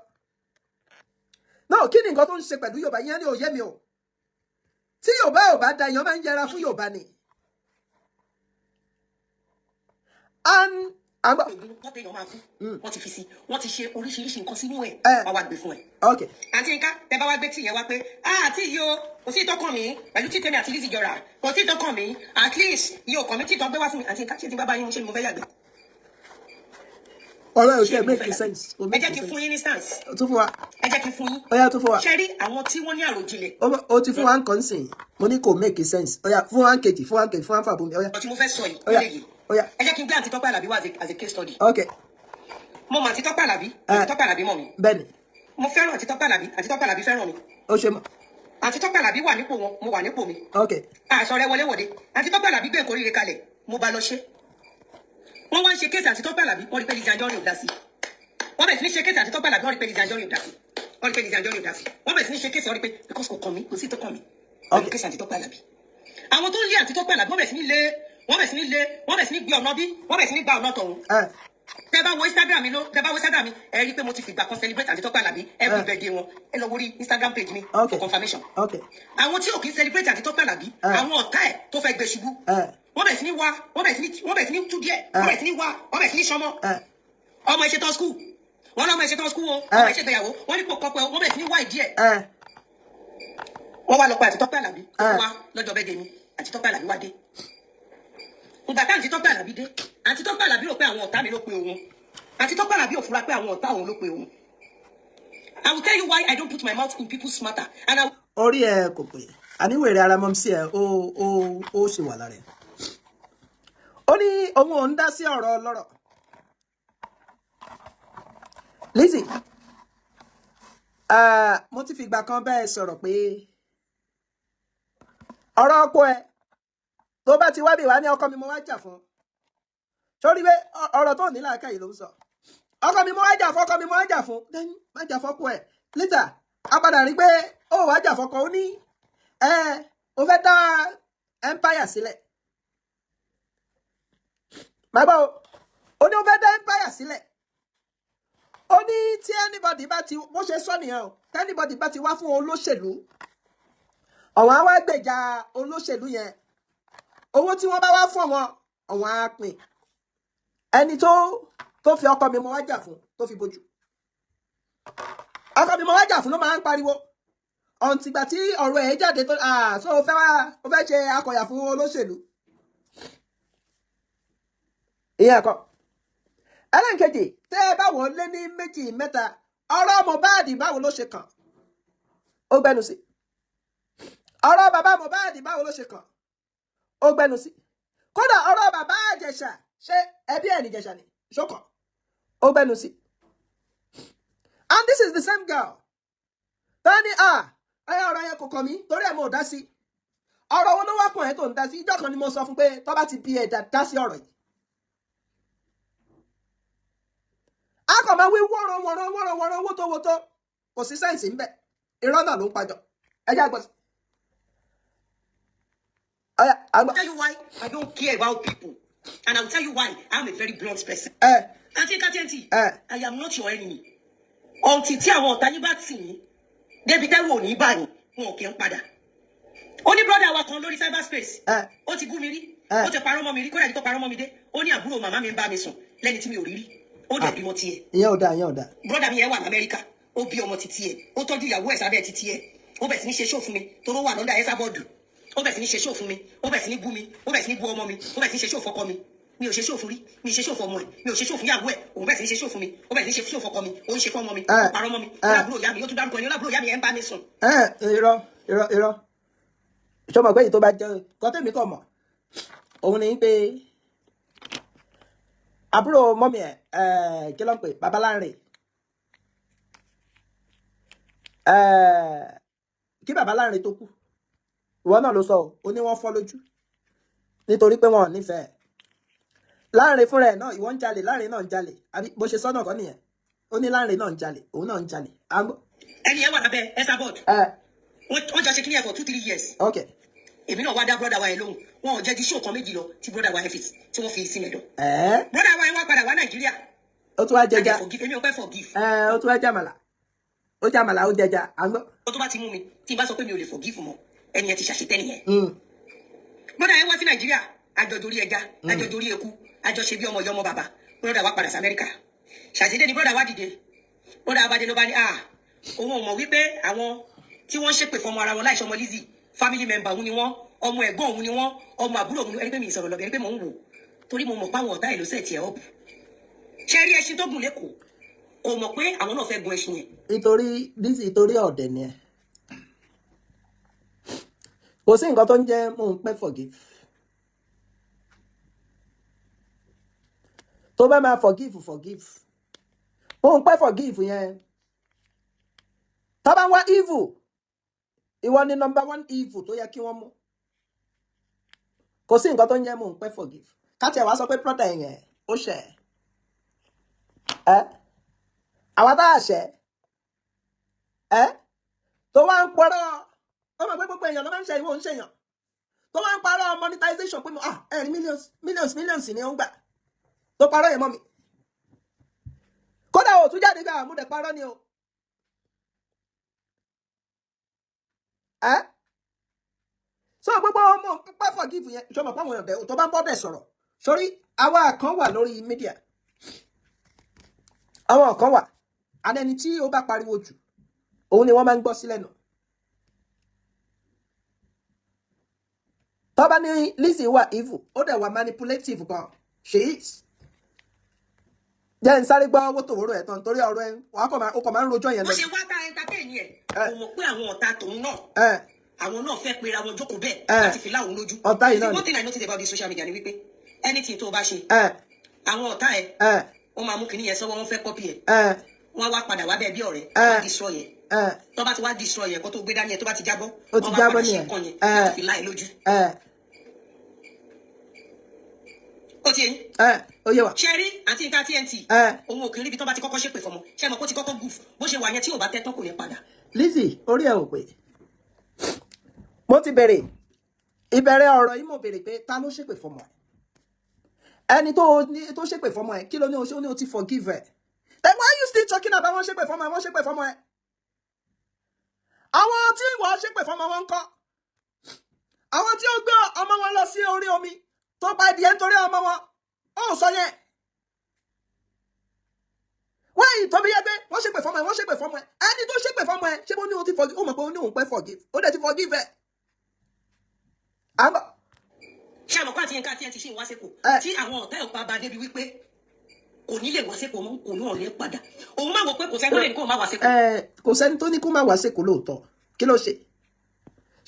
náà. Kí ni nǹkan tó ń ṣe pẹ̀lú Yorùbá yẹn ni ò yé mi o. Tí Yorùbá ò bá da, èèyàn máa ń yẹra fún Yorùbá ni. And àgbà Ògùn wọ́n téèyàn máa kú, wọ́n ti fi sí, wọ́n ti ṣe oríṣiríṣi nǹkan sínú ẹ̀, wọ́n wá gbé fún ẹ. Àǹtí Yínká, tẹ bá wá gbé tí yẹn wá pé ah, tí yìí o, kò sí ìtọ́kàn mi pẹ̀lú tí tèmi àti Lizzy jọra, kò sí ìtọ́kàn mi, at least iye òkàn mi tí ìtọ́ gbé wá fún mi. Àǹtí Yínká, ṣé tí bá bá yín, ṣé ni mo fẹ́ yàgbẹ́? Ọ̀rọ̀ ẹ̀ ò Ṣé ṣe ni mo make fẹ́ yàgbẹ́? sense, kò Ẹ make jẹ́ kí n fún sense. yín ní stance. Tún fún wa. Ẹ jẹ́ kí n fún yín. Ó yá, tún fún wa. Ṣe rí àwọn tí wọ́n ní àròjinlẹ̀? Ó ti fún wa ń kàn sìn, mo ní kò make sense. Ó yá, fún wa ń kejì, fún wa ń kejì, fún wa ń fàbọ̀ mi. Ó yá. Ọ̀rọ̀ tí mo fẹ́ sọ yìí, Ó yá. ó lè yìí. Ó yá. Ẹ jẹ́ kí n gbé àǹtí Tọ́pẹ́ Àlàbí wá as a case study. Mo mọ àǹtí Tọ́pẹ́ Àlàbí, àǹtí Tọ́pẹ́ Àlàbí mọ̀ mi. Mo fẹ́ràn àǹtí Tọ́pẹ́ Àlàbí, àǹtí Tọ́pẹ́ Àlàbí fẹ́ràn mi. Ó ṣe mọ́. Àǹtí Tọ́pẹ́ Àlàbí wà nípò wọn, mo wà nípò mi. Àṣọ rẹ wọlé wọ̀de. Àǹtí Tọ́pẹ́ Àlàbí gbé nǹkan oríire kalẹ̀, mo bá lọ ṣe. Wọ́n wá ń ṣe case àǹtí Tọ́pẹ́ Àlàbí, wọ́n rí pé Lizzy Anjorin ò dá sí. Wọ́n bẹ̀rẹ̀ sí ní ṣe case àǹtí Tọ́pẹ́ Àlàbí, wọ́n rí pé Lizzy Anjorin ò dá sí. Wọ́n rí pé Lizzy Anjorin ò dá sí. Wọ́n bẹ̀rẹ̀ sí ní ṣe case, wọ́n rí pé because kò kàn mí, kò sí tó kàn mí pẹ̀lú case àǹtí Tọ́pẹ́ Àlàbí. Àwọn tó ń lé àǹtí Tọ́pẹ́ Àlàbí, wọ́n bẹ̀rẹ̀ sí ní lé, wọ́n bẹ̀rẹ̀ sí ní lé, wọ́n bẹ̀rẹ̀ sí ní gbé ọ̀nà bí, wọ́n bẹ̀rẹ̀ sí ní gba ọ̀nà tọ̀hún. Tẹ bá wo Instagram mi ló, tẹ bá wo Instagram mi, ẹ rí i pé mo ti fìgbà kan celebrate àǹtí Tọ́pẹ́ Àlàbí every birthday wọn. Ẹ lọ wo orí Instagram page mi for confirmation. Àwọn tí ò kí ń celebrate àǹtí Tọ́pẹ́ Àlàbí, àwọn ọ̀tá ẹ̀ tó fẹ́ gbé ṣubú, wọ́n bẹ̀rẹ̀ sí ní wá, wọ́n bẹ̀rẹ̀ sí ní tú díẹ̀, wọ́n bẹ̀rẹ̀ sí ní wá, wọ́n bẹ̀rẹ̀ sí ní sọmọ. Ọmọ ẹ̀ ṣe tán school, wọ́n lọ́mọ ẹ̀ ṣe tán school o, ọmọ ẹ̀ ṣe gbéyàwó, wọ́n ní kò kọ́pẹ́, wọ́n bẹ̀rẹ̀ sí ní wá ìdí ẹ̀. Wọ́n wá lọ pa àǹtí Tọ́pẹ́ Àlàbí. Ó wá lọ́jọ́ birthday mi, àǹtí Tọ́pẹ́ Àlàbí wá dé. Ìgbà tá àǹtí Tọ́pẹ́ Àlàbí dé, àǹtí Tọ́pẹ́ Àlàbí rò pé àwọn ọ̀tá mi ló pe òun. Àǹtí Tọ́pẹ́ Àlàbí ò fura pé àwọn ọ̀tá òun ló pe òun. I will tell you why I don't put my mouth in people's matter and I Orí ẹ kò pé àníwèrè ara mọ́ sí ẹ, ó ṣe wà lára ẹ. Ó ní òun ò ń dá sí ọ̀rọ̀ ọlọ́rọ̀. Lizzy, mo ti fìgbà kan bẹ́ẹ̀ sọ̀rọ̀ pé ọ̀rọ̀ ọkọ ẹ tó bá ti wá bí wá ní ọkọ mi mo wá jà fún, sórí pé ọ̀rọ̀ tó ní làákàyè ló ń sọ. Ọkọ mi mo wá jà fún, ọkọ mi mo wá jà fún, then má jà fọ́kọ ẹ. Later a padà rí pé ó wá jà fọ́kọ, ó ní ẹ ó fẹ́ dá empire sílẹ̀. Má gbọ́ o, ó ní ó fẹ́ dá empire sílẹ̀. Ó ní tí anybody bá ti, bó ṣe sọ nìyẹn o, tí anybody bá ti wá fún olóṣèlú, ọ̀wọ́n á wá gbèjà olóṣèlú yẹn. Owó tí wọ́n bá wá fún wọn, ọ̀wọ́n á pín. Ẹni tó fi ọkọ mi mo wá jà fún, tó fi bójú ọkọ mi mo wá jà fún ló máa ń pariwo ọ̀ǹtìgbà tí ọ̀rọ̀ ẹ̀ jáde tó, ah, so o fẹ́ wá, o fẹ́ ṣe akọ̀yà fún olóṣèlú. Ìyẹn ẹ̀kọ́ ẹlẹ́nkejì. Tẹ́ ẹ bá wọ́n lé ní méjì mẹ́ta, ọ̀rọ̀ Mohbad báwo ló ṣe kàn? Ó gbẹnu sí. Ọ̀rọ̀ bàbá Mohbad báwo ló ṣe kàn? Ó gbẹnu sí. Kódà ọ̀rọ̀ bàbá Ìjẹ̀ṣà, ṣé ẹbí ẹ̀ ní Ìjẹ̀ṣà ni ṣókàn? Ó gbẹnu sí. And this is the same girl tani, ah, ẹ ọ̀rọ̀ yẹn kò kàn mí torí ẹ̀ mo ò dá sí. Ọ̀rọ̀ wo ló wá kàn ẹ́ tó ń dá sí? Ìjọ́ kan ni mo sọ fún pé tó bá ti bí ẹ̀dá dá sí ọ̀rọ̀ yìí. A kàn máa wí wọ́rọ̀ wọ́rọ̀ wọ́rọ̀ wọ́rọ̀, wótòwótò, kò sí sense ńbẹ̀. Irọ́ náà ló ń pàjọ. Ẹ jẹ́ àgbọ̀. Ọ̀yà, àgbọ̀. Tell you why I don't care about people, and I will tell you why I'm a very blunt person. Ẹ Aunty Yinka TNT, ẹ I am not your enemy. Until tí àwọn ọ̀tá yín bá tì yín débi tẹ́rù ò ní bá yín, wọn ò kí ń padà. Ó ní brother wa kan lórí cyberspace. Ẹ Ó ti bú mi rí. Ẹ Ó ti parọ́ mọ́ mi rí. Kódà ní tó parọ́ mọ́ mi dé. Ó ní àbúrò màmá mi ń bá mi sùn lẹ́ni tí mi ò rí rí. Ó dẹ̀ bímọ tiẹ̀. Ìyẹn ò dáa, ìyẹn ò dáa. Brother mi yẹn wà l'Amẹ́ríkà. Ó bí ọmọ títí ẹ̀. Ó tọ́jú ìyàwó ẹ̀ sábẹ́ títí ẹ̀. Ó bẹ̀ sí ní ṣe show fún mi. Toró wà lọ́ndà Esabod. Ó bẹ̀ sí ní ṣe show fún mi. Ó bẹ̀ sí ní bú mi. Ó bẹ̀ sí ní bú ọmọ mi. Ó bẹ̀ sí ní ṣe show fọ́kọ mi. Mi ò ṣe show fún rí. Mi ò ṣe show fún ọmọ ẹ̀. Mi ò ṣe show fún ìyàwó ẹ̀. Òun bẹ̀ sí ní ṣe show fún mi. Ó bẹ̀ sí ní ṣe show fọ́kọ mi. Ó ń ṣe fún ọmọ mi. Ó parọ́ mọ́ mi. Ó lábúrò ìyá mi. Ó tún dárúkọ ẹni. Ó lábúrò ìyá mi ẹ̀ ń bá mi sùn. Ẹ irọ́, irọ́, irọ́. Ṣọmọ pé èyí tó bá jẹ́ kọ́tẹ́mì kọ̀ mọ̀ òun ni pé àbúrò mummy ẹ̀, kí ló ń pè, Babaláńrè, ẹ̀ kí Babaláńrè tó kú, ìwọ náà ló sọ ọ́, ó ní wọ́n fọ́ lójú nítorí pé wọn ò nífẹ̀ẹ́ Láńre fúnra ẹ̀ náà. Ìwọ ń jalè, Láńre náà ń jalè, àbí bó ṣe sọ́nà kọ́ nìyẹn? Ó ní Láńre náà ń jalè, òun náà ń jalè. À ń gbọ́. Ẹni yẹn wà lábẹ́ Esabod. Ẹ Wọ́n jọ ṣe kíní ẹ̀ for 2-3 years. Èmi náà wá dá brother wa yẹn lóhùn. Wọn ò jẹ́ ju show kan méjì lọ tí brother wa yẹn fi tí wọ́n fi sí mẹ́dọ̀. Ẹ Brother wa yẹn wá padà wá Nàìjíríà. Ó tún wá jẹja. I forgive, èmi ò pẹ́ forgive. Ẹ ó tún wá jàmàlà, ó jàmàlà, ó jẹja. À ń gbọ́. Ó tó bá ti mú mi tí n bá sọ pé mi ò lè forgive mọ́, ẹni yẹn ti ṣàṣetẹ́ nìyẹn. Brother yẹn wá sí Nàìjíríà, àjọ dorí ẹja, àjọ dorí eku, àjọ ṣe bí ọmọ ìyá ọmọ bàbá. Brother wa padà sí Amẹ́ríkà. Ṣàṣedé ni brother wa dìde. Brother wa dé ló bá ní, ah, òun ò mọ̀ wípé àwọn tí wọ́n ṣépè fọmọ ara wọn láìṣọmọ Lizzy, family member òun ni wọ́n, ọmọ ẹ̀gbọ́n òun ni wọ́n, ọmọ àbúrò òun ni. Ẹni pé mi ìsọ̀rọ̀ lọ́bẹ̀, ẹni pé mò ń wò torí mo mọ̀ páwọn ọ̀tá ìlú set ẹ̀ up. Ṣe rí ẹṣin tó gùn lẹ́kọ̀ọ́, kò mọ̀ pé àwọn náà fẹ́ gun ẹṣin yẹn. Nítorí Lizzy, torí ọ̀dẹ̀ ni ẹ. Kò sí nǹkan tó ń jẹ́ mò ń pẹ́ forgive. Tó bá máa forgive, forgive. Mò ń pẹ́ forgive yẹn, tó bá ń wá evil, ìwọ ni number one evil tó yẹ kí wọ́n mú. Kò sí nǹkan tó ń jẹ́ mò ń pẹ́ forgive. Káti ẹ̀ wá sọ pé brother yẹn ó ṣẹ̀ ẹ́, àwa tá a ṣẹ̀ ẹ́, tó wá ń pọ̀rọ̀, ó mọ̀ pé gbogbo èèyàn ló máa ń ṣe, ìwọ ń ṣèyàn tó wá ń parọ́ monetization pé ah, ẹ̀rí millions, millions, millions ni ó ń gbà, tó parọ́ yẹn mọ́ mi. Kódà ò tún jáde gbà àmúdẹ̀ parọ́ ni o. Ẹ́ so gbogbo ọmọ pẹ́ forgive yẹn, ṣọmọ pé àwọn ọ̀dẹ̀ tó bá ń bọ́ dẹ̀ sọ̀rọ̀ sórí àwa kan wà lórí media, àwọn kan wà àdẹni tí ó bá pariwo jù, òun ni wọ́n máa ń gbọ́ sílẹ̀ nù. Tó bá ní Lizzy wà evil, ó dẹ̀ wà manipulative gan, she is. Jẹ́ n sáré gbọ́ owó tòwórò ẹ̀ tán torí ọ̀rọ̀ ẹ̀ wàá kọ̀ máa ó kọ̀ máa ń rojọ́ yẹn Bó lọ. ṣe wá tá entertain yẹn, kò mọ̀ pé àwọn ọ̀tá tòun náà, àwọn náà fẹ́ pera wọn jókòó bẹ́ẹ̀ láti fi láwọn lójú. Ọ̀tá yìí náà ni. One thing I notice about this social media ni wípé anything tó o bá ṣe, àwọn ọ̀tá ẹ̀, wọ́n máa mú kinní yẹn sọ́wọ́, wọ́n fẹ́ copy ẹ̀, wọ́n á wá padà wá bẹ́ẹ̀ bí ọ̀rẹ́, wọ́n á destroy ẹ̀. Tó bá ti wá destroy ẹ̀, kó tó gbé dání ẹ̀ tó bá ti jábọ́, Ó ti wọ́n wá jábọ́ padà ṣe nìyẹn. nǹkan yẹn láti fi láì lójú. Ó ti yẹn. Ẹ ó yé wa. Ṣe rí àǹtí Yinka TNT, òun ò kì í ríbi tó bá ti kọ́kọ́ ṣépè fọmọ. Ṣe mọ̀ kó ti kọ́kọ́ goof bó ṣe wà yẹn, tí ò bá tẹ́ tán kò ní padà. Lizzy, orí ẹ ò pé. Mo ti bèrè ìbẹ̀rẹ̀ ọ̀rọ̀ yìí, mo bèrè pé ta ló ṣépè fọmọ ẹ? Ẹni tó ṣépè fọmọ ẹ, kí ló ní o ṣe? Ó ní o ti forgive ẹ. Then why you still talking about wọ́n ṣépè fọmọ ẹ, wọ́n ṣépè fọmọ ẹ? Àwọn tí wọ́n ṣépè fọmọ wọn ń kọ́? Àwọn tí ó gbé ọmọ wọn lọ sí orí omi tó pa ẹdìyẹ nítorí ọmọ wọn, ó sọ yẹn. Wọ́n yìí tó bí yẹ pé wọ́n ṣépè fọmọ ẹ, wọ́n ṣépè fọmọ ẹ. Ẹni tó ṣépè fọmọ ẹ, ṣé mo ní o ti forgive? Ó mọ̀ pé ó ní òun pẹ́ forgive, ó dẹ̀ ti forgive ẹ. Àmọ́ Ṣé àmọ́ kó àti Yinka TNT ṣì ń wá sẹ́kọ̀ọ́, tí àwọn ọ̀tá ẹ̀ pa bá débi wípé kò ní lè wá sẹ́kọ̀ọ́ mọ́, kò ní ọ̀rẹ́ padà, òun máa wọ pé kò sẹ́ni tó lè ní kó má wá sẹ́kọ̀ọ́. Ẹ kò sẹ́ni tó ní kó má wá sẹ́kọ̀ọ́ lóòótọ́. Kí ló ṣe?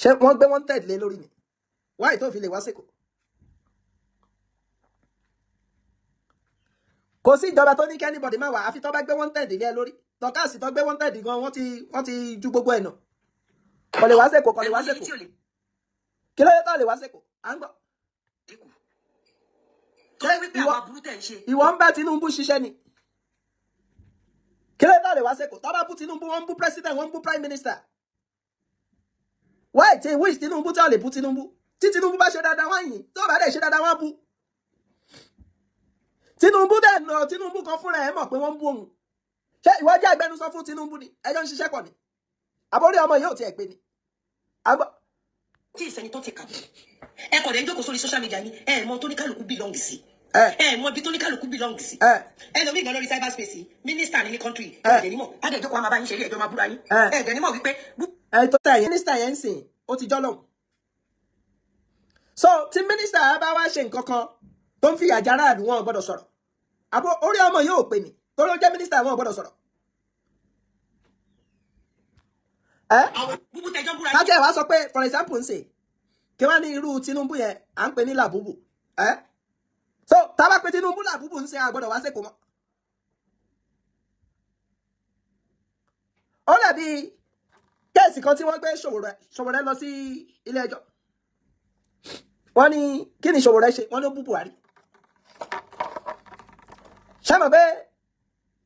Ṣé wọ́n gbé wọ́n tẹ̀lé lórí ni? Wáyé tó fi lè wá sẹ́kọ̀ọ́? Kò sí ìjọba tó ní kí anybody má wá, àfi tó bá gbé wọ́n tẹ̀lé lé lórí. Tọ́kásì tó gbé wọ́n tẹ̀lé gan, wọ́n ti ju gbogbo ẹ̀ nù. Kò lè wá sẹ́kọ̀ọ́, kò lè wá sẹ́kọ̀ọ́. Kí ló dé tó lè wá sẹ́kọ̀ọ́? À ń gbọ́. Torí wípé àwọn aburú tẹ̀ ń ṣe. Ìwọ ń bá Tinubu ṣiṣẹ́ ni. Kí ló dé lè wá sẹ́kọ̀ọ́? Tá bá bú Tinubu, wọ́n ń bú president, wọ́n ń bú prime minister. Why tí who is Tinubu tí wọ́n lè bú Tinubu? Tí Tinubu bá ṣe dáadáa, wọ́n yìn. Tó bá dẹ̀ ṣe dáadáa, wọ́n bú Tinubu. Dẹ̀ nà Tinubu kan fúnra ẹ̀ mọ̀ pé wọ́n ń bú òun. Ṣé ìwọ jẹ́ agbẹnusọ fún Tinubu ni? Ẹjọ́ ń ṣiṣẹ́ pọ̀ ni. Àbórí ọmọ yóò tiẹ̀ pé ni. Tí ìsẹni tó ti kà, ẹ kọ̀ dẹ̀ ń jókòó sórí social media ni. Ẹ mọ tó ní kálukú belong sí. Ẹ mọ ibi tó ní kálukú belong sí. Ẹlòmíì gan lórí cyberspace yìí, mínísítà ní country. Ẹ dẹ̀ nímọ̀, á dẹ̀ jókòó, àmà bá yín ṣeré, ẹjọ́ máa búra yín. Ẹ dẹ̀ nímọ̀ wípé Ẹ tó tẹ̀ yẹn, mínísítà yẹn ń sìn, ó ti jọ́ lọ́hùn. So tí mínísítà bá wá ṣe nǹkan kan tó ń fi ìyà jẹ aráàlú, wọn ò gbọ́dọ̀ sọ̀rọ̀. Àbó orí ọmọ yóò pè ní tó ló jẹ́ mínísítà, wọn ò gbọ́dọ̀ sọ̀rọ̀. Ẹ àwọn búbú tẹjọ́ ń búra yín. Kájẹ́ ẹ̀ wá sọ pé, for example, ń sè kí wọ́n ní irú Tinubu yẹn à ń pè ní làbúbù. Ẹ so tá a bá pe Tinubu làbúbù ń sè, a gbọ́dọ̀ wá sẹ́kọ̀ọ́ mọ́. Ó dàbí case kan tí wọ́n gbé Ṣòwòrẹ́ lọ sí ilé ẹjọ́. Wọ́n ní kí ni Ṣòwòrẹ́ ṣe? Wọ́n ló bú Buhari. Ṣé mọ̀ pé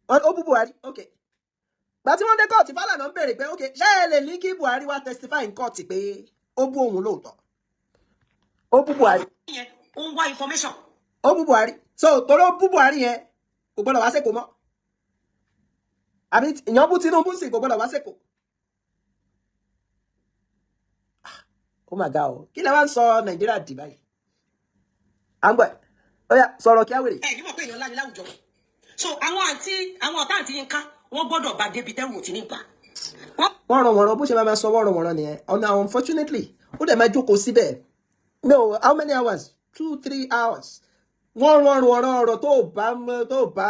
wọ́n ó bú Buhari? Ok, gbà tí wọ́n dé kóòtù, Fálànà ń béèrè pé, ok, ṣé ẹ lè ní kí Buhari wá testify in court pé ó bú òun lóòótọ́? Ó bú Buhari. Yẹn ó ń wá information. Ó bú Buhari, so torí ó bú Buhari yẹn, kò gbọ́dọ̀ wá sẹ́kọ̀ọ́ mọ́. Àbí ìyàn bú Tinubu sì kò gbọ́dọ̀ wá sẹ́kọ̀ọ́? Ó mà ga o. Kí lẹ wá ń sọ Nàìjíríà dì báyìí? À ń gbọ́ ẹ̀. Ó yá, sọ̀rọ̀ kí á wèrè. Ẹ nímọ̀ pé èèyàn ńlá ni láwùjọ. So àwọn àǹtí, àwọn ọ̀tá àǹtí Yínká, wọ́n gbọ́dọ̀ bá débi tẹ́rù ò ti ní gbà. Wọ́n ràn wọ́n ràn bó ṣe máa ma sọ wọ́n ràn wọ́n ràn nìyẹn. Ọ̀nà, unfortunately, ó dẹ̀ máa jókòó síbẹ̀ no how many hours, 2-3 hours. Wọ́n ràn wọ́n ràn ọ̀rọ̀ tó bá tó bá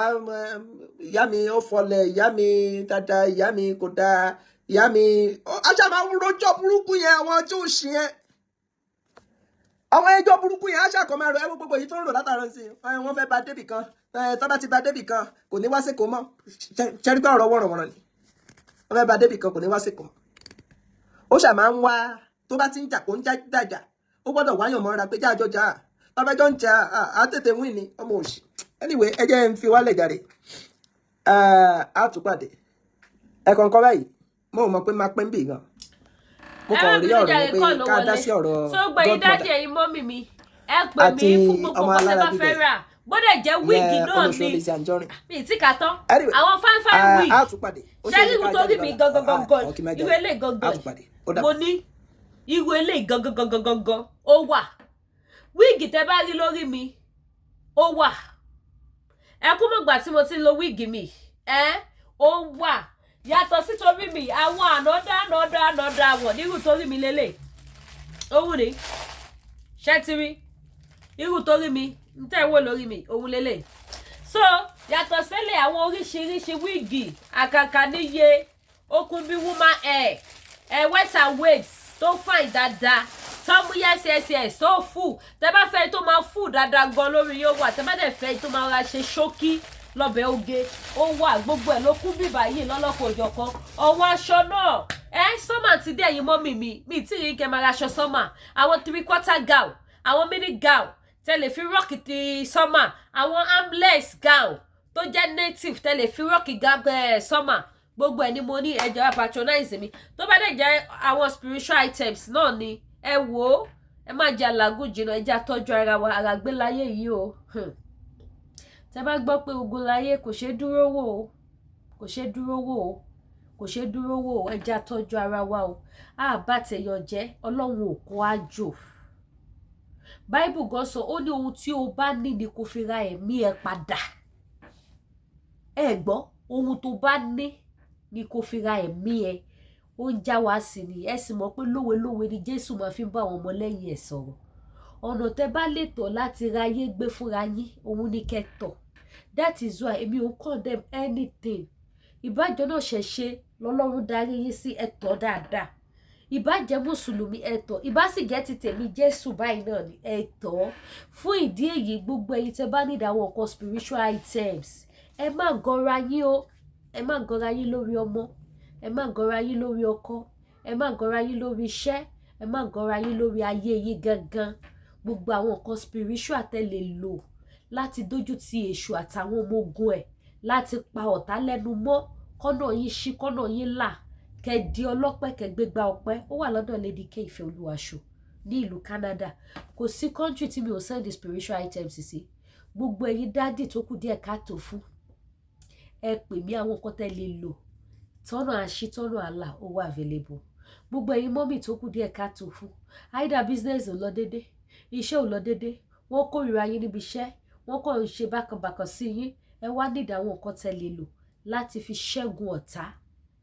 ìyá mi, ó fọlẹ̀ ìyá mi dáadáa, ìyá mi kò dáa, ìyá mi ajá máa ń rojọ́ burúkú yẹn, àwọn ọjọ́ òṣì yẹn, àwọn ẹjọ́ burúkú yẹn, aṣá kan máa rọ ẹwọ́ gbogbo èyí tó ń rò látàrọ sí i. Wọ́n fẹ́ ba débì kan, tó bá ti ba débì kan, kò ní wá sí kò mọ́. Ṣẹ́rí pé ọ̀rọ̀ wọ̀rọ̀wọ̀rọ̀ ni. Wọ́n fẹ́ ba débì kan, kò ní wá sí kò mọ́. Ó ṣà máa ń wá tó bá ti ń jà, kó ń já dàjà, ó gbọ́dọ̀ wáyàn mọ́ra pé jáàjọ jà, babájọ́ ń jà á tètè wí ni ọmọ òṣì. Anyway, ẹ jẹ́ ń fi wálẹ̀ jàre. Á tún pàdé ẹ̀kọ̀ọ̀kan báyìí. Mo mọ̀ pé máa pẹ́ ń bì gan. Mo Ẹ kàn má rí bínú ọ̀rọ̀ jàre, yẹn pé kọ́ ló ká dá wọlé. sí ọ̀rọ̀ Tó gbẹ̀yìn dájú, godmother ẹ̀yin mummy mi, ẹ pè àti mí fún gbogbo ọmọ nǹkan tẹ́ alára bá fẹ́ gbígbẹ rà, gbọ́dọ̀ jẹ́ wíìgì ìyẹn náà olóṣèlú ni. Lizzy Anjorin. Mi ì tí kà tán. Anyway, Àwọn fine fine wig. á tún pàdé. Ó Ṣé ṣe é ṣe irú ká tó rí jáde mi lọ́la. gangan gangan, Ọ̀ kí n má irú jáde. eléyìí Á gangan tún pàdé. Ó dàbọ̀. mo ní, irú eléyìí gangan gangan gangan ó wà. Wíìgì tẹ́ bá rí lórí mi ó wà. Ẹ kú mọ̀gbà tí mo ti ń lo wíìgì mi ẹ, ó wà. Yàtọ̀ sí torí mi, àwọn ànádá ànádá ànádá wọ̀ nírú torí mi lélẹ̀ òun ni. Ṣẹ́tìrí irú torí mi ń tẹ́ wò lórí mi, òun lélẹ̀. So yàtọ̀ sílẹ̀, àwọn oríṣiríṣi wíìgì àkàkà níye, okùn bí woman hair ẹ, wet and waves tó fine dáadáa, tó mú yes yes yes, tó fù. Tẹ bá fẹ́ tó máa fù dáadáa gan lórí yóò wà. Tẹ bá dẹ̀ fẹ́ tó máa ra ṣe ṣókí lọ́bẹ̀ oge, ó wà. Gbogbo ẹ̀ ló kún bíbá yìí lọ́lọ́kọ̀ òjọ̀kan. Ọwọ́ aṣọ náà ẹ, summer ti dé. Ẹ̀yin mummy mi, mi tí ì kẹ́ máa ra aṣọ summer, àwọn three quarter gown, àwọn mini gown tẹ lè fi rock ti summer, àwọn armless gown tó jẹ́ native tẹ lè fi rock gown summer, gbogbo ẹ̀ ni mo ní. Ẹ jọ̀ọ́, patronize mi. Tó bá dẹ̀ jẹ́ àwọn spiritual items náà ni, ẹ wò ó, ẹ má jẹ́ alágùn jìnnà. Ẹ jẹ́ àtọ́jú ara wa. Ara gbé láyé yìí o. Tẹ bá gbọ́ pé ogun láyé, kò ṣeé dúró wò ó, kò ṣeé dúró wò ó, kò ṣeé dúró wò ó. Ẹ jẹ́ àtọ́jú ara wa o. Á bá tẹ̀yàn jẹ́, Ọlọ́run ò kó àjò. Báíbù gan sọ, ó ní ohun tí o bá ní ni kò fi ra ẹ̀mí ẹ padà. Ẹ gbọ́, ohun tó bá ní ni kò fi ra ẹ̀mí ẹ. Ó ń já wa sí ni. Ẹ sì mọ̀ pé lówelówe ni Jésù máa fi ń bá àwọn ọmọlẹ́yìn ẹ̀ sọ̀rọ̀. Ọ̀nà tẹ́ bá lè tọ̀ láti ra ayé gbé fúnra yín, òun ni kẹ́ tọ̀. That is why èmi ò condemn anything. Ìbájọ́ náà ṣẹ̀ṣẹ̀ lọ́lọ́run darí yín sí, ẹ̀tọ́ dáadáa. Ìbá jẹ́ mùsùlùmí, ẹ̀tọ́. Ìbá sì jẹ́ ti tèmi Jésù báyìí náà ni, ẹ̀tọ́. Fún ìdí èyí, gbogbo ẹ̀yin tẹ́ bá nídìí àwọn nǹkan spiritual items, ẹ má gọra yín o. Ẹ má gọra yín lórí ọmọ, ẹ má gọra yín lórí ọkọ, ẹ má gọra yín lórí iṣẹ́, ẹ má gọra yín lórí ayé yín gangan. Gbogbo àwọn nǹkan spiritual tẹ́ lè lò láti dójú ti èṣù àtàwọn ọmọ ogun ẹ̀, láti pa ọ̀tá lẹ́nu mọ́, Kọ́nà yín ṣí, kọ́nà yín là, kẹ́ di ọlọ́pẹ́, kẹ́ gbégbá ọpẹ́. Ó wà lọ́dọ̀ Lady K Ìfẹ́ Olúwaṣọ ní ìlú Canada. Kò sí country tí mi ò send the spiritual items sí. Gbogbo ẹ̀yin daddy tó kù díẹ̀ káàtó fún, ẹ pè mí. Àwọn nǹkan tẹ́ lè lò tọ́nà àṣì, tọ́nà àlà, ó wà available. Gbogbo ẹ̀yin mummy tó kù díẹ̀ káàtó fún, either business ò lọ dédé, iṣẹ́ ò lọ dédé, wọ́n kórìíra yín níbi iṣẹ́, wọ́n kàn ń ṣe bákanbàkan sí yín, ẹ wá nídìí àwọn nǹkan tẹ́ lè lò láti fi ṣẹ́gun ọ̀tá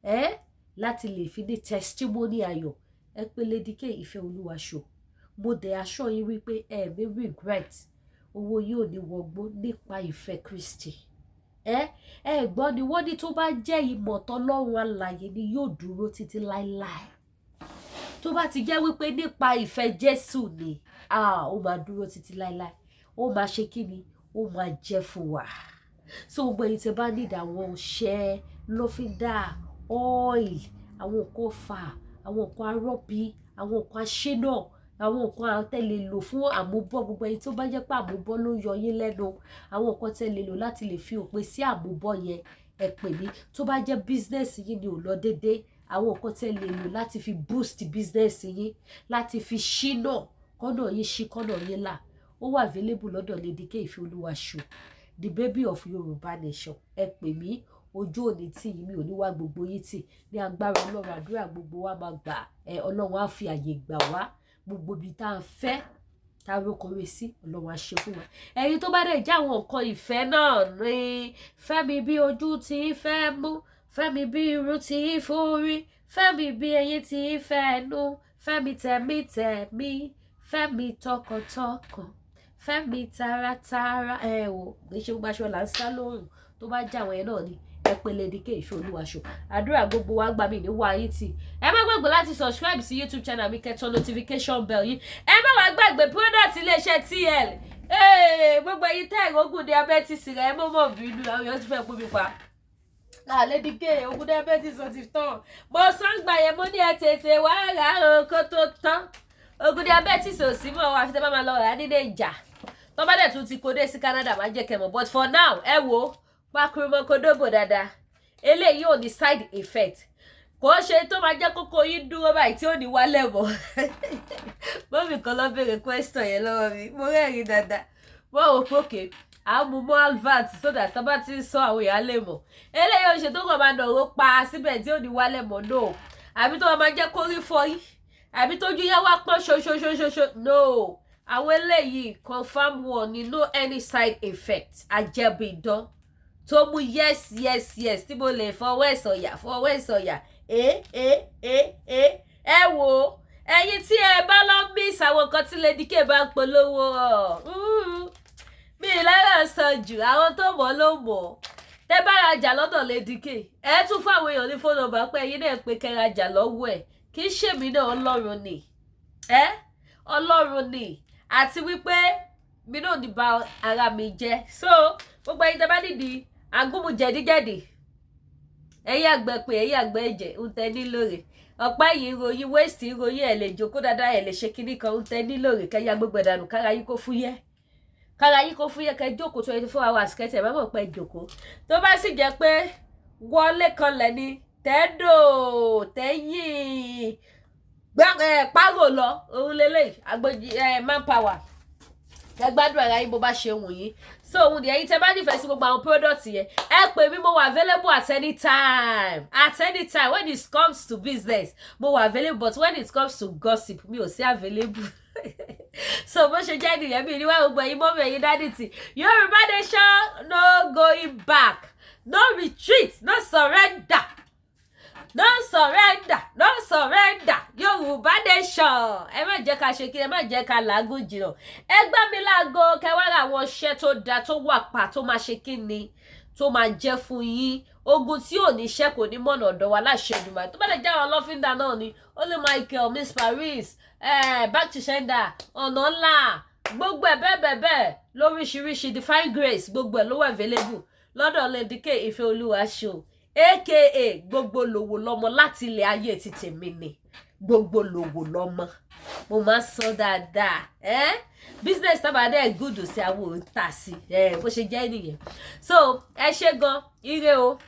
ẹ, láti lè fi ní testimony ayọ̀, ẹ pé Lady K Ìfẹ́ Olúwaṣọ. Mo dẹ̀ assure yín wípé ẹ ní regret, owó yóò ní wọgbó nípa ìfẹ́ Kristi. Ẹ gbọ́ ni wọ́n ní tó bá jẹ́ ìmọ̀ tọ́lọ́run alààyè ni yóò dúró títí láéláé. Tó bá ti jẹ́ wípé nípa ìfẹ́ Jésù ni, ah, ó máa dúró títí láéláé. Ó máa ṣe kí ni? Ó máa jẹ́ fún wa. So gbogbo ẹ̀yin tẹ́ bá need àwọn ọṣẹ, lọ́fíńdà, oil, àwọn nǹkan fà, àwọn nǹkan arọ́bí, àwọn nǹkan aṣínà, àwọn nǹkan tẹ́ lè lò fún àmúbọ̀, gbogbo ẹ̀yin tó bá jẹ́ pé àmúbọ̀ ló yọ yín lẹ́nu, àwọn nǹkan tẹ́ lè lò láti lè fi òpin sí àmúbọ̀ yẹn, ẹ pè mí. Tó bá jẹ́ business yín ni ò lọ déédéé, àwọn nǹkan tẹ́ lè lò láti fi boost business yín, láti fi ṣínà, kọ́nà yín ṣí, kọ́nà yín là, ó wà available lọ́dọ̀ Lady K Ìfẹ́ Olúwaṣọ, the baby of Yorùbá nation. Ẹ pè mí. Ojú òní tì yín, mi ò ní wá gbogbo yín tì ní agbára Ọlọ́run. Àdúrà gbogbo wa máa gbà ẹ. Ọlọ́run á fi àyè gbà wá. Gbogbo ibi tá a fẹ́, tá a rókòrè sí, Ọlọ́run á ṣe fún wa. Ẹ̀yin tó bá dẹ̀ jẹ́ àwọn nǹkan ìfẹ́ náà ní fẹ́mi, bí ojú ti ń fẹ́ mú fẹ́mi, bí irun ti ń forí fẹ́mi, bí eyín ti ń fẹ́ ẹnu fẹ́mi, tẹ̀mí tẹ̀mí fẹ́mi, tọkàntọkàn fẹ́mi, taratara. Ẹ wò, kì í ṣe gbogbo aṣọ là ń sá lóhùn. Tó bá jẹ́ àwọn yẹn náà ni, ẹ pè Lady K Ìfẹ́ Olúwaṣọ. Àdúrà gbogbo wa gbà mí ní wáyé tì. Ẹ má gbàgbé láti subscribe sí YouTube channel mi, kẹ́ tán notification bell yín. Ẹ má wàá gbàgbé product iléeṣẹ́ TL. Gbogbo ẹ̀yin tẹ́ ẹ̀rọ ogun diabetes rẹ̀, ẹ mọ́ mọ́ bínú, àwọn èèyàn ti fẹ́ kú mi pa. Lady K, ogun diabetes ó ti tán. Mo sọ́ngbà yẹn, mo ní ẹ tètè wá rà ó kó tó tán. Ogun diabetes ò sí mọ́, àfi tẹ́ bá máa lọ rà nílé ìjà. Tó bá dẹ̀ tún ti kó dé sí Canada, máa jẹ́ kẹ́ mọ̀. But for now, ẹ wo pákúrúmọ́kódóbò dáadáa. Eléyìí ò ní side effect. Kò ṣe tó máa jẹ́ kókó yín dúró báyìí tí ò ní wálẹ̀ mọ́. Mummy kan lọ béèrè question yẹn lọ́wọ́ mi, mo rẹ́rìn dáadáa. Wọ́n wò pé òkè à ń mú mọ́ advert so that tá bá ti ń sọ, àwọn èèyàn lè mọ̀. Eléyìí ò ṣe tó kàn máa nọ̀rọ̀ pa síbẹ̀ tí ò ní wálẹ̀ mọ́, no, àbí tó máa jẹ́ kórí fọyín, àbí tójú yẹn wá pọ́n ṣoṣoṣoṣoṣo, no. Àwọn eléyìí confam one ni, no any side effect. Àjẹbù ìdán tó mú yes tí mo lè fọwọ́ ẹ̀ sọ̀yà, fọwọ́ ẹ̀ sọ̀yà. Ẹ ẹ ẹ ẹ ẹ wò ó, ẹ̀yin tí ẹ bá lọ miss àwọn nǹkan tí Lady K bá ń polówó, mi lára sọ jù. Àwọn tó mọ̀ ló mọ̀. Tẹ́ bá rajà lọ́dọ̀ Lady K, ẹ tún fún àwọn èèyàn ní phone number pé ẹ̀yin náà pé kẹ́ rajà lọ́wọ́ ẹ̀. Kì í ṣèmi náà, Ọlọ́run ni ẹ, Ọlọ́run ni, àti wípé mi náà ní ba ara mi jẹ́. So gbogbo ẹ̀yin tẹ́ bá nídìí agúnmu jẹ̀díjẹ̀dì, ẹ̀yin àgbẹ̀ pé ẹ̀yin àgbẹ̀ ẹ̀jẹ̀ ń tẹ́ nílò rẹ̀, ọ̀pá yìí ròyìn, waist ròyìn, ẹ̀ lè jókòó dáadáa, ẹ̀ lè ṣe kinní kan, ń tẹ́ nílò rẹ̀, kẹ́yà gbogbo ẹ̀dànù, kára yín kó fúyẹ́, kára yín kó fúyẹ́, kẹ́ jókòó 24 hours, kẹ́tẹ̀ má mọ̀ pé jókòó. Tó bá sì jẹ́ pé wọlé kanlẹ̀ ni tẹ́dò tẹ́yìn párò lọ, òun lélẹ̀ agbóji ẹ̀ manpower, kẹ́ gbádùn ara yín bó bá ṣe wù yín. So òun ni ẹ̀yin tẹ́ bá nífẹ̀ẹ́ sí gbogbo àwọn product yẹn, ẹ pè mí. Mo wà available at any time, at any time. When it comes to business, mo wà available, but when it comes to gossip, mi ò sí available. So bó ṣe jẹ́ nìyẹn. Mi níwá gbogbo ẹ̀yin mummy, ẹ̀yin daddy tí Yorùbá nation, no going back, no retreat, no surrender, no surrender, no surrender, Yorùbá nation. Ẹ má jẹ́ ká ṣe kí ẹ má jẹ́ ká làágùn jìnnà. Ẹ gbá mi láago kẹwàá àwọn iṣẹ́ tó dáa, tó wà pa, tó máa ṣe kí ni, tó máa jẹ́ fún yín. Ogun tí ò ní ṣẹ́ kò ní mọ̀nà ọ̀dọ̀ wa láṣẹ Èdùmàrè. Tó bá lè jẹ́ àwọn ọlọ́fíńdà náà ni Holy Michael, Miss Paris, back to sender, ọ̀nà ńlá, gbogbo ẹ̀ bẹ́ẹ̀ bẹ́ẹ̀ bẹ́ẹ̀ lóríṣiríṣi, Divine Grace, gbogbo ẹ̀ ló wà available lọ́dọ̀ Lady K Ìfẹ́ Olúwa show, aka gbogbo lòwò lọ́mọ láti ilẹ̀ ayé ti tèmi ni. Gbogbo lòwò lọ́mọ, mo máa ń sọ dáadáa eh? Business tábà dẹ́ gùdù sí, àwọn ò ń tà sí, bó ṣe jẹ́ nìyẹn. So ẹ ṣé gan, ire o.